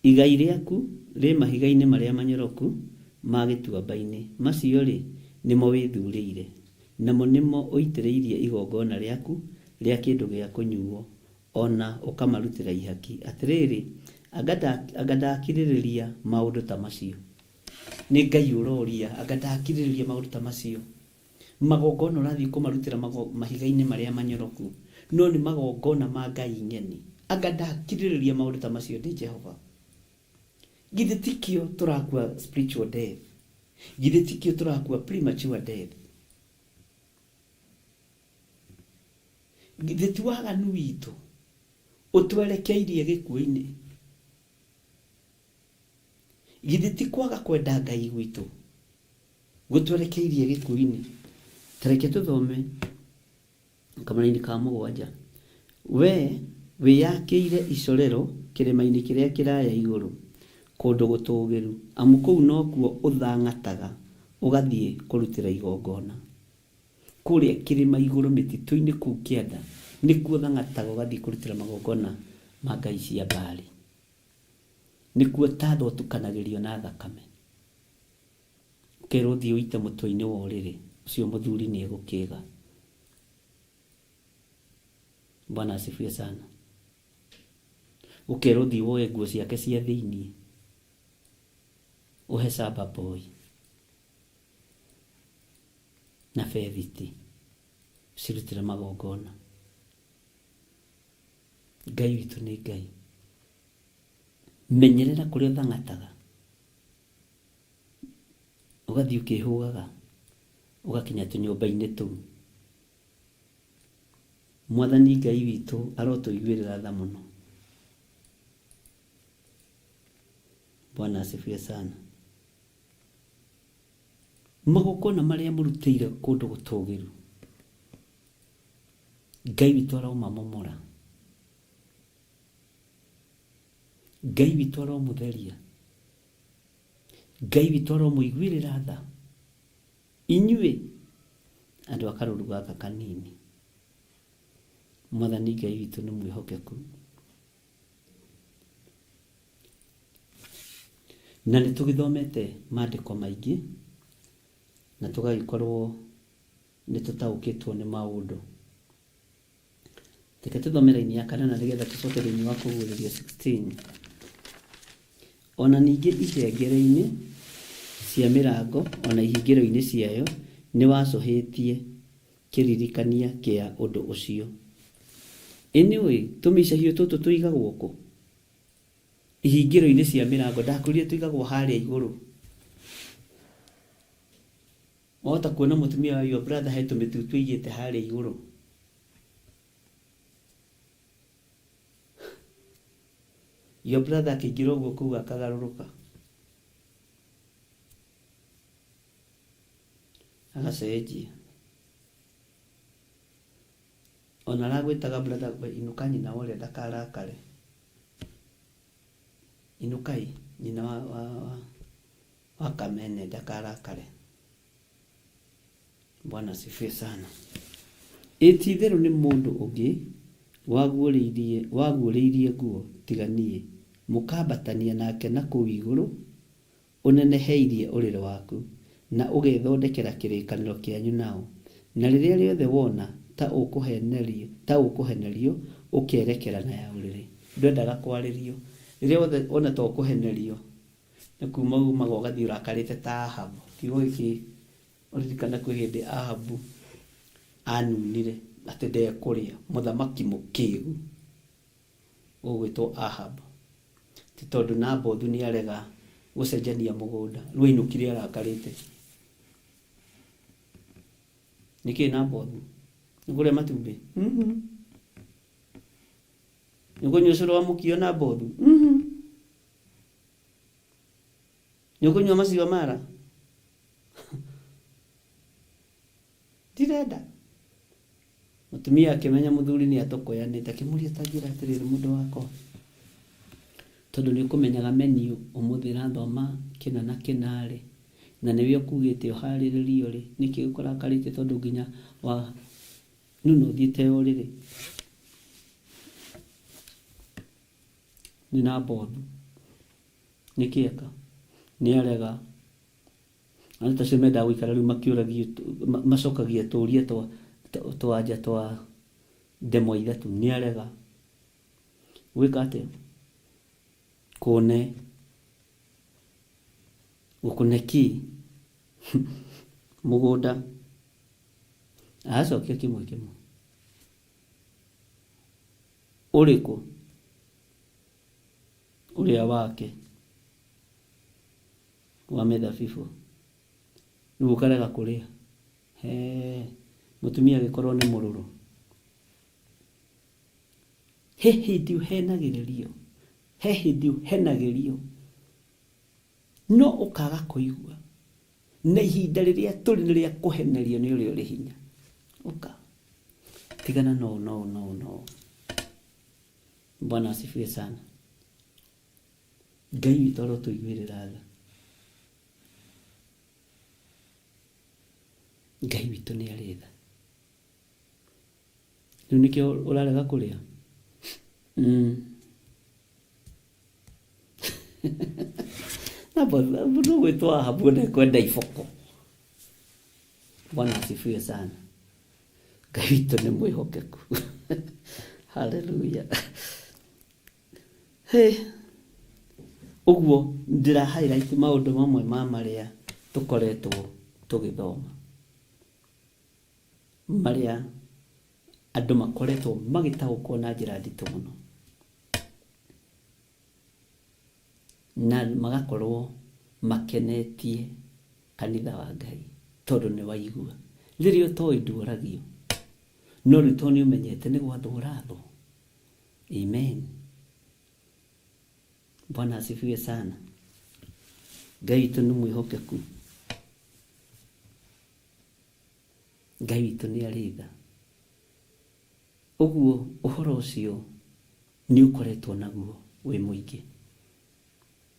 [SPEAKER 1] Igai rĩaku rĩ mahiga-inĩ marĩa manyoroku ma gĩtuamba-inĩ, macio-rĩ, nĩmo wĩthurĩire, namo nĩmo ũitĩrĩirie igongona rĩaku rĩa kĩndũ gĩa kũnyuuo, o na ũkamarutĩra ihaki. Atĩrĩrĩ, anga ndakirĩrĩria maũndũ ta macio? Nĩ Ngai ũroria, anga ndakirĩrĩria maũndũ ta macio? Magongona ũrathiĩ kũmarutĩra mahiga-inĩ marĩa manyoroku, no nĩ magongona ma ngai ng'eni. Anga ndakirĩrĩria maũndũ ta macio ndĩ Jehova? Githĩ tikĩo tũrakua spiritual death? Githĩ tikĩo tũrakua premature death? Githĩ ti waganu witũ ũtwerekeirie gĩkuũ-inĩ? Githĩ ti kwaga kwenda Ngai gwitũ gũtwerekeirie gĩkuũ-inĩ? Ta reke tũthome kamũraini ka mũgwanja. Wee wĩyakĩire icorero kĩrĩma-inĩ kĩrĩa kĩraya igũrũ, kũndũ gũtũũgĩru, amu kũu nokuo ũthang'ataga ũgathiĩ kũrutĩra igongona. Kũrĩa kĩrĩma igũrũ mĩtitũ-inĩ kũu kĩanda, nĩkuo ũthang'ataga ũgathiĩ kũrutĩra magongona ma ngai cia Baali. Nĩkuo tatha ũtukanagĩrio na thakame. Ũkerwo ũthiĩ ũite mũtwe-inĩ wa ũrĩrĩ, ũcio mũthuri nĩ egũkĩga. Bwana asifiwe sana. Ũkerwo ũthiĩ woe nguo ciake cia thĩiniĩ, ũhe shamba boy na bethiti, ũcirutĩre magongona. Ngai witũ nĩ Ngai. Menyerera kũrĩa ũthang'ataga, ũgathiĩ ũkĩhũgaga, ũgakinya tũnyũmba-inĩ tũu. Mwathani Ngai witũ arotũiguĩrĩra tha mũno. Bwana asifiwe sana. Magongona marĩa mũrutĩire kũndũ gũtũgĩru, Ngai witũ aromamomora. Ngai witũ aromũtheria. Ngai witũ aromũiguĩrĩra tha. Inyuĩ andũ a karũru gaka kanini, Mwathani Ngai witũ nĩ mwĩhokeku. Na nĩ tũgĩthomete maandĩko maingĩ na tũgagĩkorwo nĩ tũtaũkĩtwo nĩ maũndũ. Reke tũthome raini ya kanana nĩgetha tũcoke thĩinĩ wa Kũguũrĩrio 16. O na ningĩ ihengere-inĩ cia mĩrango o na ihingĩro-inĩ ciayo nĩwacũhĩtie kĩririkania kĩa ũndũ ũcio. Ĩ nĩũĩ tũmĩcahio tũtũ tũigagwo kũ? Ihingĩro-inĩ cia mĩrango. Ndakwĩrire tũigagwo harĩa igũrũ. Wahota kuona mũtumia wa your brother he tũmĩtutu aigĩte harĩa igũrũ. Your brother akĩingĩra ũguo kũu akagarũrũka. Agacenjia. Ona aragwĩtaga brother we inũka nyina wa ũrĩa ndakarakare. Inũkai nyina wa, wa, wa, wa Kamene ndakarakare. Bwana asifiwe sana. Ĩ ti-itherũ nĩ mũndũ ũngĩ waguũrĩirie waguũrĩirie nguo tiga niĩ, mũkambatania nake na kũu igũrũ, ũneneheirie ũrĩrĩ waku, na ũgethondekera kĩrĩkanĩro kĩanyu nao, na rĩrĩa rĩothe wona ta ũkũhenerio ta ũkũhenerio, ũkerekera na ya ũrĩrĩ. Ndwendaga kwarĩrio. Rĩrĩa wothe wona ta ũkũhenerio, Nĩ kuuma uumaga ũgathiĩ ũrakarĩte ta Ahabu. Kiugo gĩkĩ ũririkane kwĩ hĩndĩ Ahabu anunire atĩ ndekũrĩa, mũthamaki mũkĩgu ũgwĩtwo Ahabu. Ti tondũ Nabothu nĩ arega gũcenjania mũgũnda, rĩu ainũkire arakarĩte. Nĩkĩ Nabothu? Nĩ kũrĩa matumbĩ? Nĩ kũnyua ũcũrũ wa mũkio Nabothu? Nĩ ũkũnyua maziwa mara? Ndirenda. Mũtumia akĩmenya mũthuri nĩ atũkũyanĩte, akĩmũria ta njĩra atĩrĩrĩ mũndũ wakwa, tondũ nĩ ũkũmenyaga menu ũmũthĩ ĩrathoma kĩna na kĩna rĩ, na nĩwe ũkugĩte ũharĩrĩrio rĩ, nĩkĩ ũkũrakarĩte tondũ nginya wa nuna ũthiĩte ũrĩrĩ? Nĩ Nabothu. Nĩkĩ eka? Nĩ arega. Andũ ta acio mendaga gũikara rĩu makĩũragio, macokagia tũũria twa twa anja twa Ndemwa ithatũ nĩ arega gwĩka atĩa? Kũne gũkũne kĩ mũgũnda. Aracokia kĩmwe kĩmwe. Ũrĩkũ? Ũrĩa wake wa mĩthabibũ. Rĩu ũkarega kũrĩa. Hee, mũtumia agĩkorwo nĩ mũrũrũ. He hĩndĩ ũhenagĩrĩrio, he hĩndĩ ũhenagĩrio, no ũkaga kũigua. Na ihinda rĩrĩa tũrĩ nĩ rĩa kũhenerio nĩ ũrĩa ũrĩ hinya. Ũka. Tigana no no no no. Bwana asifiwe sana. Ngai witũ arotũiguĩrĩra tha. Ngai witũ nĩ arĩ tha. Rĩu nĩkĩo ũrarega kũrĩa? Mũndũ ũgwĩtwo Ahabu ndekwenda iboko. Bwana asifiwe sana. Ngai witũ nĩ mwĩhokeku. Haleluya. Hey. Ũguo ndĩra highlight maũndũ mamwe ma marĩa tũkoretwo tũgĩthoma, marĩa andũ makoretwo magĩtaũkwo na njĩra nditũ mũno, na magakorwo makenetie kanitha wa Ngai tondũ nĩ waigua. Rĩrĩa ũtoĩ nduoragio, no rĩu tondũ nĩ ũmenyete nĩ gwathwo ũrathwo. Amen. Bwana asifiwe sana. Ngai witũ nĩ mwĩhokeku. Ngai witũ nĩ arĩ tha. Ũguo ũhoro ũcio nĩ ũkoretwo naguo wĩ mũingĩ.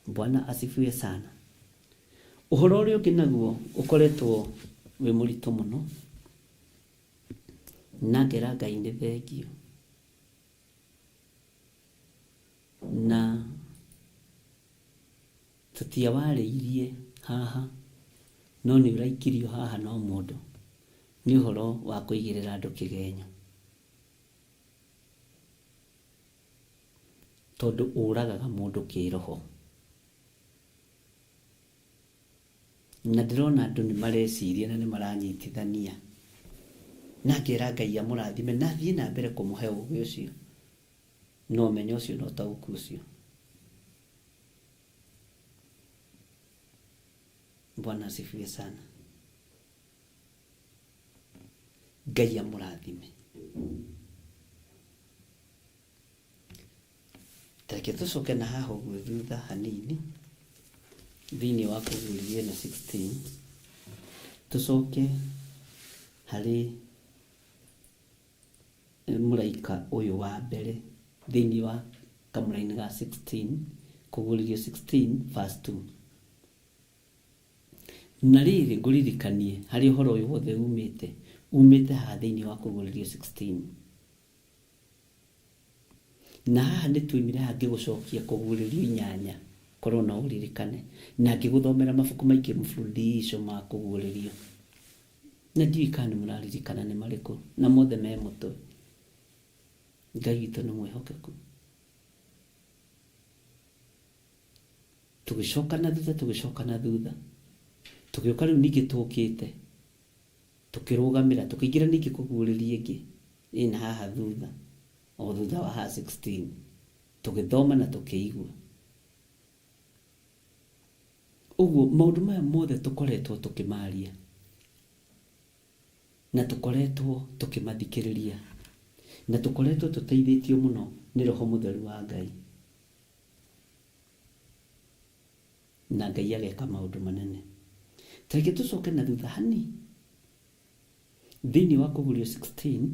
[SPEAKER 1] Bwana asifiwe sana. Ũhoro ũrĩa ũngĩ naguo ũkoretwo wĩ mũritũ mũno, na ngera Ngai nĩ thengio. Na tũtiawarĩirie haha, no nĩ ũraikirio haha no mũndũ. Nĩ ũhoro wa kũigĩrĩra andũ kĩgenyo. Tondũ ũragaga mũndũ kĩroho. Na ndĩrona andũ nĩ mareciria na nĩ maranyitithania. Na ngera Ngai amũrathime na athiĩ na mbere kũmũhe ũgĩ ũcio. Na ũmenyo ũcio na ũtaũku ũcio. Bwana asifiwe sana. Ngai amũrathime. Tareke tũcoke na haha ũguo thutha hanini thĩinĩ wa kũguũrĩrio ĩno 16 tũcoke harĩ mũraika ũyũ wa mbere thĩinĩ wa kamũraini ga 16 kũguũrĩrio 16 verse 2. Na rĩrĩ ngũririkanie harĩ ũhoro ũyũ wothe umĩte umĩte haha thĩinĩ wa kũguũrĩrio 16. Na haha nĩ tuoimire haha ngĩgũcokia kũguũrĩrio inyanya korwo no ũririkane, na ngĩgũthomera mabuku maingĩ mfululizo ma kũguũrĩrio, na ndiũĩ kana nĩ mũraririkana nĩ marĩkũ, na mothe me mũtwe. Ngai witũ nĩ mwĩhokeku. Tũgĩcoka na thutha, tũgĩcoka na thutha, tũgĩũka rĩu ningĩ tũkĩte tũkĩrũgamĩra, tũkĩingĩra ningĩ kũguũrĩria ĩngĩ ĩna haha thutha, o thutha wa haha 16, tũgĩthoma na tũkĩigua. Ũguo maũndũ maya mothe tũkoretwo tũkĩmaria na tũkoretwo tũkĩmathikĩrĩria na tũkoretwo tũteithĩtio mũno nĩ Roho Mũtheru wa Ngai, na Ngai ageka maũndũ manene. Tareke tũcoke na thutha hani thĩinĩ wa kũguũrio 16,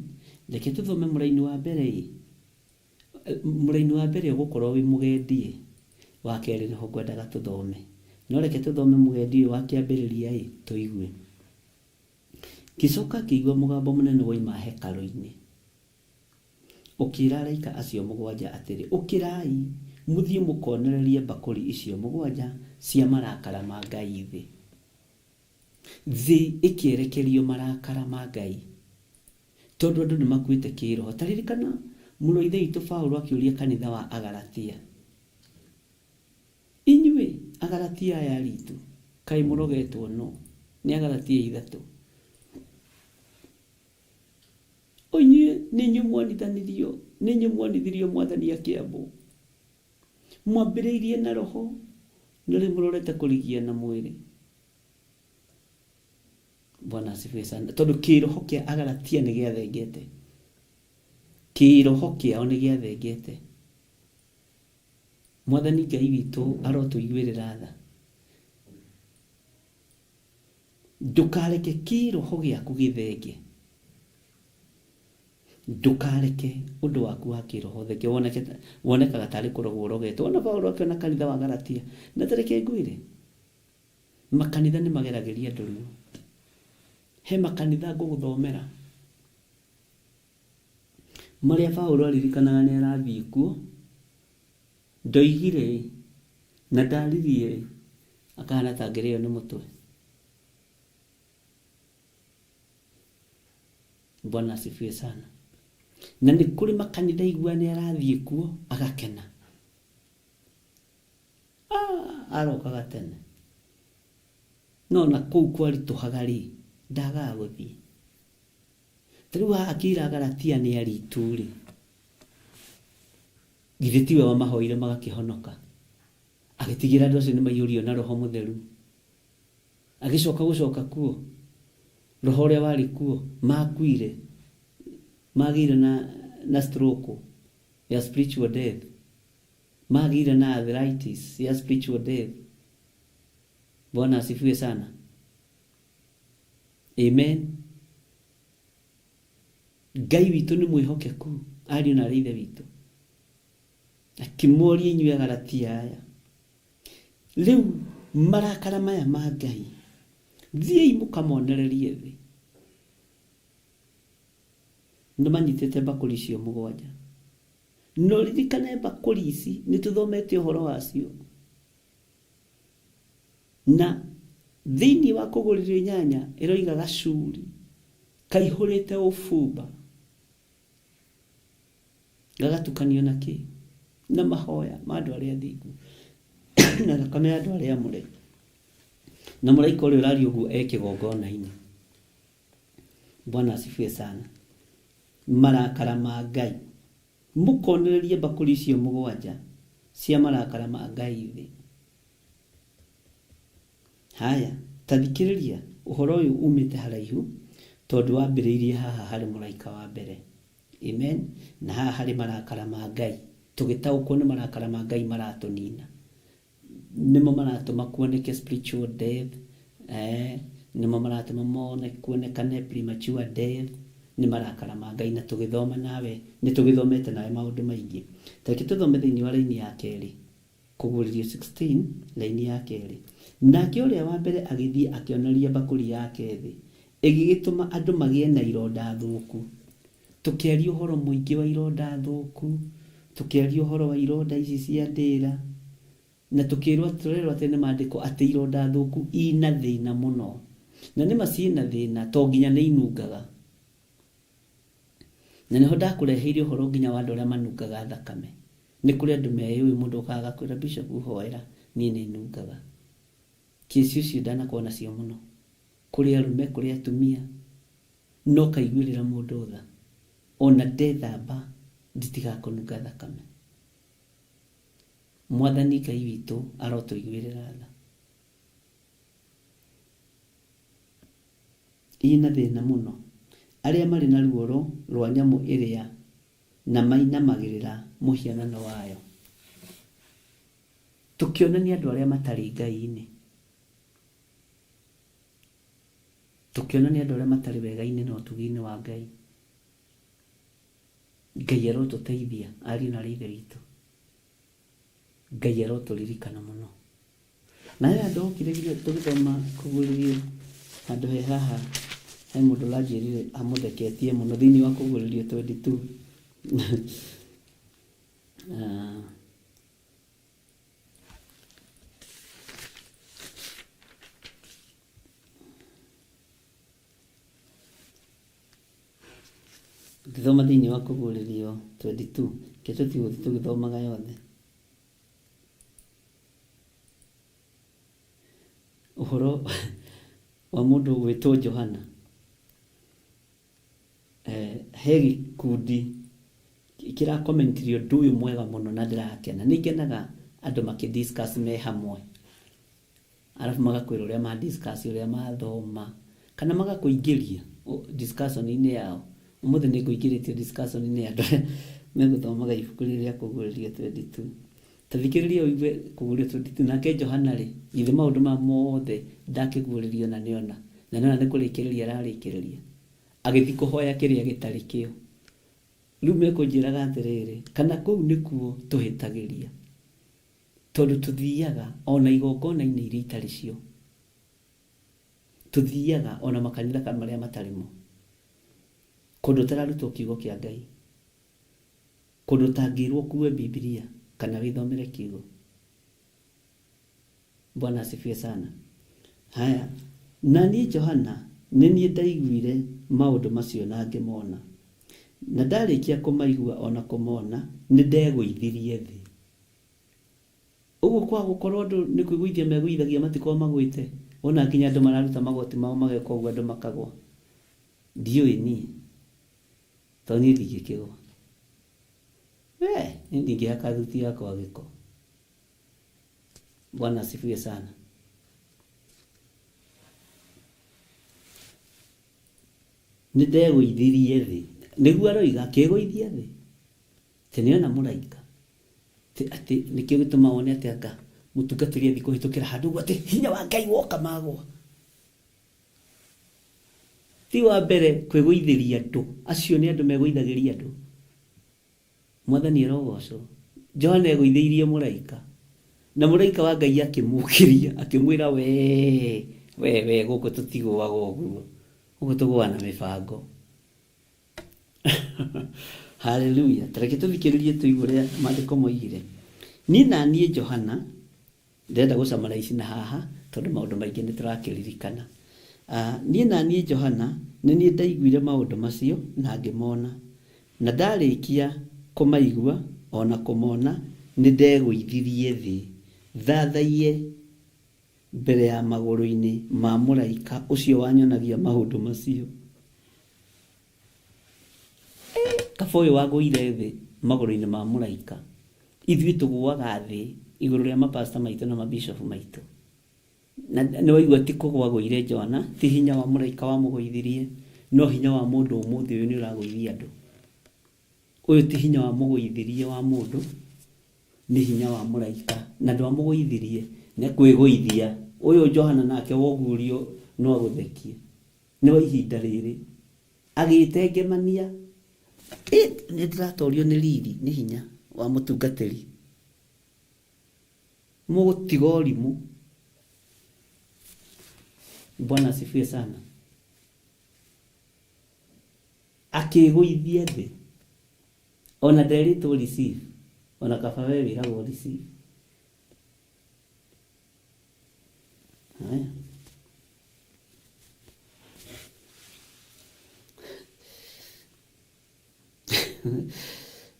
[SPEAKER 1] reke tũthome mũraini wa mbere ĩ. Mũraini wa mbere ũgũkorwo wĩ mũgendi ĩ, wa kerĩ nĩho ngwendaga tũthome. No reke tũthome mũgendi ũyũ wa kĩambĩrĩria ĩ, tũigue. Ngĩcoka ngĩigua mũgambo mũnene woima hekarũ-inĩ, ũkĩĩra araika acio mũgwanja atĩrĩ, ũkĩrai, mũthiĩ mũkonererie mbakũri icio mũgwanja cia marakara ma Ngai thĩ. Thĩ ĩkĩerekerio marakara ma Ngai. Tondũ andũ nĩ makuĩte kĩroho. Ta ririkana mũrũ wa Ithe witũ Paulo akĩũria kanitha wa Agalatia, inyuĩ Agalatia aya aritũ, kaĩ mũrogetwo no? Nĩ Agalatia ithatũ. O inyuĩ nĩ inyuĩ mwanithanirio, nĩ inyuĩ mwanithirio Mwathani akĩambwo. Mwambĩrĩirie na roho, no rĩu mũrorete kũrigia na mwĩrĩ. Bwana asifiwe sana. Tondũ kĩroho kĩa Agalatia nĩ gĩathengete. Kĩroho kĩao nĩ gĩathengete. Mwathani Ngai witũ arotũiguĩrĩra tha. Ndũkareke kĩroho gĩaku gĩthenge. Ndũkareke ũndũ waku wa kĩroho ũthenge woneke wonekaga tarĩ kũrogwo ũrogetwo. Ona Paulo akĩona kanitha wa Galatia. Na ta reke ngwĩre, makanitha nĩ mageragĩria andũ ruo. He makanitha ngũgũthomera marĩa Paulo aririkanaga nĩ arathiĩ kuo, ndoigire na ndaririe akahana ta angĩrĩo nĩ mũtwe. Bwana asifiwe sana. Na nĩ kũrĩ makanitha aigua nĩ arathiĩ kuo agakena. Ah, arokaga tene. No na kũu kwaritũhaga rĩ, ndagaga gũthiĩ. Ta rĩu haha akĩira Galatia nĩ aritũ rĩ, githĩ tiwe wamahoire magakĩhonoka? Agĩtigĩra andũ acio nĩ maiyũrio na Roho Mũtheru. Agĩcoka gũcoka kuo, roho ũrĩa warĩ kuo, makuire, magĩire na, na stroke ya spiritual death, magĩire na arthritis ya spiritual death. Bwana asifiwe sana. Amen. Ngai witũ nĩ mwĩhokeku, ariũ na arĩ ithe witũ. Akĩmoria inyuĩ Agalatia aya, rĩu marakara maya ma Ngai, thiĩi mũkamonererie thĩ. Nĩ manyitĩte mbakũri icio mũgwanja. No ririkane mbakũri ici, nĩ tũthomete ũhoro wacio. Na thĩinĩ wa kũgũrĩrio inyanya ĩroiga gacuri kaihũrĩte ũbumba gagatukanio na kĩ? Na mahoya ma andũ arĩa athingu na thakame ya andũ arĩa amũre. Na mũraika ũrĩa ũraria ũguo e kĩgongona-inĩ. Bwana asifiwe sana. Marakara ma Ngai. Mũkonererie mbakũri icio mũgwanja cia marakara ma Ngai thĩ. Haya, ta thikĩrĩria, ũhoro ũyũ umĩte haraihu, tondũ wambĩrĩirie haha harĩ mũraika wa mbere. Amen. Na haha harĩ marakara ma Ngai. Tũgĩtaũkwo nĩ marakara ma Ngai maratũnina. Nĩmo maratũma kuoneke spiritual death, nĩmo maratũma mone kuonekane premature death, nĩ marakara ma Ngai. Na tũgĩthoma nawe, nĩ tũgĩthomete nawe maũndũ maingĩ. Ta reke tũthome thĩinĩ wa raini ya kerĩ. Kũguũrĩrio 16, raini ya kerĩ. Nake ũrĩa wa mbere agĩthiĩ akĩonoria mbakũri yake thĩ, ĩgĩgĩtũma andũ magĩe na ironda thũku. Tũkĩaria ũhoro mũingĩ wa ironda thũku, tũkĩaria ũhoro wa ironda ici cia ndĩra, na tũkĩrwo, tũrerwo atĩ nĩ maandĩko atĩ ironda thũku ina thĩna mũno. Na nĩma ciĩna thĩna, to nginya nĩ inungaga. Na nĩho ndakũreheire ũhoro nginya wa andũ arĩa manungaga thakame. Nĩ kũrĩ andũ meyũĩ mũndũ okaga agakwĩra Bishop hoera niĩ nĩ nungaga. Kĩci ũcio ndanakorwo nacio mũno. Kũrĩ arũme, kũrĩ atumia, no kaiguĩrĩra mũndũ tha. Ona ndethamba nditigaga kũnunga thakame. Mwathani Ngai witũ arotũiguĩrĩra tha. Ina thĩna mũno. Arĩa marĩ na ruoro rwa nyamũ ĩrĩa na mainamagĩrĩra mũhianano wayo. Tũkĩonania andũ arĩa matarĩ Ngai-inĩ. Tũkĩonania andũ arĩa matarĩ wega-inĩ na ũtugi-inĩ wa Ngai. Ngai arotũteithia ariũ na arĩ ithe witũ. Ngai arotũririkana mũno. Na he handũ hokire nginya tũgĩthoma kũguũrĩrio handũ he haha he mũndũ ũranjĩrire amũtheketie mũno thĩinĩ wa kũguũrĩrio 22. Ah. Ũngĩthoma thĩinĩ wa Kũguũrĩrio 22, reke tũtige gũthiĩ tũgĩthomaga yothe. Ũhoro wa mũndũ ũgwĩtwo Johana, he gĩkundi kĩrakomentirie ũndũ ũyũ mwega mũno na ndĩrakena. Nĩ ngenaga andũ makĩ discuss me hamwe, arabu magakwĩra ũrĩa ma discuss, ũrĩa mathoma, kana magakũingĩria discussion-inĩ yao. Ũmũthĩ nĩ ngũingĩrĩtio discussion-inĩ ya andũ arĩa megũthomaga ibuku rĩrĩ rĩa Kũguũrĩrio 22. Ta thikĩrĩria ũigue Kũguũrĩrio 22. Nake Johana-rĩ, githĩ maũndũ maya mothe ndakĩguũrĩrio na nĩona, na nĩona nĩ kũrĩkĩrĩria ararĩkĩrĩria, agĩthiĩ kũhoya kĩrĩa gĩtarĩ kĩo. Rĩu mekũnjĩraga atĩrĩrĩ, kana kũu nĩkuo tũhĩtagĩria, tondũ tũthiaga o na igongona-inĩ iria itarĩ cio, tũthiaga o na makanitha marĩa matarĩ mo, kũndũ ũtararutwo kiugo kĩa Ngai, kũndũ ũtangĩrwo ũkue Bibilia kana wĩthomere kiugo. Bwana asifiwe sana. Haya, na niĩ Johana nĩ niĩ ndaiguire maũndũ macio na ngĩmona. Na ndarĩkia kũmaigua o na kũmona, nĩ ndegũithirie thĩ. Ũguo kwaga gũkorwo andũ nĩ kwĩgũithia megũithagia matikoragwo magwĩte. Wona nginya andũ mararuta magoti mao mageka ũguo andũ makagwa. Ndiũĩ niĩ, tondũ niĩ ndingĩkĩgwa. We, niĩ ndingĩhaka thuti yakwa gĩko. Bwana asifiwe sana. Nĩ ndegũithirie thĩ. Nĩguo aroiga, akĩĩgũithia thĩ. Atĩ nĩona mũraika. Atĩ, atĩ nĩkĩo gĩtũmaga wone atĩ anga mũtungatĩri athiĩ kũhĩtũkĩra handũ ũguo atĩ hinya wa Ngai woka magwa. Ti wa mbere kwĩgũithĩria andũ. Acio nĩ andũ megũithagĩria andũ. Mwathani arogocwo. Johana egũithĩirie mũraika. Na mũraika wa Ngai akĩmũkĩria, akĩmwĩra we, we, we, gũkũ tũtigũaga ũguo. Gũkũ tũgũaga na mĩbango. Haleluya. Ta reke tũthikĩrĩrie tũigue ũrĩa maandĩko moigire. Niĩ na niĩ Johana, ndĩrenda gũcamara ici na haha, tondũ maũndũ maingĩ nĩ tũrakĩririkana. Ah, niĩ na niĩ Johana, nĩ niĩ ndaiguire maũndũ macio na ngĩmona. Na ndarĩkia kũmaigua o na kũmona, nĩ ndegũithirie thĩ thathaiye mbere ya magũrũ-inĩ ma mũraika ũcio wanyonagia maũndũ macio. Kaba ũyũ wagũire thĩ magũrũ-inĩ ma mũraika. Ithuĩ tũgũaga thĩ igũrũ rĩa mapasta maitũ na mabishopu maitũ. Na nĩ waigua ti kũgũa agũire Johana, ti hinya wa mũraika wamũgũithirie, no hinya wa mũndũ ũmũthĩ ũyũ nĩ ũragũithia andũ. Ũyũ ti hinya wa mũgũithirie wa mũndũ, nĩ hinya wa mũraika. Na ndwamũgũithirie, nĩ kwĩgũithia. Ũyũ Johana nake woguũrio no agũthekie. Nĩ wa ihinda rĩrĩ. Agĩtengemania, ĩ nĩ ndĩratorio nĩ riri, nĩ hinya wa mũtungatĩri. Mũgũtiga ũrimũ. Bwana asifiwe sana. Akĩĩgũithia thĩ. Ona nderĩtwo receive. Ona kaba we wĩragwo receive. Haya.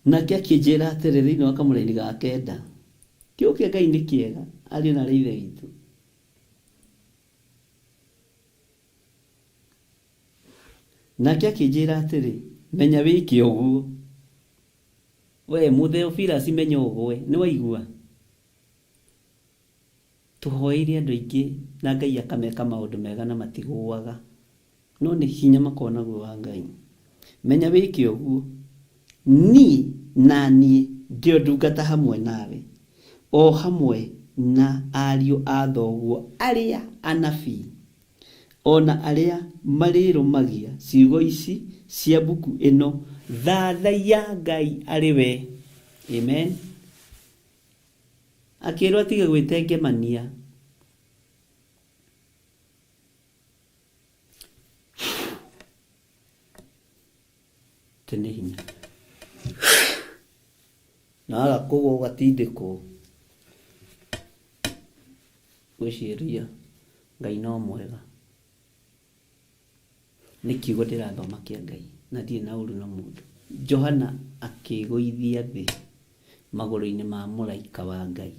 [SPEAKER 1] Nake akĩnjĩra atĩrĩ thĩinĩ wa kamũraini ga kenda, Kiugo kĩa Ngai nĩ kĩega, ariũ na aarĩ a Ithe witũ. Nake akĩnjĩra atĩrĩ, Menya wĩke ũguo. We Mũtheofilasi menya ũgwe, nĩ waigua? Tũhoeire andũ aingĩ na Ngai akameka maũndũ mega na matigũaga. No nĩ hinya makoragwo naguo wa Ngai. Menya wĩke ũguo, niĩ na niĩ ndĩ o ndungata hamwe nawe, o hamwe na ariũ a thoguo arĩa anabii, o na arĩa marĩrũmagia ciugo ici cia mbuku ĩno, thathaiya Ngai arĩ we. Amen. Akĩrwo atige gwĩtengemania. Atĩ nĩ hinya. Na waga kũgwa ũgatindĩkwo. Gwĩciria Ngai no mwega. Nĩ kiugo ndĩrathoma kĩa Ngai na ndirĩ na ũru na mũndũ. Johana akĩĩgũithia thĩ magũrũ-inĩ ma mũraika wa Ngai.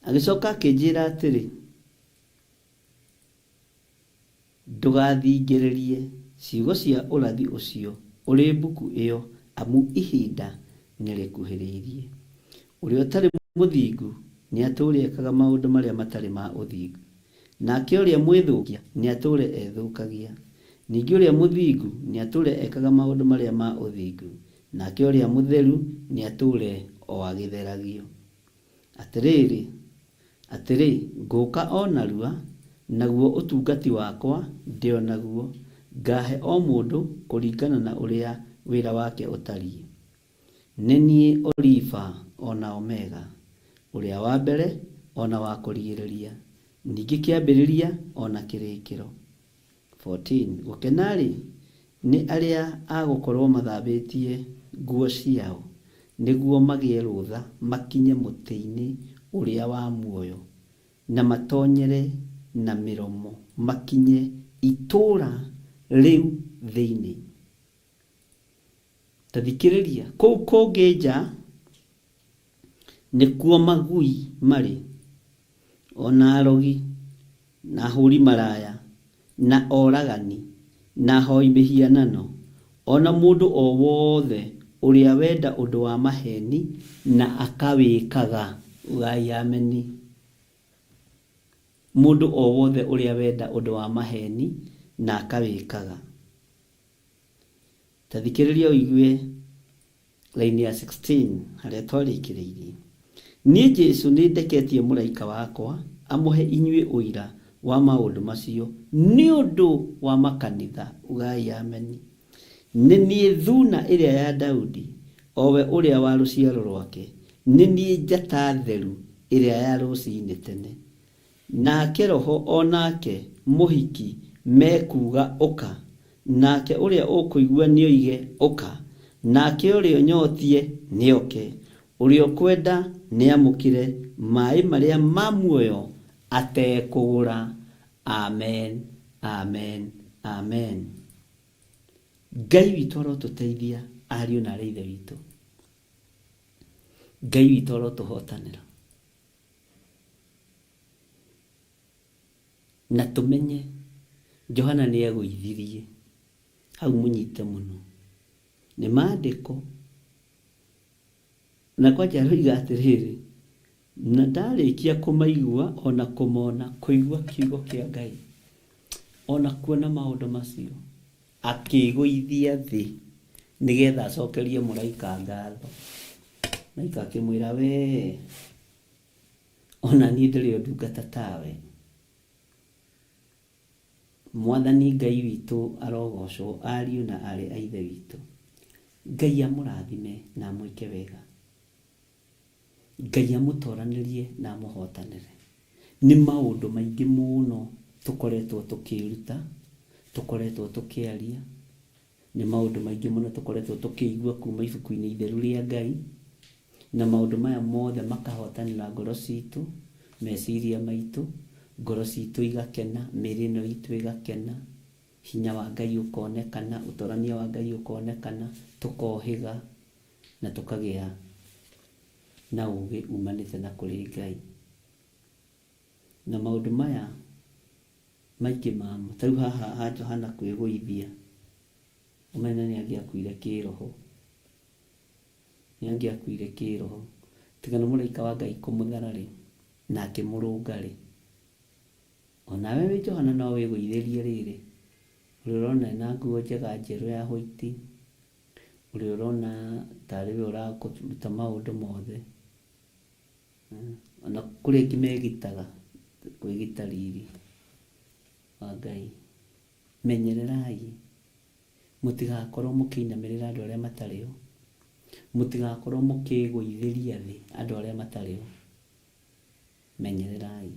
[SPEAKER 1] Agĩcoka akĩnjĩra atĩrĩ, Ndũgathingĩrĩrie ciugo cia ũrathi ũcio ũrĩ mbuku ĩyo, amu ihinda nĩrĩkuhĩrĩirie. Ũrĩa ũtarĩ mũthingu nĩatũũre ekaga maũndũ marĩa matarĩ ma ũthingu, nake ũrĩa mwĩthũkia nĩatũũre ethũkagia. Ningĩ ũrĩa mũthingu nĩatũũre ekaga maũndũ marĩa ma ũthingu, nake ũrĩa mũtheru nĩatũũre o agĩtheragio. Atĩrĩrĩ, atĩrĩ, ngũũka o narua, naguo ũtungati wakwa ndĩ o naguo, ngahe o mũndũ kũringana na ũrĩa wĩra wake ũtariĩ. Nĩ niĩ Olifa o na Omega, ũrĩa wa mbere o na wa kũrigĩrĩria, ningĩ kĩambĩrĩria o na kĩrĩkĩro. 14 Gũkena-rĩ, nĩ arĩa a gũkorũo mathambĩtie nguo ciao, nĩguo magĩe rũtha makinye mũtĩ-inĩ ũrĩa wa muoyo, na matonyere na mĩromo makinye itũũra rĩu thĩinĩ. Ta thikĩrĩria, kũu kũngĩ nja nĩkuo magui marĩ, o na arogi, na ahũri maraya, na oragani, na ahoi mĩhianano, o na mũndũ o wothe ũrĩa wenda ũndũ wa maheni na akawĩkaga. Ugai ameni. Mũndũ o wothe ũrĩa wenda ũndũ wa maheni na akawĩkaga. Ta thikĩrĩria ũigue raini ya 16 harĩa twarĩkĩrĩirie. Niĩ Jesũ nĩndeketie mũraika wakwa amũhe inyuĩ ũira wa maũndũ macio nĩ ũndũ wa makanitha. Ugai ameni. Nĩ niĩ Thuuna ĩrĩa ya Daudi, o we ũrĩa wa rũciaro rwake, nĩ niĩ njata theru ĩrĩa ya rũcinĩ tene. Nake Roho o nake mũhiki mekuuga, Ũka! Nake ũrĩa ũkũigua nĩoige, Ũka! Nake ũrĩa ũnyotiĩ nĩoke, ũrĩa ũkwenda nĩamũkĩre maĩ marĩa ma muoyo atekũgũra. Amen, amen, amen. Ngai witũ arotũteithia ariũ na arĩ ithe witũ. Ngai witũ arotũhotanĩra. Na tũmenye Johana nĩegũithirie hau mũnyite mũno nĩ maandĩko na kwanja aroiga atĩrĩrĩ, na ndarĩkia kũmaigua ona kũmona, kũigua kiugo kĩa Ngai ona kuona maũndũ macio, akĩĩgũithia thĩ nĩgetha acokerie mũraika ngatho. Mũraika akĩmwĩra, wee ona niĩ ndĩrĩ o ndungata tawe. Mwathani Ngai witũ arogocwo, ariũ na aarĩ a Ithe witũ. Ngai amũrathime na amwĩke wega. Ngai amũtoranĩrie na amũhotanĩre. Nĩ maũndũ maingĩ mũno tũkoretwo tũkĩĩruta, tũkoretwo tũkĩaria, nĩ maũndũ maingĩ mũno tũkoretwo tũkĩigua kuma ibuku-inĩ itheru rĩa Ngai, na maũndũ maya mothe makahotanĩra ngoro citũ, meciria maitũ, ngoro citũ igakena, mĩĩrĩ ĩno itũ ĩgakena, hinya wa Ngai ũkonekana, ũtorania wa Ngai ũkonekana, tũkohĩga na tũkagĩa na ũgĩ umanĩte na kũrĩ Ngai. Na maũndũ maya maingĩ mamo, ta rĩu haha ha Johana kwĩgũithia, ũmenye nĩ angĩakuire kĩroho. Nĩ angĩakuire kĩroho. Tiga nĩ mũraika wa Ngai kũmũthara-rĩ, na akĩmũrũnga-rĩ, o nawe wĩ Johana no wĩgũithĩrie rĩrĩ, ũrĩa ũrona ena nguo njega njerũ ya white, ũrĩa ũrona tarĩ we ũrakũruta maũndũ mothe. Ona kũrĩ angĩ megitaga, kwĩgita riri wa Ngai. Menyererai mũtigakorwo mũkĩinamĩrĩra andũ arĩa matarĩ ho, mũtigakorwo mũkĩgũithĩria thĩ andũ arĩa matarĩ ho. Menyererai.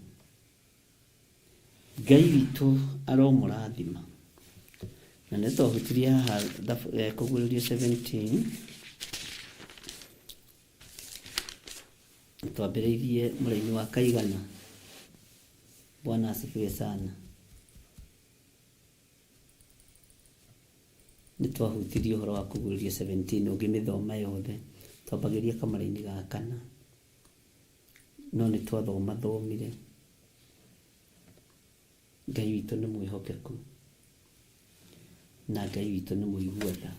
[SPEAKER 1] Ngai witũ aromũrathima. Na nĩ twahutirie haha kũguũrĩrio 17. Twambĩrĩirie mũraini wa kaigana. Bwana asifiwe sana. Nĩ twahutirie ũhoro wa kũguũrĩrio 17 ũngĩmĩthoma yothe twambagĩria kamara-inĩ ga kana no nĩ twathomathomire. Ngai witũ nĩ mwĩhokeku na Ngai witũ nĩ mũigua tha.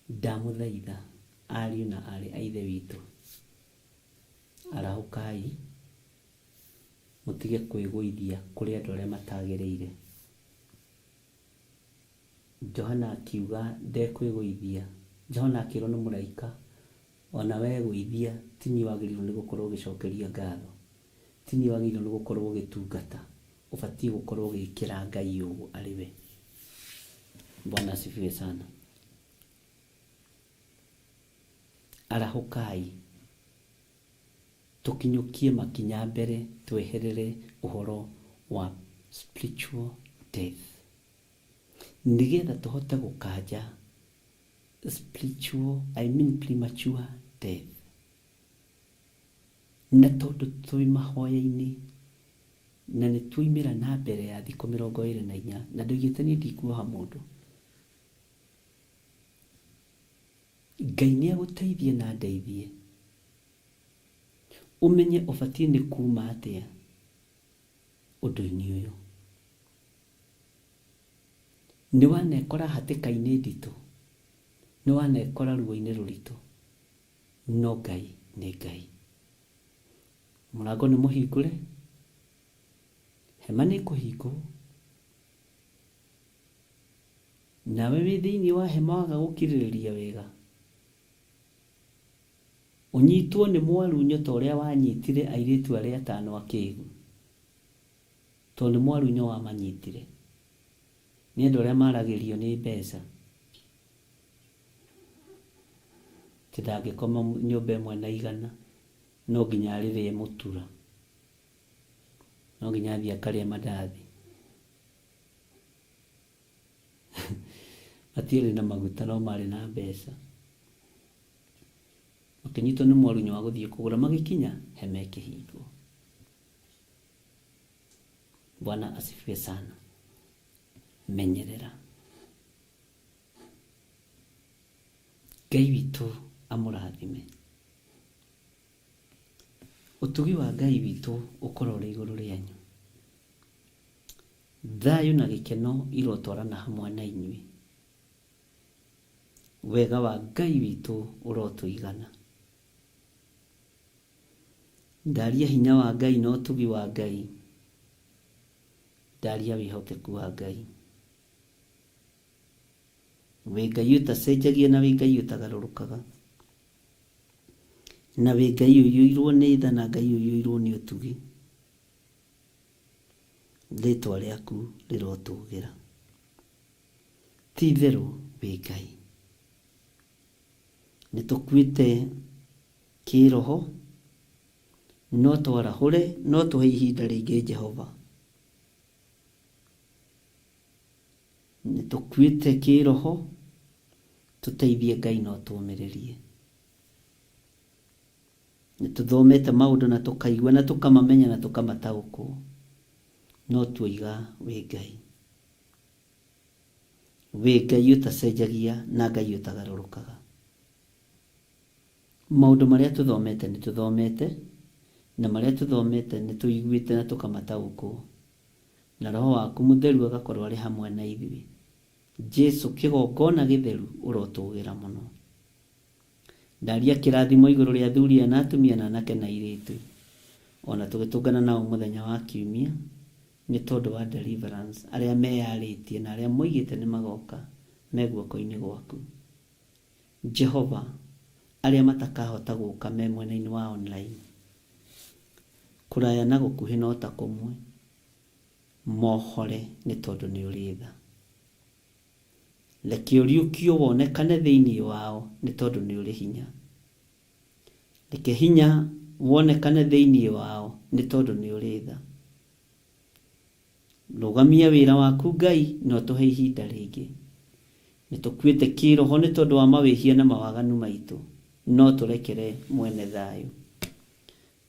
[SPEAKER 1] Ndamũthaitha ariũ na aarĩ a Ithe witũ, arahũkai mũtige kwĩgũithia kũrĩ andũ arĩa matagĩrĩire. Johana akiuga ndekwĩgũithia. Johana akĩrwo nĩ mũraika, ona wegũithia ti niĩ wagĩrĩirwo nĩ gũkorwo ũgĩcokeria ngatho, ti niĩ wagĩrĩirwo nĩ gũkorwo ũgĩtungata, ũbatiĩ gũkorwo ũgĩkĩra Ngai ũũ arĩ we. Bwana asifiwe sana. Arahũkai tũkinyũkie makinya mbere tweherere ũhoro wa spiritual death nĩgetha tũhote gũkanja spiritual, I mean premature death. Na tondũ twĩ mahoya-inĩ na nĩ tuoimĩra na mbere ya thikũ 24 na ndoigĩte niĩ ndikuoha mũndũ, Ngai nĩ agũteithie na andeithie ũmenye ũbatiĩ nĩ kuma atĩa ũndũ-inĩ ũyũ. Nĩ wanekora hatĩka-inĩ nditũ, nĩ wanekora ruo-inĩ rũritũ, no Ngai nĩ Ngai. Mũrango nĩ mũhingũre, hema nĩ ĩkũhingwo, nawe wĩ thĩinĩ wa hema waga gũkirĩrĩria wega, ũnyitwo nĩ mwarunyo ta ũrĩa wanyitire airĩtu arĩa atano akĩgu, tondũ nĩ mwarunyo wamanyitire. Nĩ andũ arĩa maragĩrio nĩ mbeca, atĩ ndangĩkoma nyũmba ĩmwe na igana, no nginya arĩrĩe mũtura, no nginya athiĩ akarĩe mandathi. Matiarĩ na maguta no marĩ na mbeca. Makĩnyitwo nĩ mwarunyo wa gũthiĩ kũgũra, magĩkinya hema ĩkĩhingwo. Bwana asifiwe sana. Menyerera. Ngai witũ amũrathime. Ũtugi wa Ngai witũ ũkorwo ũrĩ igũrũ rĩanyu. Thayũ na gĩkeno irotwarana hamwe na inyuĩ. Wega wa Ngai witũ ũrotũigana. Ndaria hinya wa Ngai na ũtugi wa Ngai. Ndaria wĩhokeku wa Ngai. Wĩ Ngai ũtacenjagia na wĩ Ngai ũtagarũrũkaga. Na wĩ Ngai ũiyũirwo nĩ tha na Ngai ũiyũirwo nĩ ũtugi. Rĩtwa rĩaku rĩrotũgĩra. Ti itherũ wĩ Ngai. Nĩ tũkuĩte kĩroho, no twarahũre, no tũhe ihinda rĩngĩ Jehova. Nĩ tũkuĩte kĩroho, tũteithie Ngai no tũmĩrĩrie. Nĩ tũthomete maũndũ na tũkaigua na tũkamamenya na tũkamataũkwo, no tuoiga wĩ Ngai. Wĩ Ngai ũtacenjagia na Ngai ũtagarũrũkaga. Maũndũ marĩa tũthomete nĩ tũthomete, na marĩa tũthomete nĩ tũiguĩte na tũkamataũkwo, na Roho waku Mũtheru agakorwo arĩ hamwe na ithuĩ. Jesu kĩgongona gĩtheru ũrotũgĩra mũno. Ndaria kĩrathimo igũrũ rĩa athuri aya na atumia na anake na airĩtu, ona tũgĩtũngana nao mũthenya wa kiumia nĩ tondũ wa deliverance, arĩa meyarĩtie na arĩa moigĩte nĩ magoka me guoko-inĩ gwaku. Jehova, arĩa matakahota gũka me mwena-inĩ wa online, kũraya na gũkuhĩ no ta kũmwe, mohore nĩ tondũ nĩ ũrĩ tha. Reke ũriũkio wonekane thĩinĩ wao nĩ tondũ nĩ ũrĩ hinya. Reke hinya wonekane thĩinĩ wao nĩ tondũ nĩ ũrĩ tha. Rũgamia wĩra waku Ngai na ũtũhe ihinda rĩngĩ. Nĩ tũkuĩte kĩroho nĩ tondũ wa mawĩhia na mawaganu maitũ, no tũrekere mwene thayũ.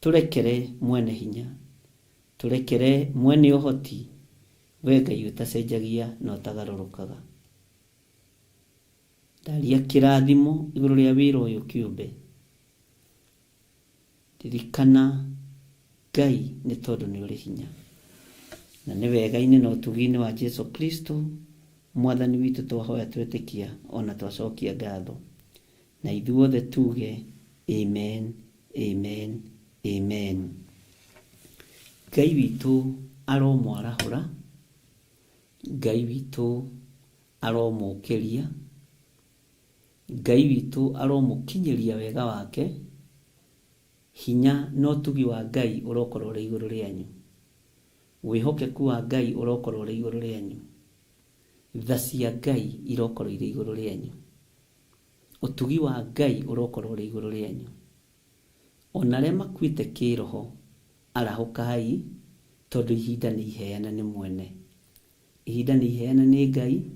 [SPEAKER 1] Tũrekere mwene hinya. Tũrekere mwene ũhoti, we Ngai ũtacenjagia na ũtagarũrũkaga. Ndaria kĩrathimo igũrũ rĩa wĩra ũyũ kĩũmbe. Ririkana Ngai nĩ tondũ nĩ ũrĩ hinya. Na nĩ wega-inĩ na ũtugi-inĩ wa Jesu Kristo mwathani witũ twahoya twetĩkia ona twacokia ngatho. Na ithuothe tuge amen, amen, amen. Ngai witũ aromwarahũra, Ngai witũ aromũkĩria, Ngai witũ aromũkinyĩria wega wake, hinya na ũtugi wa Ngai ũrokorwo ũrĩ igũrũ rĩanyu. Wĩhokeku wa Ngai ũrokorwo ũrĩ igũrũ rĩanyu. Tha cia Ngai irokorwo irĩ igũrũ rĩanyu. Ũtugi wa Ngai ũrokorwo ũrĩ igũrũ rĩanyu. Ona arĩa makuĩte kĩroho, arahũkai, tondũ ihinda nĩ iheana nĩ mwene. Ihinda nĩ iheana nĩ Ngai,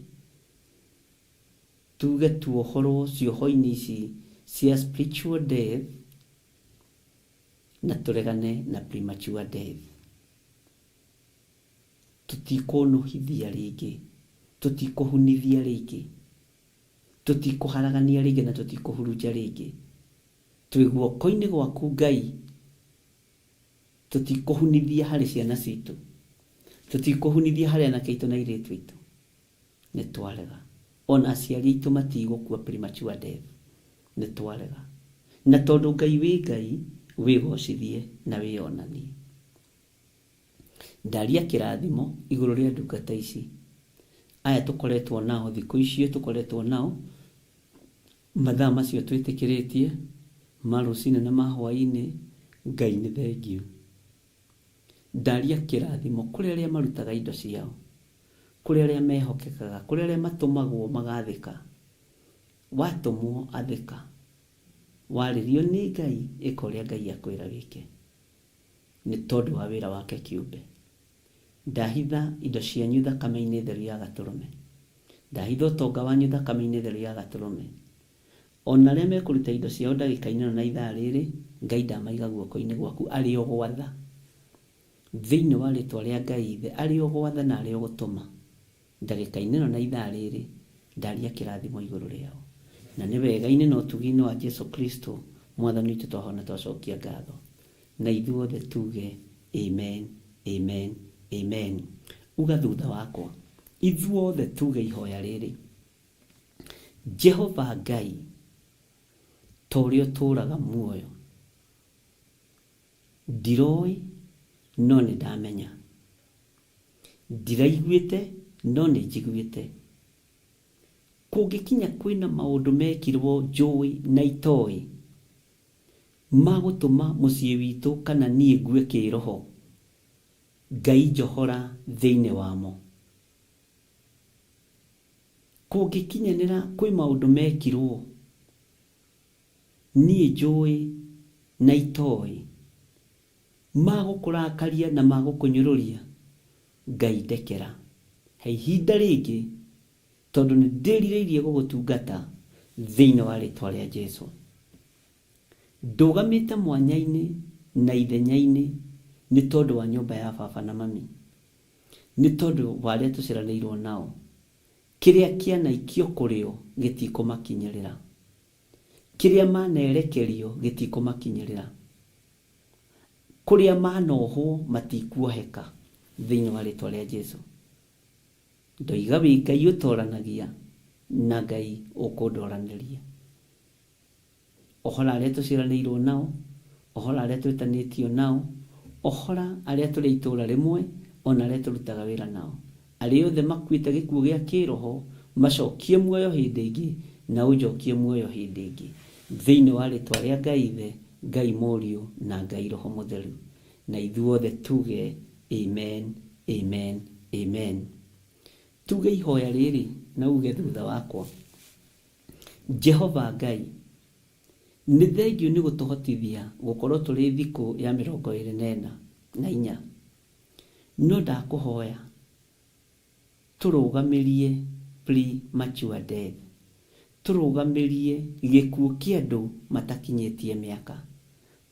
[SPEAKER 1] tuge tuohorwo cioho-inĩ ici cia spiritual death na tũregane na premature death. Tũtikũnũhithia rĩngĩ, tũtikũhunithia rĩngĩ, tũtikũharagania rĩngĩ na tũtikũhurunja rĩngĩ. Twĩ guoko-inĩ gwaku Ngai, tũtikũhunithia harĩ ciana citũ, tũtikũhunithia harĩ anake aitũ na airĩtu aitũ. Nĩ twarega. Ona aciari aitũ matigũkua premature death. Nĩ twarega. Na tondũ Ngai wĩ Ngai, wĩgocithie na wĩonanie. Ndaria kĩrathimo igũrũ rĩa ndungata ici. Aya tũkoretwo nao thikũ icio tũkoretwo nao, mathaa macio twĩtĩkĩrĩtie, ma rũcinĩ na ma hwaĩ-inĩ, Ngai nĩ thengiũ. Ndaria kĩrathimo kũrĩ arĩa marutaga indo ciao, kũrĩ arĩa mehokekaga, kũrĩ arĩa matũmagwo magathĩka. Watũmwo athĩka. Warĩrio nĩ Ngai, ĩka ũrĩa Ngai akwĩra wĩke. Nĩ tondũ wa wĩra wake kĩũmbe. Ndahitha indo cianyu thakame-inĩ theru ya Gatũrũme. Ndahitha ũtonga wanyu thakame-inĩ theru ya Gatũrũme. Ona arĩa mekũruta indo ciao ndagĩka-inĩ ĩno na ithaa rĩrĩ, Ngai ndamaiga guoko-inĩ gwaku, arĩ o gwatha. Thĩinĩ wa rĩtwa rĩa Ngai Ithe, arĩ o gwatha na arĩ o gũtũma. Ndagĩka-inĩ ĩno na ithaa rĩrĩ, ndaria kĩrathimo igũrũ rĩao. Na nĩ wega-inĩ na ũtugi-inĩ wa Jesu Kristo, Mwathani witũ twahoya na twacokia ngatho. Na ithuothe tuge amen, amen, amen. Uga thutha wakwa. Ithuothe tuge ihoya rĩrĩ. Jehova Ngai, ta ũrĩa ũtũũraga muoyo, ndiroĩ no nĩ ndamenya. Ndiraiguĩte no nĩ njiguĩte. Kũngĩkinya kwĩna maũndũ mekirwo njũĩ na itoĩ, ma gũtũma mũciĩ witũ kana niĩ ngue kĩroho, Ngai njohora thĩinĩ wamo. Kũngĩkinyanĩra kwĩ maũndũ mekirwo niĩ njũĩ na itoĩ, ma gũkũrakaria na ma gũkũnyũrũria, Ngai ndekera. He ihinda rĩngĩ tondũ nĩ ndĩrirĩirie gũgũtungata thĩinĩ wa rĩtwa rĩa Jesu. Ndũgamĩte mwanya-inĩ na ithenya-inĩ nĩ tondũ wa nyũmba ya baba na mami, nĩ tondũ wa arĩa tũciaranĩirwo nao. Kĩrĩa kĩanaikio kũrĩ o gĩtikũmakinyĩrĩra. Kĩrĩa manerekerio gĩtikũmakinyĩrĩra. Kũrĩa manohwo matikuoheka thĩinĩ wa rĩtwa rĩa Jesu. Ndoiga wĩ Ngai ũtoranagia na Ngai ũkũndoranĩria. Ohora arĩa tũciaranĩirwo nao, ohora arĩa twĩtanĩtio nao, ohora arĩa tũrĩ a itũũra rĩmwe, o na arĩa tũrutaga wĩra nao. Arĩa othe makuĩte gĩkuũ gĩa kĩĩroho, macokie muoyo hĩndĩ ĩngĩ, na ũnjokie muoyo hĩndĩ ĩngĩ. Thĩinĩ wa rĩĩtwa rĩa Ngai Ithe, Ngai Mũriũ, na Ngai Roho Mũtheru. Na ithuothe tuge, Amen, amen, amen. Tuge ihoya rĩrĩ na uge thutha wakwa. Jehova Ngai, nĩ thengiũ nĩ gũtũhotithia gũkorwo tũrĩ thikũ ya 24 na inya. No ndakũhoya tũrũgamĩrie premature death, tũrũgamĩrie gĩkuũ kĩa andũ matakinyĩtie mĩaka,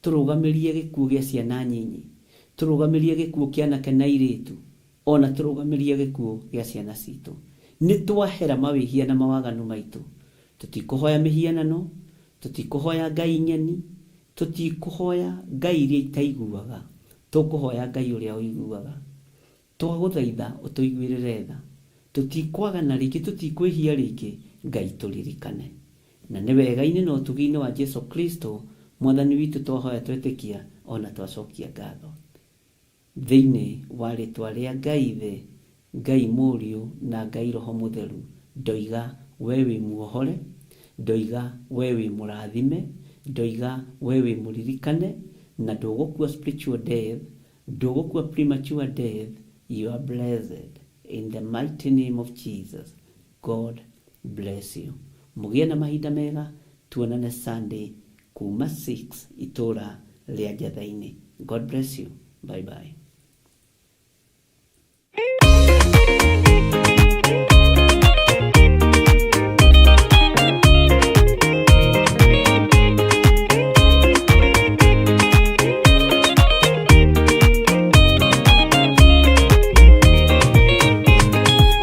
[SPEAKER 1] tũrũgamĩrie gĩkuũ gĩa ciana nyinyi, Tũrũgamĩrie gĩkuũ kĩa anake na airĩtu, ona tũrũgamĩrie gĩkuũ gĩa ciana citũ. Nĩ twahera mawĩhia na mawaganu maitũ. Tũtikũhoya mĩhianano, tũtikũhoya ngai ng'eni, tũtikũhoya ngai iria itaiguaga, tũkũhoya Ngai ũrĩa ũiguaga. Twagũthaitha ũtũiguĩrĩre tha. Tũtikwagana rĩngĩ, tũtikwĩhia rĩngĩ, Ngai tũririkane. Na nĩ wega-inĩ na ũtugi-inĩ wa Jesu Kristo Mwathani witũ twahoya twetĩkia ona twacokia ngatho. Thĩinĩ wa rĩtwa rĩa Ngai Ithe, Ngai Mũriũ na Ngai Roho Mũtheru, ndoiga we wĩ muohore, ndoiga we wĩ mũrathime, ndoiga we wĩ mũririkane, na ndũgũkua spiritual death, ndũgũkua premature death, you are blessed in the mighty name of Jesus. God bless you. Mũgĩe na mahinda mega, tuonane Sunday kuma 6 itũra rĩa Njatha-inĩ. God bless you. Bye bye.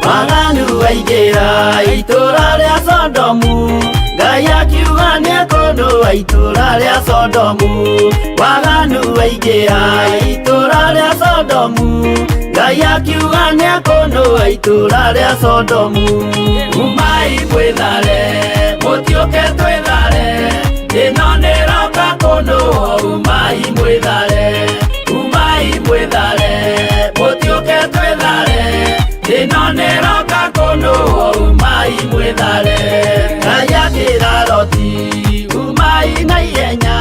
[SPEAKER 2] Waganu waingĩra itũra rĩa Sodomu, Ngai akiuga nĩekũnũa itũra rĩa Sodomu. Waganu waingĩra itũra rĩa Sodomu, Ngai akiuga nĩekũnũa itũra rĩa Sodomu. Umai mwĩthare, mũtiũke twĩthare, ĩno nĩroka kũnũa. Umai mwĩthare, umai mwĩthare, mũtiũke twĩthare, ĩno nĩroka kũnũa. Umai mwĩthare. Ngai akĩra Loti, umai na ihenya,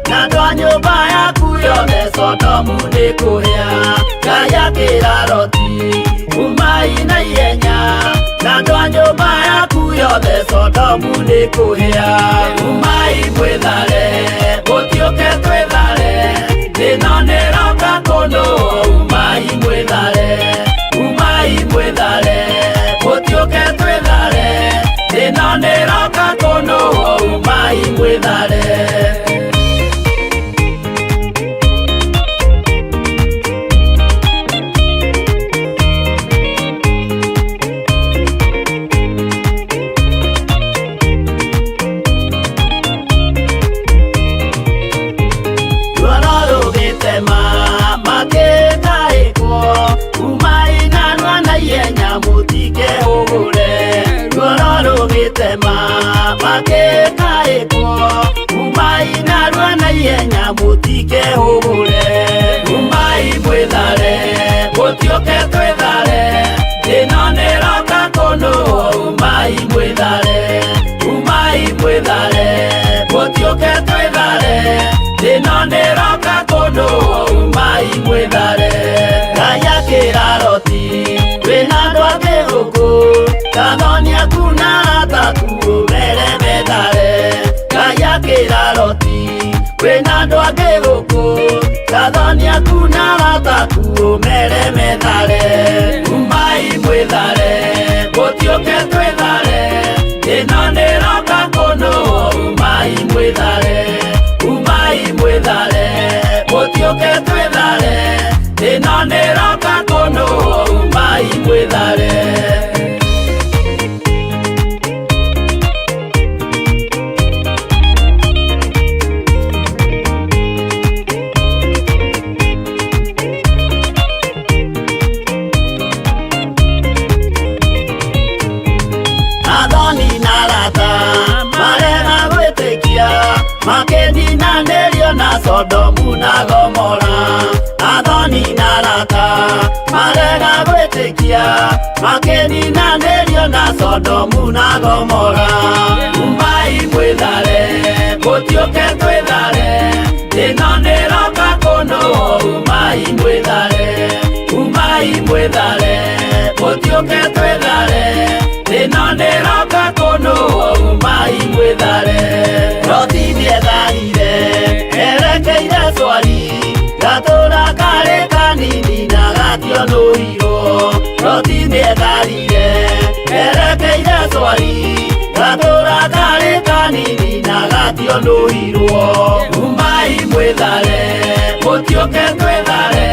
[SPEAKER 2] na andũ a nyũmba yaku yothe, Sodomu nĩ kũhĩa. Ngai akĩra Loti, umai na ihenya, na andũ a nyũmba yaku yothe, Sodomu nĩ kũhĩa. Umai mwĩthare, mũtiũke twĩthare, ĩno nĩroka kũnũa. Umai mwĩthare, umai mwĩthare, mũtiũke twĩthare, ĩno nĩroka kũnũa. Umai mwĩthare. Ruoro rũgĩtema makĩtaĩkwo, umai narua na ihenya mũtikehũgũre. Ruoro rũgĩtema makĩtaĩkwo, umai narua na ihenya mũtikehũgũre. Umai mwĩthare, mũtiũke twĩthare, ĩno nĩroka kũnũa. Umai mwĩthare, umai mwĩthare, mũtiũke twĩthare, ĩno nĩroka kũnũa. Umai mwĩthare. Ngai akĩra Loti, wĩna andũ angĩ gũkũ, kathoni aku na arata aku ũmere methare. Ngai akĩra Loti, wĩna andũ angĩ gũkũ, kathoni aku na arata aku ũmere methare. Umai mwĩthare, mũtiũke twĩthare, ĩno nĩroka kũnũa. Umai mwĩthare, umai mwĩthare, mũtiũke twĩthare, ĩno nĩroka kũnũa. Umai mwĩthare. Athoni na arata marega gwĩtĩkia, makĩninanĩrio na Sodomu na Gomora. Athoni na arata marega gwĩtĩkia, makĩninanĩrio na Sodomu na Gomora. Umai mwĩthare, mũtiũke twĩthare, ĩno nĩroka kũnũa. Umai mwĩthare, umai mwĩthare, mũtiũke twĩthare, ĩno nĩroka kũnũa. Umai mwĩthare. Loti nĩetharire erekeire Swari, gatũra karĩ kanini na gationũirwo. Loti nĩetharire erekeire Swari, gatũra karĩ kanini na gationũirwo. Umai mwĩthare, mũtiũke twĩthare,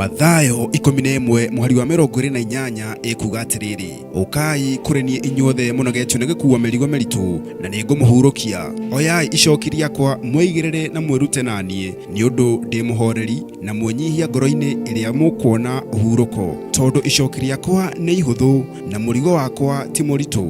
[SPEAKER 3] Mathayo 11 mũhari wa 28 ĩkuga atĩrĩrĩ, ũkai kũrĩ niĩ inyuothe mũnogetio nĩ gĩkuua mĩrigo mĩritũ, na nĩ ngũmũhurũkia. Oyai icoki rĩakwa mwĩigĩrĩre na mwĩrute na niĩ, nĩ ũndũ ndĩ mũhoreri na mwĩnyihia ngoro-inĩ, ĩrĩa mũkuona ũhurũko, tondũ icoki rĩakwa nĩ ihũthũ na mũrigo wakwa ti mũritũ.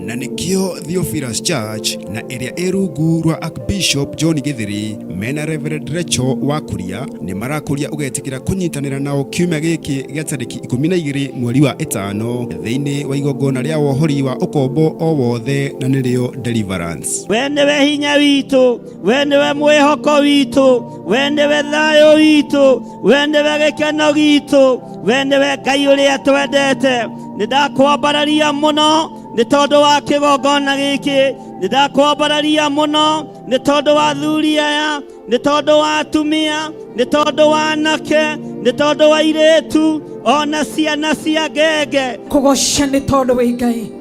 [SPEAKER 3] Na nĩkĩo Theophilus Church na ĩrĩa ĩ rungu rwa Archbishop John Githiri mena Reverend Rachel Wakuria nĩ marakũria ũgetĩkĩra kũnyitanĩra nao kiumia gĩkĩ gĩa tarĩki 12 mweri wa 5 thĩinĩ wa igongona rĩa wohori wa ũkombo o wothe, na nĩrĩo Deliverance.
[SPEAKER 2] We nĩwe hinya witũ, we nĩwe mwĩhoko witũ, we nĩwe thayũ witũ, we nĩwe gĩkeno gitũ, we nĩwe Ngai ũrĩa twendete. Nĩ ndakwambararia mũno nĩ tondũ wa kĩgongona gĩkĩ, nĩ ndakwambararia mũno nĩ tondũ wa athuri aya, nĩ tondũ wa atumia, nĩ tondũ wa anake, nĩ tondũ wa airĩtu, ona ciana cia ngenge.
[SPEAKER 4] Kũgoca nĩ tondũ wĩ Ngai,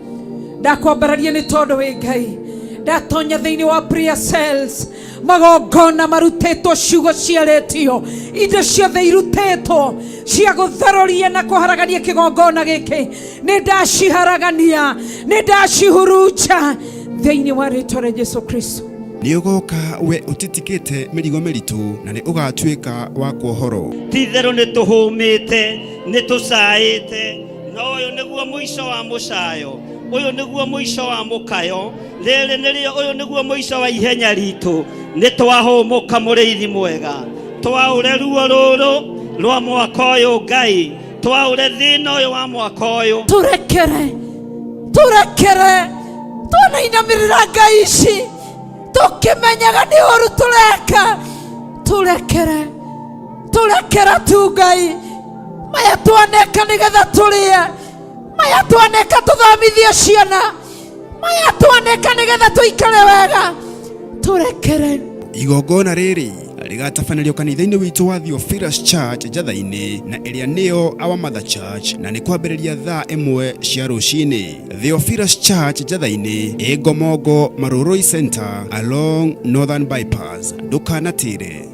[SPEAKER 4] ndakwambararia nĩ tondũ wĩ Ngai. Ndatonya thĩinĩ wa prayer cells, magongona marutĩtwo, ciugo ciarĩtio, indo ciothe irutĩtwo cia gũtharũria na kũharagania kĩgongona gĩkĩ, nĩ ndaciharagania, nĩ ndacihurunja thĩinĩ wa rĩtwa rĩa Jesu Kristo.
[SPEAKER 3] Nĩ ũgoka we ũtitikĩte mĩrigo mĩritũ, na nĩ ũgatuĩka wa kuohorwo.
[SPEAKER 2] Ti-itherũ nĩ tũhũmĩte, nĩ tũcaĩte, no ũyũ nĩguo mũico wa mũcayo, ũyũ nĩguo mũico wa mũkayo, rĩrĩ nĩrĩo, ũyũ nĩguo mũico wa ihenya ritũ. Nĩ twahũmũka mũrĩithi mwega, twaũre ruo rũrũ rwa mwaka ũyũ Ngai, twaũre thĩna ũyũ wa mwaka ũyũ.
[SPEAKER 4] Tũrekere, tũrekere, twanainamĩrĩra Ngai ici tũkĩmenyaga nĩ ũru tũreka. Tũrekere, tũrekere tu Ngai, maya twaneka nĩgetha tũrĩe, maya twaneka tũthomithie ciana, maya twaneka nĩgetha tũikare wega. Tũrekere.
[SPEAKER 3] Igongona rĩrĩ rĩgatabanĩrio kanitha-inĩ witũ wa Theophilus Church Njatha-inĩ, na ĩrĩa nĩyo Our Mother Church, na nĩ kwambĩrĩria thaa 1 cia rũcinĩ. Theophilus Church Njatha-inĩ ĩ Ngomongo Marurui Center along Northern Bypass. Ndũkanatĩre.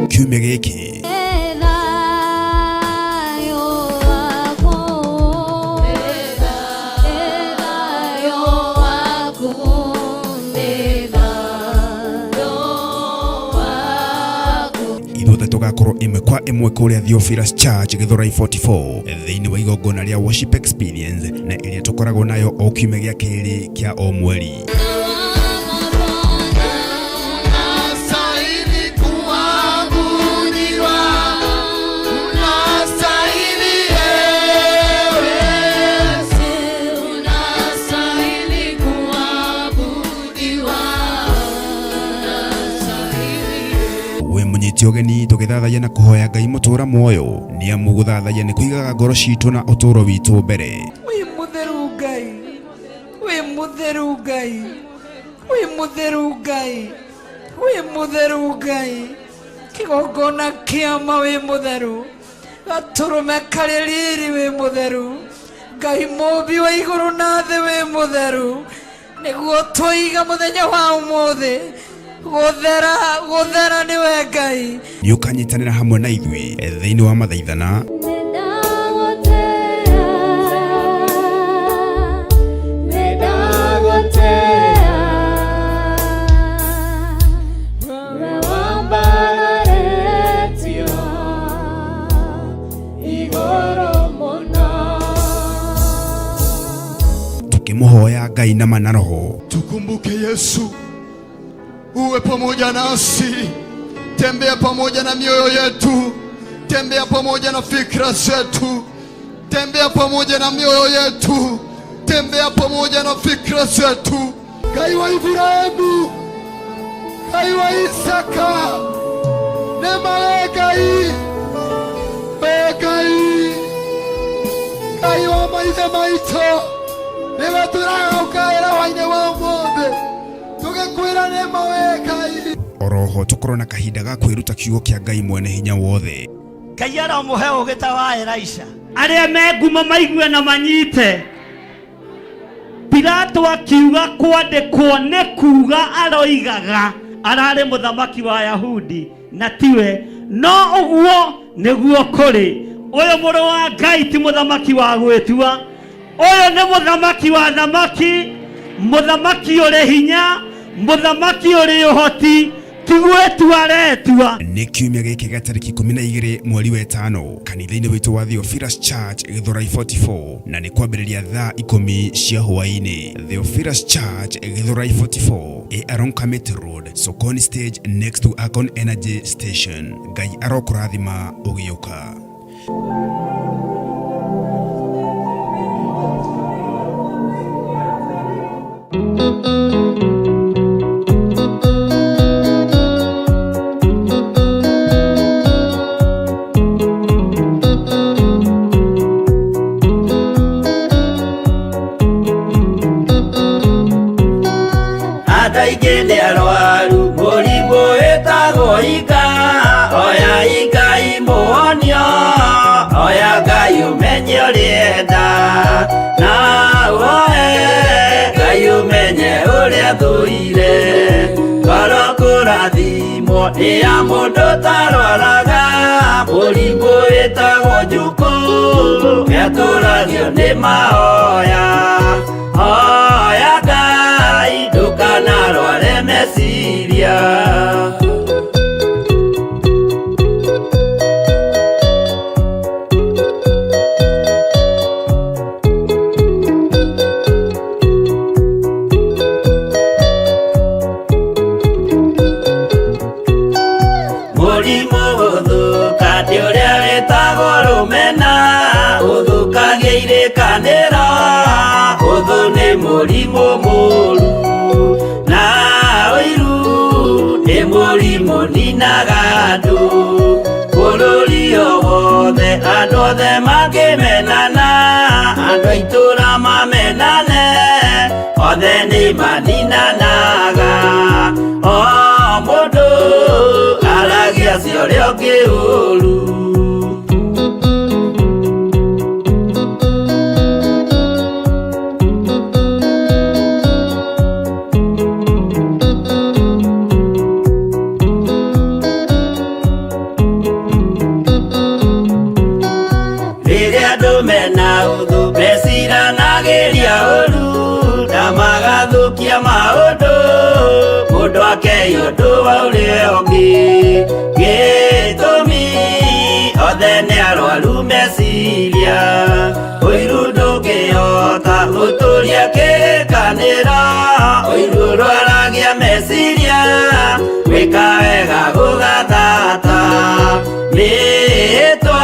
[SPEAKER 3] Kiumia gĩkĩ ithuothe tũgakorwo ĩmwe kwa ĩmwe kũrĩa Theophilus Church Gĩthũrai 44 thĩinĩ wa igongona rĩa worship experience, na ĩrĩa tũkoragwo nayo o kiumia gĩa kerĩ kĩa o mweri. We mũnyiti ũgeni tũgĩthathaiya na kũhoya Ngai mũtũra muoyo, nĩ amu gũthathaiya nĩ kũigaga ngoro citũ na ũtũũro witũ mbere.
[SPEAKER 4] Wĩ mũtheru Ngai, wĩ mũtheru Ngai, wĩ mũtheru Ngai, wĩ mũtheru Ngai, kĩgongona kĩama wĩ mũtheru, gatũrũme karĩ riri wĩ mũtheru, Ngai mũmbi wa igũrũ na thĩ wĩ mũtheru, Nĩguo tũiga mũthenya wa ũmũthĩ. Gũthera, gũthera nĩwe Ngai.
[SPEAKER 3] Nĩ ũkanyitanĩra hamwe na ithuĩ thĩinĩ wa mathaithana tukĩmũhoya Ngai na mana roho.
[SPEAKER 5] Tukumbuke Yesu, uwe pamoja nasi, tembea pamoja na mioyo yetu, tembea pamoja na fikra zetu, tembea pamoja na mioyo yetu, tembea pamoja na fikra zetu. Ngai wa Ibrahimu, Ngai wa Isaka, nema we Ngai, we Ngai, Ngai wa maithe maitũ, nĩwe tũragũkaĩra hwainĩ wa ũmũthĩ, tũgĩkwĩra nĩma we Ngai.
[SPEAKER 3] Oroho tukorwo na kahinda ga kwĩruta kiugo kĩa Ngai mwene hinya wothe.
[SPEAKER 2] Ngai aromũhe ũgĩ ta wa Elisha. Arĩa me ngumo maigue na manyite. Pilato akiuga kwandĩkwo nĩ kuga aroigaga ararĩ mũthamaki wa Yahudi na tiwe, no ũguo nĩguo kũrĩ. Ũyũ mũrũ wa Ngai ti mũthamaki wa gwĩtua, ũyũ nĩ mũthamaki wa thamaki, mũthamaki ũrĩ hinya, mũthamaki ũrĩ ũhoti, ti gwĩtua aretua.
[SPEAKER 3] Nĩ kiumia gĩkĩ gĩa tarĩki 12 mweri wa 5 kanitha-inĩ witũ wa Theophilus Church Gĩthũrai 44 na nĩ kwambĩrĩria thaa 10 cia hwaĩ-inĩ. Theophilus Church Gĩthũrai 44 ĩ along Kamiti Road, Sokoni stage next to Akon Energy Station. Ngai arokũrathima ũgĩũka.
[SPEAKER 2] Andũ aingĩ nĩ arwaru mũrimũ wĩtagwo ika, oya Ngai mũhonio, oya Ngai ũmenye ũrĩenda, na woe Ngai ũmenye ũrĩa thũire. Ngoro kũrathimwo nĩ ya mũndũ ũtarwaraga, mũrimũ wĩtagwo njukũ, nĩatũragio nĩ mahoya. Hoya Ngai ndũkanarware meciria. Mũrimũ gũthũka nĩ ũrĩa wĩtagwo rũmena, ũthũkagia irĩkanĩro, ũthũ nĩ mũrimũ mũru, na ũiru nĩ mũrimũ ninaga andũ. Bũrũri o wothe andũ othe mangĩmenana, andũ a itũũra mamenane, othe nĩ maninanaga. O mũndũ aragia cia ũrĩa ũngĩ ũru. Rĩrĩa andũ mena ũthũ meciranagĩria ũru, na magathũkia maũndũ, mũndũ akei ũndũ wa ũrĩa ũngĩ. Gĩtũmi othe nĩ arwaru meciria, ũiru ndũngĩhota gũtũria kĩrĩkanĩro, ũiru ũrwaragia meciria, gwĩka wega gũgathata. Mĩĩtwa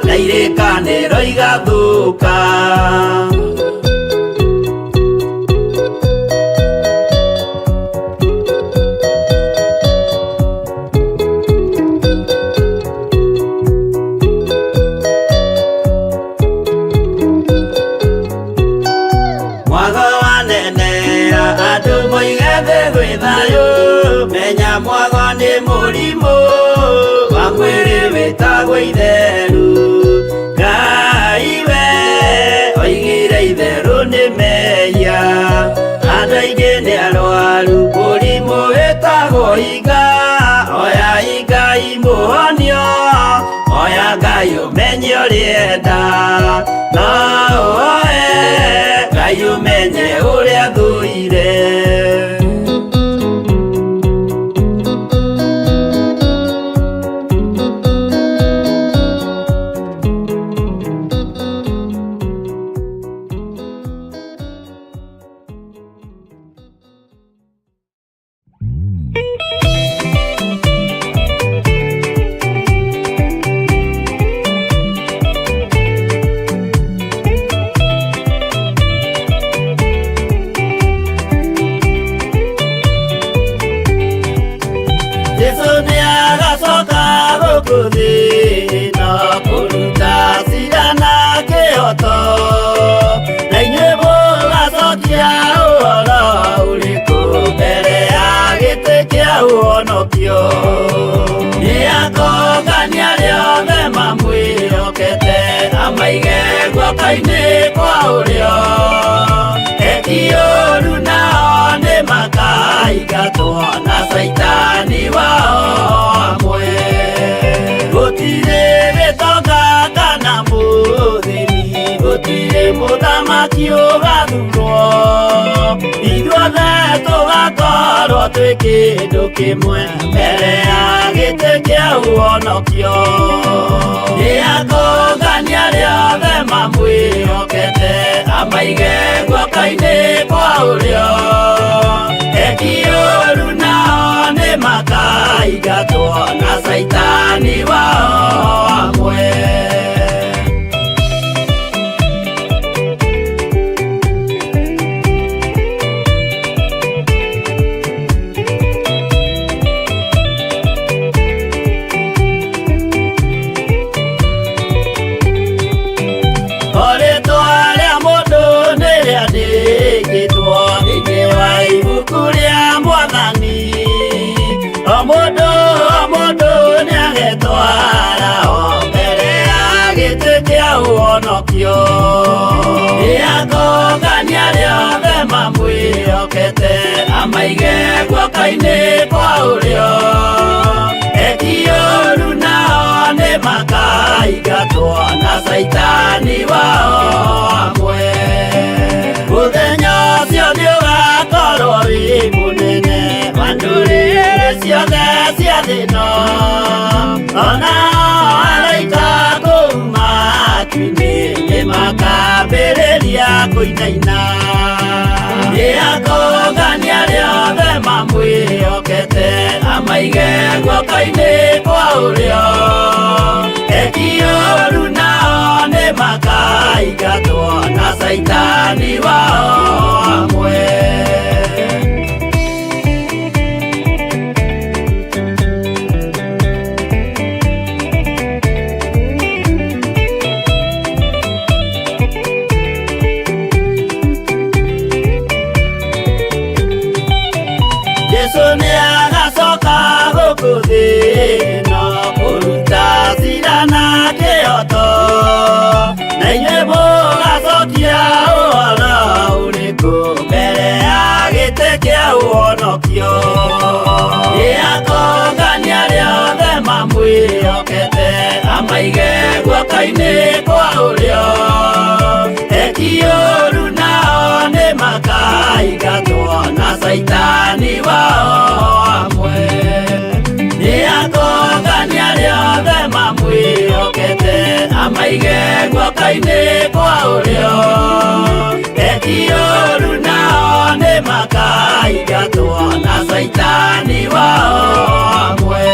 [SPEAKER 2] na irĩkanĩro igathũka. Mwago wanenea andũ moige thĩ gwĩ thayũ, menya mwago nĩ mũrimũ wa mwĩrĩ wĩtagwo itheru. Ngai we oigire itherũ nĩ mehia, andũ ũrĩenda no ũhoe Ngai ũmenye ũrĩa thũire. Jesu nĩ agacoka gũkũ thĩ ĩno kũruta cira na kĩhoto, na inyuĩ mũgacokia ũhoro ũrĩkũ mbere ya gĩtĩ kĩa ũhonokio. Nĩ akongania arĩa othe mamwĩhokete amaige guoko-inĩ kwa ũrĩo, eki ũũru nao nĩ makaingatwo na caitani wao amwe. Gũtirĩ gĩtonga kana mũthĩni, gũtirĩ mũthamaki ũgathurwo, ithuothe tũgakorwo twĩ kĩndũ kĩmwe mbere ya gĩtĩ kĩa ũhonokio. Nĩ akongania arĩa othe mamwĩhokete amaige guoko-inĩ kwa ũrĩo, eki ũũru nao nĩ makaingatwo na caitani wao amwe. Rĩtwa rĩa mũndũ nĩ rĩandĩkĩtwo thĩinĩ wa ibuku rĩa Mwathani, o mũndũ o mũndũ nĩagetwara o mbere ya gĩtĩ kĩa ũhonokio. Nĩ akongania arĩa othe mamwĩhokete amaige guoko-inĩ kwa ũrĩo, eki ũũru nao nĩ makaingatwo na caitani wao amwe. Mũthenya ũcio nĩ ũgakorwo wĩ mũnene wa ndũrĩrĩ ciothe cia thĩ ĩno, ona araika kũu matu-inĩ nĩ makambĩrĩria kũinaina. Nĩ akongania arĩa othe mamwĩhokete amaige guoko-inĩ kwa ũrĩo, eki ũũru nao nĩ makaingatwo na caitani wao amwe. Jesu nĩ agacoka gũkũ thĩ ĩno kũruta cira na kĩhoto, na inyuĩ mũgacokia ũhoro ũrĩkũ mbere ya gĩtĩ kĩa ũhonokio. Nĩ akongania arĩa othe mamwĩhokete amaige guoko-inĩ kwa ũrĩo, eki ũũru nao nĩ makaingatwo na caitani wao amwe. Nĩ akongania arĩa othe mamwĩhokete amaige guoko-inĩ kwa ũrĩo, eki ũũru nao nĩ makaingatwo na caitani wao amwe.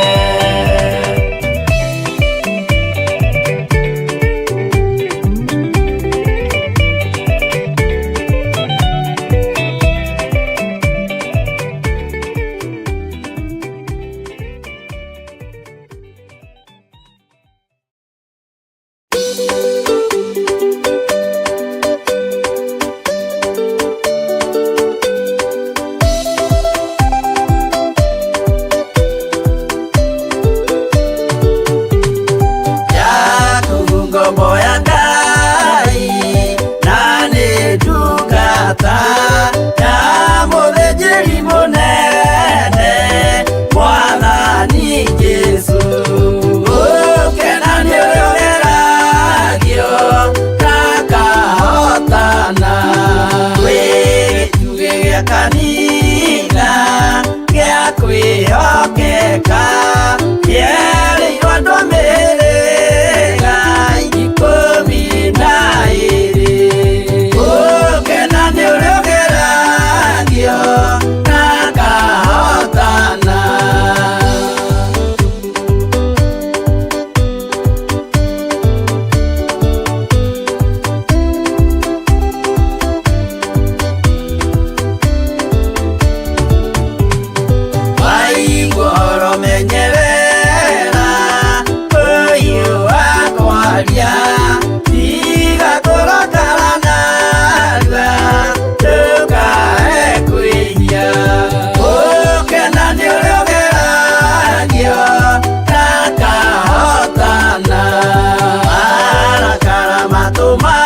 [SPEAKER 6] Tũma